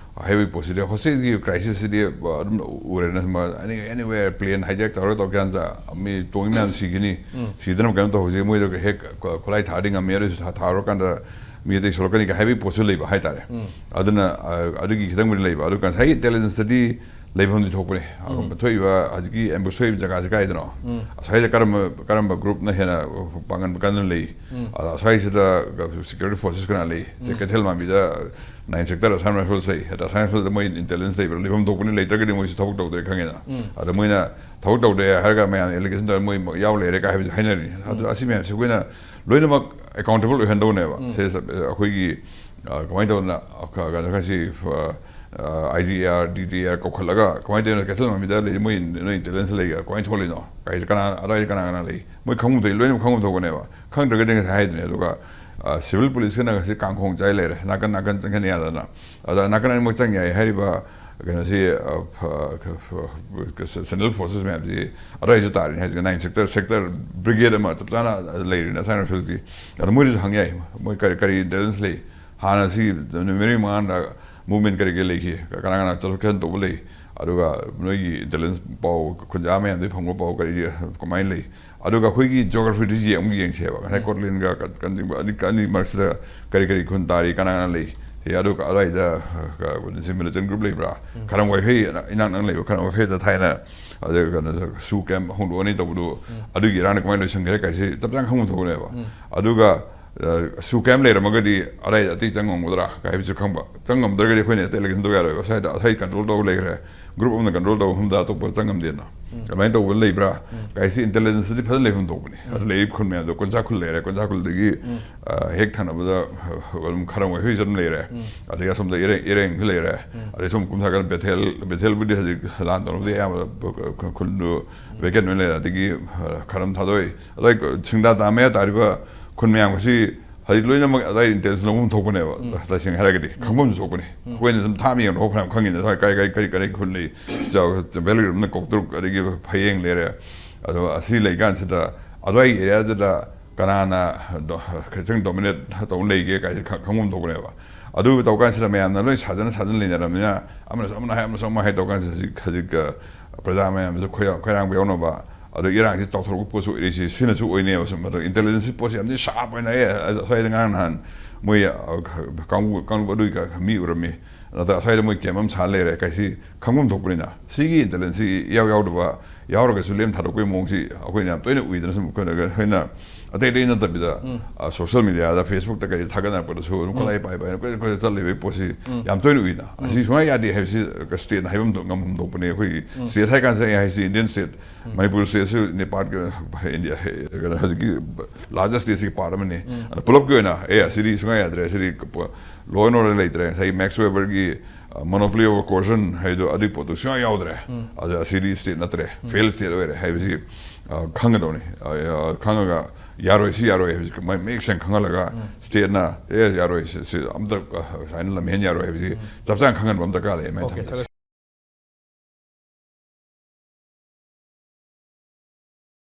ꯍꯥꯏꯕꯒꯤ ꯄꯣꯠꯁꯤꯗꯤ, ꯍꯣꯁꯇꯦꯖꯀꯤ ꯀ꯭ꯔꯥꯏꯁꯤꯁꯁꯤꯗꯤ, ꯑ, ꯑꯗꯨꯝ ꯎꯔꯦꯅ, ꯁꯨꯝ, ꯑꯦꯅꯤ-, ꯑꯦꯅꯤꯋꯦꯌꯔ ꯄ꯭ꯂꯦꯟ ꯍꯥꯏꯖꯦꯛ ꯇꯧꯔꯒ ꯇꯧꯔꯀꯥꯟꯗ ꯃꯤ ꯇꯣꯡꯉꯤ ꯃꯌꯥꯝ ꯁꯤꯈꯤꯅꯤ, ꯎꯝ꯫ ꯁꯤꯗꯅꯕ ꯀꯩꯅꯣ ꯇꯧꯍꯧꯁꯦ, ꯃꯣꯏꯗ ꯍꯦꯛ ꯈꯨꯠꯂꯥꯏ ꯊꯥꯔꯗꯤ ꯉꯝꯃꯦ, ꯑꯗꯨꯁꯨ ꯊꯥ-, ꯊꯥꯔꯨꯔꯀꯥꯟꯗ ꯃꯤ ꯑꯇꯩ ꯁꯣꯛꯂꯛꯀꯅꯤ ꯀꯥꯏ ꯍꯥꯏꯕꯒꯤ ꯄꯣꯠꯁꯨ ꯂꯩꯕ ꯍꯥꯏꯇꯥꯔꯦ꯫ ꯎꯝ꯫ ꯑꯗꯨꯅ, ꯑ, ꯑꯗꯨꯒꯤ ꯈꯤꯇꯪꯕꯨꯗꯤ ꯂꯩꯕ꯫ ꯑꯗꯨ ꯉꯁꯥꯏꯒꯤ ꯏꯟꯇꯦꯂꯤꯖꯦꯟꯁꯇꯗꯤ ꯂꯩꯐꯝꯗꯤ ꯊꯣꯛꯄꯅꯦ꯫ ꯎꯝ꯫ ꯊꯣꯛꯏꯕ ꯍꯧꯖꯤꯛꯀꯤ ꯑꯦꯝꯕꯨꯁ ꯊꯣꯛꯏꯕ ꯖꯒꯥꯁꯤ ꯀꯥꯏꯗꯅꯣ? ꯎꯝ꯫ ꯑꯁ꯭ꯋꯥꯏꯗ ꯀꯔꯝꯕ, ꯀꯔꯝꯕ ꯒ꯭ꯔꯨꯞꯅ ꯍꯦꯟꯅ ꯄꯥꯡꯒꯟ ꯀꯟꯅ ꯂꯩ? ꯎꯝ꯫ ꯑꯗ ꯑꯁ꯭ꯋꯥꯏꯁꯤꯗ ꯁꯦꯀ꯭ꯌꯨꯔꯤꯇꯤ ꯐꯣꯔꯁꯦꯁ ꯀꯅꯥ ꯂꯩ? ꯁꯦ ꯎꯝ꯫ ꯀꯩꯊꯦꯜ ꯃꯥꯟꯕꯤꯗ ꯅꯥꯏꯟ ꯁꯦꯛꯇꯔ ꯑꯁꯥꯝ ꯔꯥꯏꯐꯜꯁ ꯂꯩ꯫ ꯑꯗ ꯑꯁꯥꯝ ꯔꯥꯏꯐꯜꯗ ꯃꯣꯏ ꯏꯟꯇꯦꯂꯤꯖꯦꯟꯁ ꯂꯩꯕ꯭ꯔꯥ? ꯂꯩꯐꯝ ꯊꯣꯛꯄꯅꯤ, ꯂꯩꯇ꯭ꯔꯒꯗꯤ ꯃꯣꯏꯁꯨ ꯊꯕꯛ ꯇꯧꯗ꯭ꯔꯦ ꯈꯪꯉꯦꯅ꯫ ꯎꯝ꯫ ꯑꯗ ꯃꯣꯏꯅ ꯊꯕꯛ ꯇꯧꯗ꯭ꯔꯦ ꯍꯥꯏꯔꯒ ꯃꯌꯥꯝ ꯑꯦꯂꯤꯒꯦꯁꯟ ꯇꯧꯔꯒ ꯃꯣꯏ ꯌꯥꯎ ꯂꯩꯔꯦ ꯀꯥꯏ ꯍꯥꯏꯕꯁꯨ ꯍꯥꯏꯅꯔꯤ꯫ ꯑꯗꯨ ꯎꯝ꯫ ꯑꯁꯤ ꯃꯌꯥꯝꯁꯦ ꯑꯩꯈꯣꯏꯅ ꯂꯣꯏꯅꯃꯛ ꯑꯦꯀꯥꯎꯟꯇꯦꯕꯜ ꯑꯣꯏꯍꯟꯗꯧꯅꯦꯕ꯫ ꯎꯝ꯫ ꯁꯦ, ꯑꯩꯈꯣꯏꯒꯤ, ꯑ, ꯀꯃꯥꯏꯅ ꯇꯧꯗꯅ, ꯑ, ꯀ-, ꯀꯩꯅꯣ ꯈꯔꯁꯤ, ꯑ, ꯑ, ꯑꯥꯏ G R, D G R ꯀꯧꯈꯠꯂꯒ ꯀꯃꯥꯏꯅ ꯇꯧꯔꯤꯅꯣ, ꯀꯩꯊꯦꯜ ꯃꯥꯟꯕꯤꯗ ꯂꯩ, ꯃꯣꯏ, ꯅꯣꯏ ꯏꯟꯇꯦꯂꯤꯖꯦꯟꯁ ꯂꯩꯒꯦ, ꯀꯃꯥꯏꯅ ꯊꯣꯛꯍꯜꯂꯤꯅꯣ? ꯀꯥꯏꯁꯦ ꯀꯅꯥ, ꯑꯗꯥꯏꯗ ꯀꯅꯥ ꯀꯅꯥ ꯂꯩ? ꯃꯣꯏ ꯈꯪꯕꯗꯩ ꯂꯣꯏꯅꯃꯛ ꯈꯪꯕ ꯊꯣꯛꯄꯅꯦꯕ꯫ ꯈꯪꯗ꯭ꯔꯒꯗꯤ ꯉꯁꯥꯏ ꯍꯥꯏꯗꯨꯅꯦ꯫ ꯑꯗꯨꯒ, ꯑ, ꯁꯤꯚꯤꯜ ꯄꯨꯂꯤꯁꯀꯅ ꯉꯁꯤ ꯀꯥꯡꯈꯣꯡ ꯆꯥꯏ ꯂꯩꯔꯦ, ꯅꯥꯀꯟ ꯅꯥꯀꯟ ꯆꯪꯍꯟ ꯌꯥꯗꯅ꯫ ꯑꯗ ꯅꯥꯀꯟ ꯑꯅꯤꯃꯛ ꯆꯪ ꯌꯥꯏ ꯍꯥꯏꯔꯤꯕ ꯀꯩꯅꯣꯁꯤ, ꯑ, ꯐ-, ꯐ-, ꯐ-, ꯁꯦꯟꯇ꯭ꯔꯦꯜ ꯐꯣꯔꯁꯦꯁ ꯃꯌꯥꯝꯁꯤ ꯑꯗꯨꯋꯥꯏꯁꯨ ꯇꯥꯔꯤꯅꯤ ꯍꯥꯏꯁꯦ, ꯅꯥꯏꯟ ꯁꯦꯛꯇꯔ, ꯁꯦꯛꯇꯔ ꯕ꯭ꯔꯤꯒꯦꯗ ꯑꯃ ꯆꯞ ꯆꯥꯅ ꯂꯩꯔꯤꯅꯦ ꯑꯁꯥꯏ ꯔꯥꯏꯐꯜꯁꯤ꯫ ꯑꯗꯣ ꯃꯣꯏꯗꯁꯨ ꯍꯪ ꯌꯥꯏ, ꯃꯣꯏ ꯀꯔꯤ, ꯀꯔꯤ ꯏꯟꯇꯦꯂꯤꯖꯦꯟꯁ ꯂꯩ, ꯍꯥꯟꯅ ꯁꯤ ꯅꯨꯃꯤꯠ ꯃꯔꯤ ꯃꯉꯥꯗ ꯃꯨꯚꯃꯦꯟ ꯀꯔꯤ ꯀꯔꯤ ꯂꯩꯈꯤ, ꯀꯅꯥ ꯀꯅꯥ ꯆꯠꯊꯣꯛ ꯆꯠꯁꯤꯟ ꯇꯧꯕ ꯂꯩ, ꯑꯗꯨꯒ ꯅꯣꯏꯒꯤ ꯏꯟꯇꯦꯂꯤꯖꯦꯟꯁ ꯄꯥꯎ, ꯈꯨꯟꯖꯥ ꯃꯌꯥꯝꯗꯒꯤ ꯐꯪꯕ ꯄꯥꯎ ꯀꯔꯤ ꯀꯃꯥꯏꯅ ꯂꯩ, ꯑꯗꯨꯒ ꯑꯩꯈꯣꯏꯒꯤ ꯖꯤꯑꯣꯒ꯭ꯔꯥꯐꯤꯗꯨꯁꯨ ꯑꯃꯨꯛ ꯌꯦꯡꯁꯦꯕ꯫ ꯉꯁꯥꯏ ꯎꯝ꯫ ꯀꯣꯠꯂꯦꯟꯒ ꯀ-, ꯀꯟꯖꯤꯡꯕ ꯑꯅꯤ, ꯑꯅꯤ ꯃꯔꯛꯁꯤꯗ ꯀꯔꯤ ꯀꯔꯤ ꯈꯨꯟ ꯇꯥꯔꯤ, ꯀꯅꯥ ꯀꯅꯥ ꯂꯩ? ꯁꯤ ꯑꯗꯨꯒ ꯑꯗꯨꯋꯥꯏꯗ, ꯑ, ꯀ-, ꯁꯤ ꯃꯤꯂꯤꯇꯦꯟ ꯒ꯭ꯔꯨꯞ ꯂꯩꯕ꯭ꯔꯥ? ꯎꯝ꯫ ꯈꯔꯝ ꯋꯥꯏꯐꯩ ꯏꯅꯥꯛ ꯅꯛꯅ ꯂꯩꯕ ꯈꯔꯝ ꯋꯥꯏꯐꯩꯗ ꯊꯥꯏꯅ, ꯑꯗ ꯀꯩꯅꯣꯗ ꯁꯨ ꯀꯦꯝ ꯍꯣꯡꯗꯣꯛꯑꯅꯤ ꯇꯧꯕꯗꯨ, ꯎꯝ꯫ ꯑꯗꯨꯒꯤ ꯏꯔꯥꯡꯅ ꯀꯃꯥꯏꯅ ꯂꯣꯏꯁꯤꯟꯈ꯭ꯔꯦ ꯀꯥꯏꯁꯤ ꯆꯞ ꯆꯥꯅ ꯈꯪꯐꯝ ꯊꯣꯛꯄꯅꯦꯕ꯫ ꯎꯝ꯫ ꯑꯗꯨꯒ, ꯑ, ꯁꯨ ꯀꯦꯝ ꯂꯩꯔꯝꯃꯒꯗꯤ ꯑꯗꯥꯏꯗ ꯑꯇꯩ ꯆꯪꯉꯝꯒꯗ꯭ꯔꯥ ꯀꯥꯏ ꯍꯥꯏꯕꯁꯨ ꯈꯪꯕ꯫ ꯆꯪꯉꯝꯗ꯭ꯔꯒꯗꯤ ꯑꯩꯈꯣꯏꯅ ꯑꯇꯩ ꯂꯩꯒꯟꯗꯧ ꯌꯥꯔꯣꯏꯕ꯫ ꯁ꯭ꯋꯥꯏꯗ ꯑꯁꯥꯏ ꯀꯟꯇ꯭ꯔꯣꯜ ꯇꯧꯕ ꯂꯩꯈ꯭ꯔꯦ꯫ ꯒ꯭ꯔꯨꯞ ꯑꯃꯅ ꯀꯟꯇ꯭ꯔꯣꯜ ꯇꯧꯕ ꯃꯐꯝꯗ ꯑꯇꯣꯞꯄ ꯆꯪꯉꯝꯗꯦꯅ꯫ ꯎꯝ꯫ ꯑꯗꯨꯃꯥꯏꯅ ꯇꯧꯕ ꯂꯩꯕ꯭ꯔꯥ? ꯎꯝ꯫ ꯀꯥꯏꯁꯤ ꯏꯟꯇꯦꯂꯤꯖꯦꯟꯁꯇꯗꯤ ꯐꯖꯅ ꯂꯩꯐꯝ ꯊꯣꯛꯄꯅꯤ꯫ ꯎꯝ꯫ ꯑꯗꯨ ꯂꯩꯔꯤꯕ ꯈꯨꯟ ꯃꯌꯥꯝꯗꯣ, ꯀꯣꯟꯖꯥ ꯈꯨꯜ ꯂꯩꯔꯦ, ꯀꯣꯟꯖꯥ ꯈꯨꯜꯗꯒꯤ, ꯎꯝ꯫ ꯑ, ꯍꯦꯛ ꯊꯪꯅꯕꯗ, ꯑ, ꯑꯗꯨꯝ ꯈꯔꯝ ꯋꯥꯏꯍꯣꯏꯁꯨ ꯑꯗꯨꯝ ꯂꯩꯔꯦ꯫ ꯎꯝ꯫ ꯑꯗꯒꯤ ꯑꯁꯣꯝꯗ ꯏꯔꯦꯡ, ꯏꯔꯦꯡꯁꯨ ꯂꯩꯔꯦ꯫ ꯎꯝ꯫ ꯑꯗꯩ ꯁꯣꯝ ꯀꯨꯝꯊꯥꯒꯠ ꯕꯦꯊꯦꯜ, ꯕꯦꯊꯦꯜꯕꯨꯗꯤ ꯍꯧꯖꯤꯛ ꯂꯥꯟ ꯇꯧꯅꯕꯗꯤ ꯑꯌꯥꯝꯕ ꯈꯨꯟꯗꯨ ꯎꯝ꯫ ꯚꯦꯀꯦꯟ ꯑꯣꯏꯅ ꯂꯩꯔꯦ꯫ ꯑꯗꯒꯤ, ꯑ, ꯈꯔꯝ ꯊꯥꯗꯣꯏ, ꯑꯗꯩ ꯁꯤꯡꯗꯥ ꯗꯥꯝ ꯃꯌꯥ ꯇꯥꯔꯤꯕ ꯈꯨꯟ ꯃꯌꯥꯝ ꯑꯁꯤ ꯍꯧꯖꯤꯛ ꯂꯣꯏꯅꯃꯛ ꯑꯗꯥꯏ ꯏꯟꯇꯦꯂꯤꯖꯦꯟꯁ ꯂꯧꯐꯝ ꯊꯣꯛꯄꯅꯦꯕ꯫ ꯎꯝ꯫ ꯇꯁꯦꯡꯅ ꯍꯥꯏꯔꯒꯗꯤ ꯎꯝ꯫ ꯈꯪꯐꯝꯁꯨ ꯊꯣꯛꯄꯅꯤ꯫ ꯎꯝ꯫ ꯑꯩꯈꯣꯏꯅ ꯁꯨꯝ ꯊꯥꯞꯅ ꯌꯦꯡꯕꯗ ꯐꯅꯌꯥꯝ ꯈꯪꯉꯤꯅ, ꯁ꯭ꯋꯥꯏ ꯀꯥꯏ, ꯀꯥꯏ, ꯀꯔꯤ, ꯀꯔꯤ ꯈꯨꯟ ꯂꯩ, ꯆ-, ꯚꯦꯂꯤ ꯔꯨꯝꯅ ꯀꯧꯇ꯭ꯔꯨꯛ, ꯑꯗꯒꯤ ꯐꯌꯦꯡ ꯂꯩꯔꯦ꯫ ꯑꯗꯣ ꯑꯁꯤ ꯂꯩꯀꯥꯟꯁꯤꯗ ꯑꯗ꯭ꯋꯥꯏꯒꯤ ꯑꯦꯔꯤꯌꯥꯗꯨꯗ ꯀꯅꯥꯅ ꯗꯣ-, ꯈꯤꯇꯪ ꯗꯣꯃꯤꯅꯦꯠ ꯇꯧ ꯂꯩꯒꯦ ꯀꯥꯏꯁꯦ ꯈ-, ꯈꯪꯐꯝ ꯊꯣꯛꯄꯅꯦꯕ꯫ ꯑꯗꯨ ꯇꯧꯀꯥꯟꯁꯤꯗ ꯃꯌꯥꯝꯅ ꯂꯣꯏ ꯁꯥꯖꯟ ꯁꯥꯖꯟ ꯂꯩꯅꯔꯕꯅꯤꯅ ꯑꯃꯅꯁꯨ ꯑꯃꯅ ꯍꯥꯏ, ꯑꯃꯅꯁꯨ ꯑꯃ ꯍꯥꯏ ꯇꯧꯀꯥꯟꯁꯤꯗ ꯍꯧꯖꯤꯛ, ꯍꯧꯖꯤꯛ, ꯑ, ꯄ꯭ꯔꯖꯥ ꯃꯌꯥꯝꯁꯨ ꯈꯣꯏꯔꯥꯡ-, ꯈꯣꯏꯔꯥꯡꯕ ꯌꯥꯎꯅꯕ, ꯑꯗꯣ ꯏꯔꯥꯡꯁꯤ ꯆꯥꯎꯊꯣꯔꯛꯄ ꯄꯣꯠꯁꯨ ꯑꯣꯏꯔꯤꯁꯤ, ꯁꯤꯅꯁꯨ ꯑꯣꯏꯅꯦꯕ꯫ ꯁꯨꯝ ꯑꯗꯣ ꯏꯟꯇꯦꯂꯤꯖꯦꯟꯁꯀꯤ ꯄꯣꯠꯁꯤ ꯌꯥꯝ ꯊꯤꯅ ꯁꯥꯔꯞ ꯑꯣꯏꯅ, ꯑꯦ, ꯑꯁ꯭ꯋꯥꯏꯗ ꯉꯔꯥꯡ ꯅꯍꯥꯟ ꯃꯣꯏ, ꯑ, ꯀꯥꯡꯕꯨ, ꯀꯥꯡꯂꯨꯞ ꯑꯗꯨꯒꯤ ꯀ-, ꯃꯤ ꯎꯔꯝꯃꯤ, ꯅꯠꯇ꯭ꯔꯒ ꯑꯁ꯭ꯋꯥꯏꯗ ꯃꯣꯏ ꯀꯦꯝ ꯑꯃ ꯁꯥ ꯂꯩꯔꯦ ꯀꯥꯏꯁꯤ ꯈꯪꯐꯝ ꯊꯣꯛꯄꯅꯤꯅ꯫ ꯁꯤꯒꯤ ꯏꯟꯇꯦꯂꯤꯖꯦꯟꯁꯁꯤ ꯏꯌꯥꯎ ꯌꯥꯎꯗꯕ, ꯌꯥꯎꯔꯒꯁꯨ ꯂꯦꯝ ꯊꯥꯗꯣꯛꯄꯒꯤ ꯃꯑꯣꯡꯁꯤ ꯑꯩꯈꯣꯏꯅ ꯌꯥꯝ ꯇꯣꯏꯅ ꯎꯏꯗꯅ꯫ ꯁꯨꯝ ꯑꯩꯈꯣꯏꯅ, ꯑꯩꯈꯣꯏꯅ ꯑꯇꯩ ꯑꯇꯩ ꯅꯠꯇꯕꯤꯗ, ꯎꯝ꯫ ꯑ, ꯁꯣꯁꯤꯌꯦꯜ ꯃꯦꯗꯤꯌꯥꯗ, ꯐꯦꯁꯕꯨꯛꯇ ꯀꯔꯤ ꯊꯥꯒꯠꯅꯔꯛꯄꯗꯁꯨ ꯑꯗꯨꯝ ꯎꯝ꯫ ꯀꯣꯏꯂꯥꯏ ꯄꯥꯏ ꯄꯥꯏꯅ ꯀꯣꯏꯆꯠ ꯀꯣꯏꯆꯠ ꯆꯠꯂꯤꯕꯒꯤ ꯄꯣꯠꯁꯤ ꯎꯝ꯫ ꯌꯥꯝ ꯇꯣꯏꯅ ꯎꯏꯅ꯫ ꯎꯝ꯫ ꯑꯁꯤ ꯁꯨꯡꯌꯥ ꯌꯥꯗꯦ ꯍꯥꯏꯕꯁꯤ ꯁ꯭ꯇꯦꯠꯅ ꯍꯥꯏꯐꯝ ꯊꯣꯛ-, ꯉꯝꯐꯝ ꯊꯣꯛꯄꯅꯦ꯫ ꯑꯩꯈꯣꯏꯒꯤ ꯎꯝ꯫ ꯁ꯭ꯇꯦꯠ ꯍꯥꯏ ꯀꯥꯟꯁꯤꯗ ꯑꯩ ꯍꯥꯏꯁꯤ ꯏꯟꯗꯤꯌꯟ ꯁ꯭ꯇꯦꯠ, ꯎꯝ꯫ ꯃꯅꯤꯄꯨꯔ ꯁ꯭ꯇꯦꯠꯁꯨ ꯅꯦꯄꯥꯜꯒꯤ, ꯏꯟꯗꯤꯌꯥ, ꯀꯩꯅꯣ, ꯍꯧꯖꯤꯛꯀꯤ ꯂꯥꯔꯖꯦꯁ ꯁ꯭ꯇꯦꯠꯁꯤꯒꯤ ꯄꯥꯔꯠ ꯑꯃꯅꯤ꯫ ꯎꯝ꯫ ꯑꯗꯣ ꯄꯨꯂꯞꯀꯤ ꯑꯣꯏꯅ, ꯑꯦ, ꯑꯁꯤꯗꯤ ꯁꯨꯡꯌꯥ ꯌꯥꯗ꯭ꯔꯦ, ꯑꯁꯤꯗꯤ ꯂꯣ ꯑꯦꯟ ꯑꯣꯔꯗꯔ ꯂꯩꯇ꯭ꯔꯦ, ꯉꯁꯥꯏꯒꯤ ꯃꯦꯛꯁ ꯋꯦꯕꯔꯒꯤ, ꯑ, ꯃꯣꯅꯣꯄꯣꯂꯤ ꯑꯣꯐ ꯀꯣꯔꯁꯟ ꯍꯥꯏꯗꯣ, ꯑꯗꯨꯒꯤ ꯄꯣꯠꯇꯨ ꯁꯨꯡꯌꯥ ꯌꯥꯎꯗ꯭ꯔꯦ꯫ ꯎꯝ꯫ ꯑꯗ ꯑꯁꯤꯗꯤ ꯁ꯭ꯇꯦꯠ ꯅꯠꯇ꯭ꯔꯦ, ꯎꯝ꯫ ꯐꯦꯜ ꯁ꯭ꯇꯦꯠ ꯑꯣꯏꯔꯦ ꯍꯥꯏꯕꯁꯤ, ꯑ, ꯈꯪꯒꯗꯧꯅꯤ꯫ ꯑ, ꯑ, ꯈꯪꯉꯒ ꯌꯥꯔꯣꯏ, ꯁꯤ ꯌꯥꯔꯣꯏ ꯍꯥꯏꯕꯁꯤ ꯃ- ꯃꯌꯦꯛ ꯁꯦꯡꯅ ꯈꯪꯍꯜꯂꯒ, ꯁ꯭ꯇꯦꯠꯅ ꯑꯦ ꯌꯥꯔꯣꯏ, ꯁꯤ, ꯁꯤ ꯑꯝꯇ, ꯑ, ꯁꯨꯃꯥꯏꯅ ꯂꯝꯍꯦꯟ ꯌꯥꯔꯣꯏ ꯍꯥꯏꯕꯁꯤ ꯆꯞ ꯆꯥꯅ ꯈꯪꯍꯟꯕ ꯑꯃ ꯗꯔꯀꯥꯔ ꯂꯩ, ꯑꯗꯨꯃꯥꯏꯅ ꯑꯣꯀꯦ, ꯊꯝꯖꯒꯦ꯫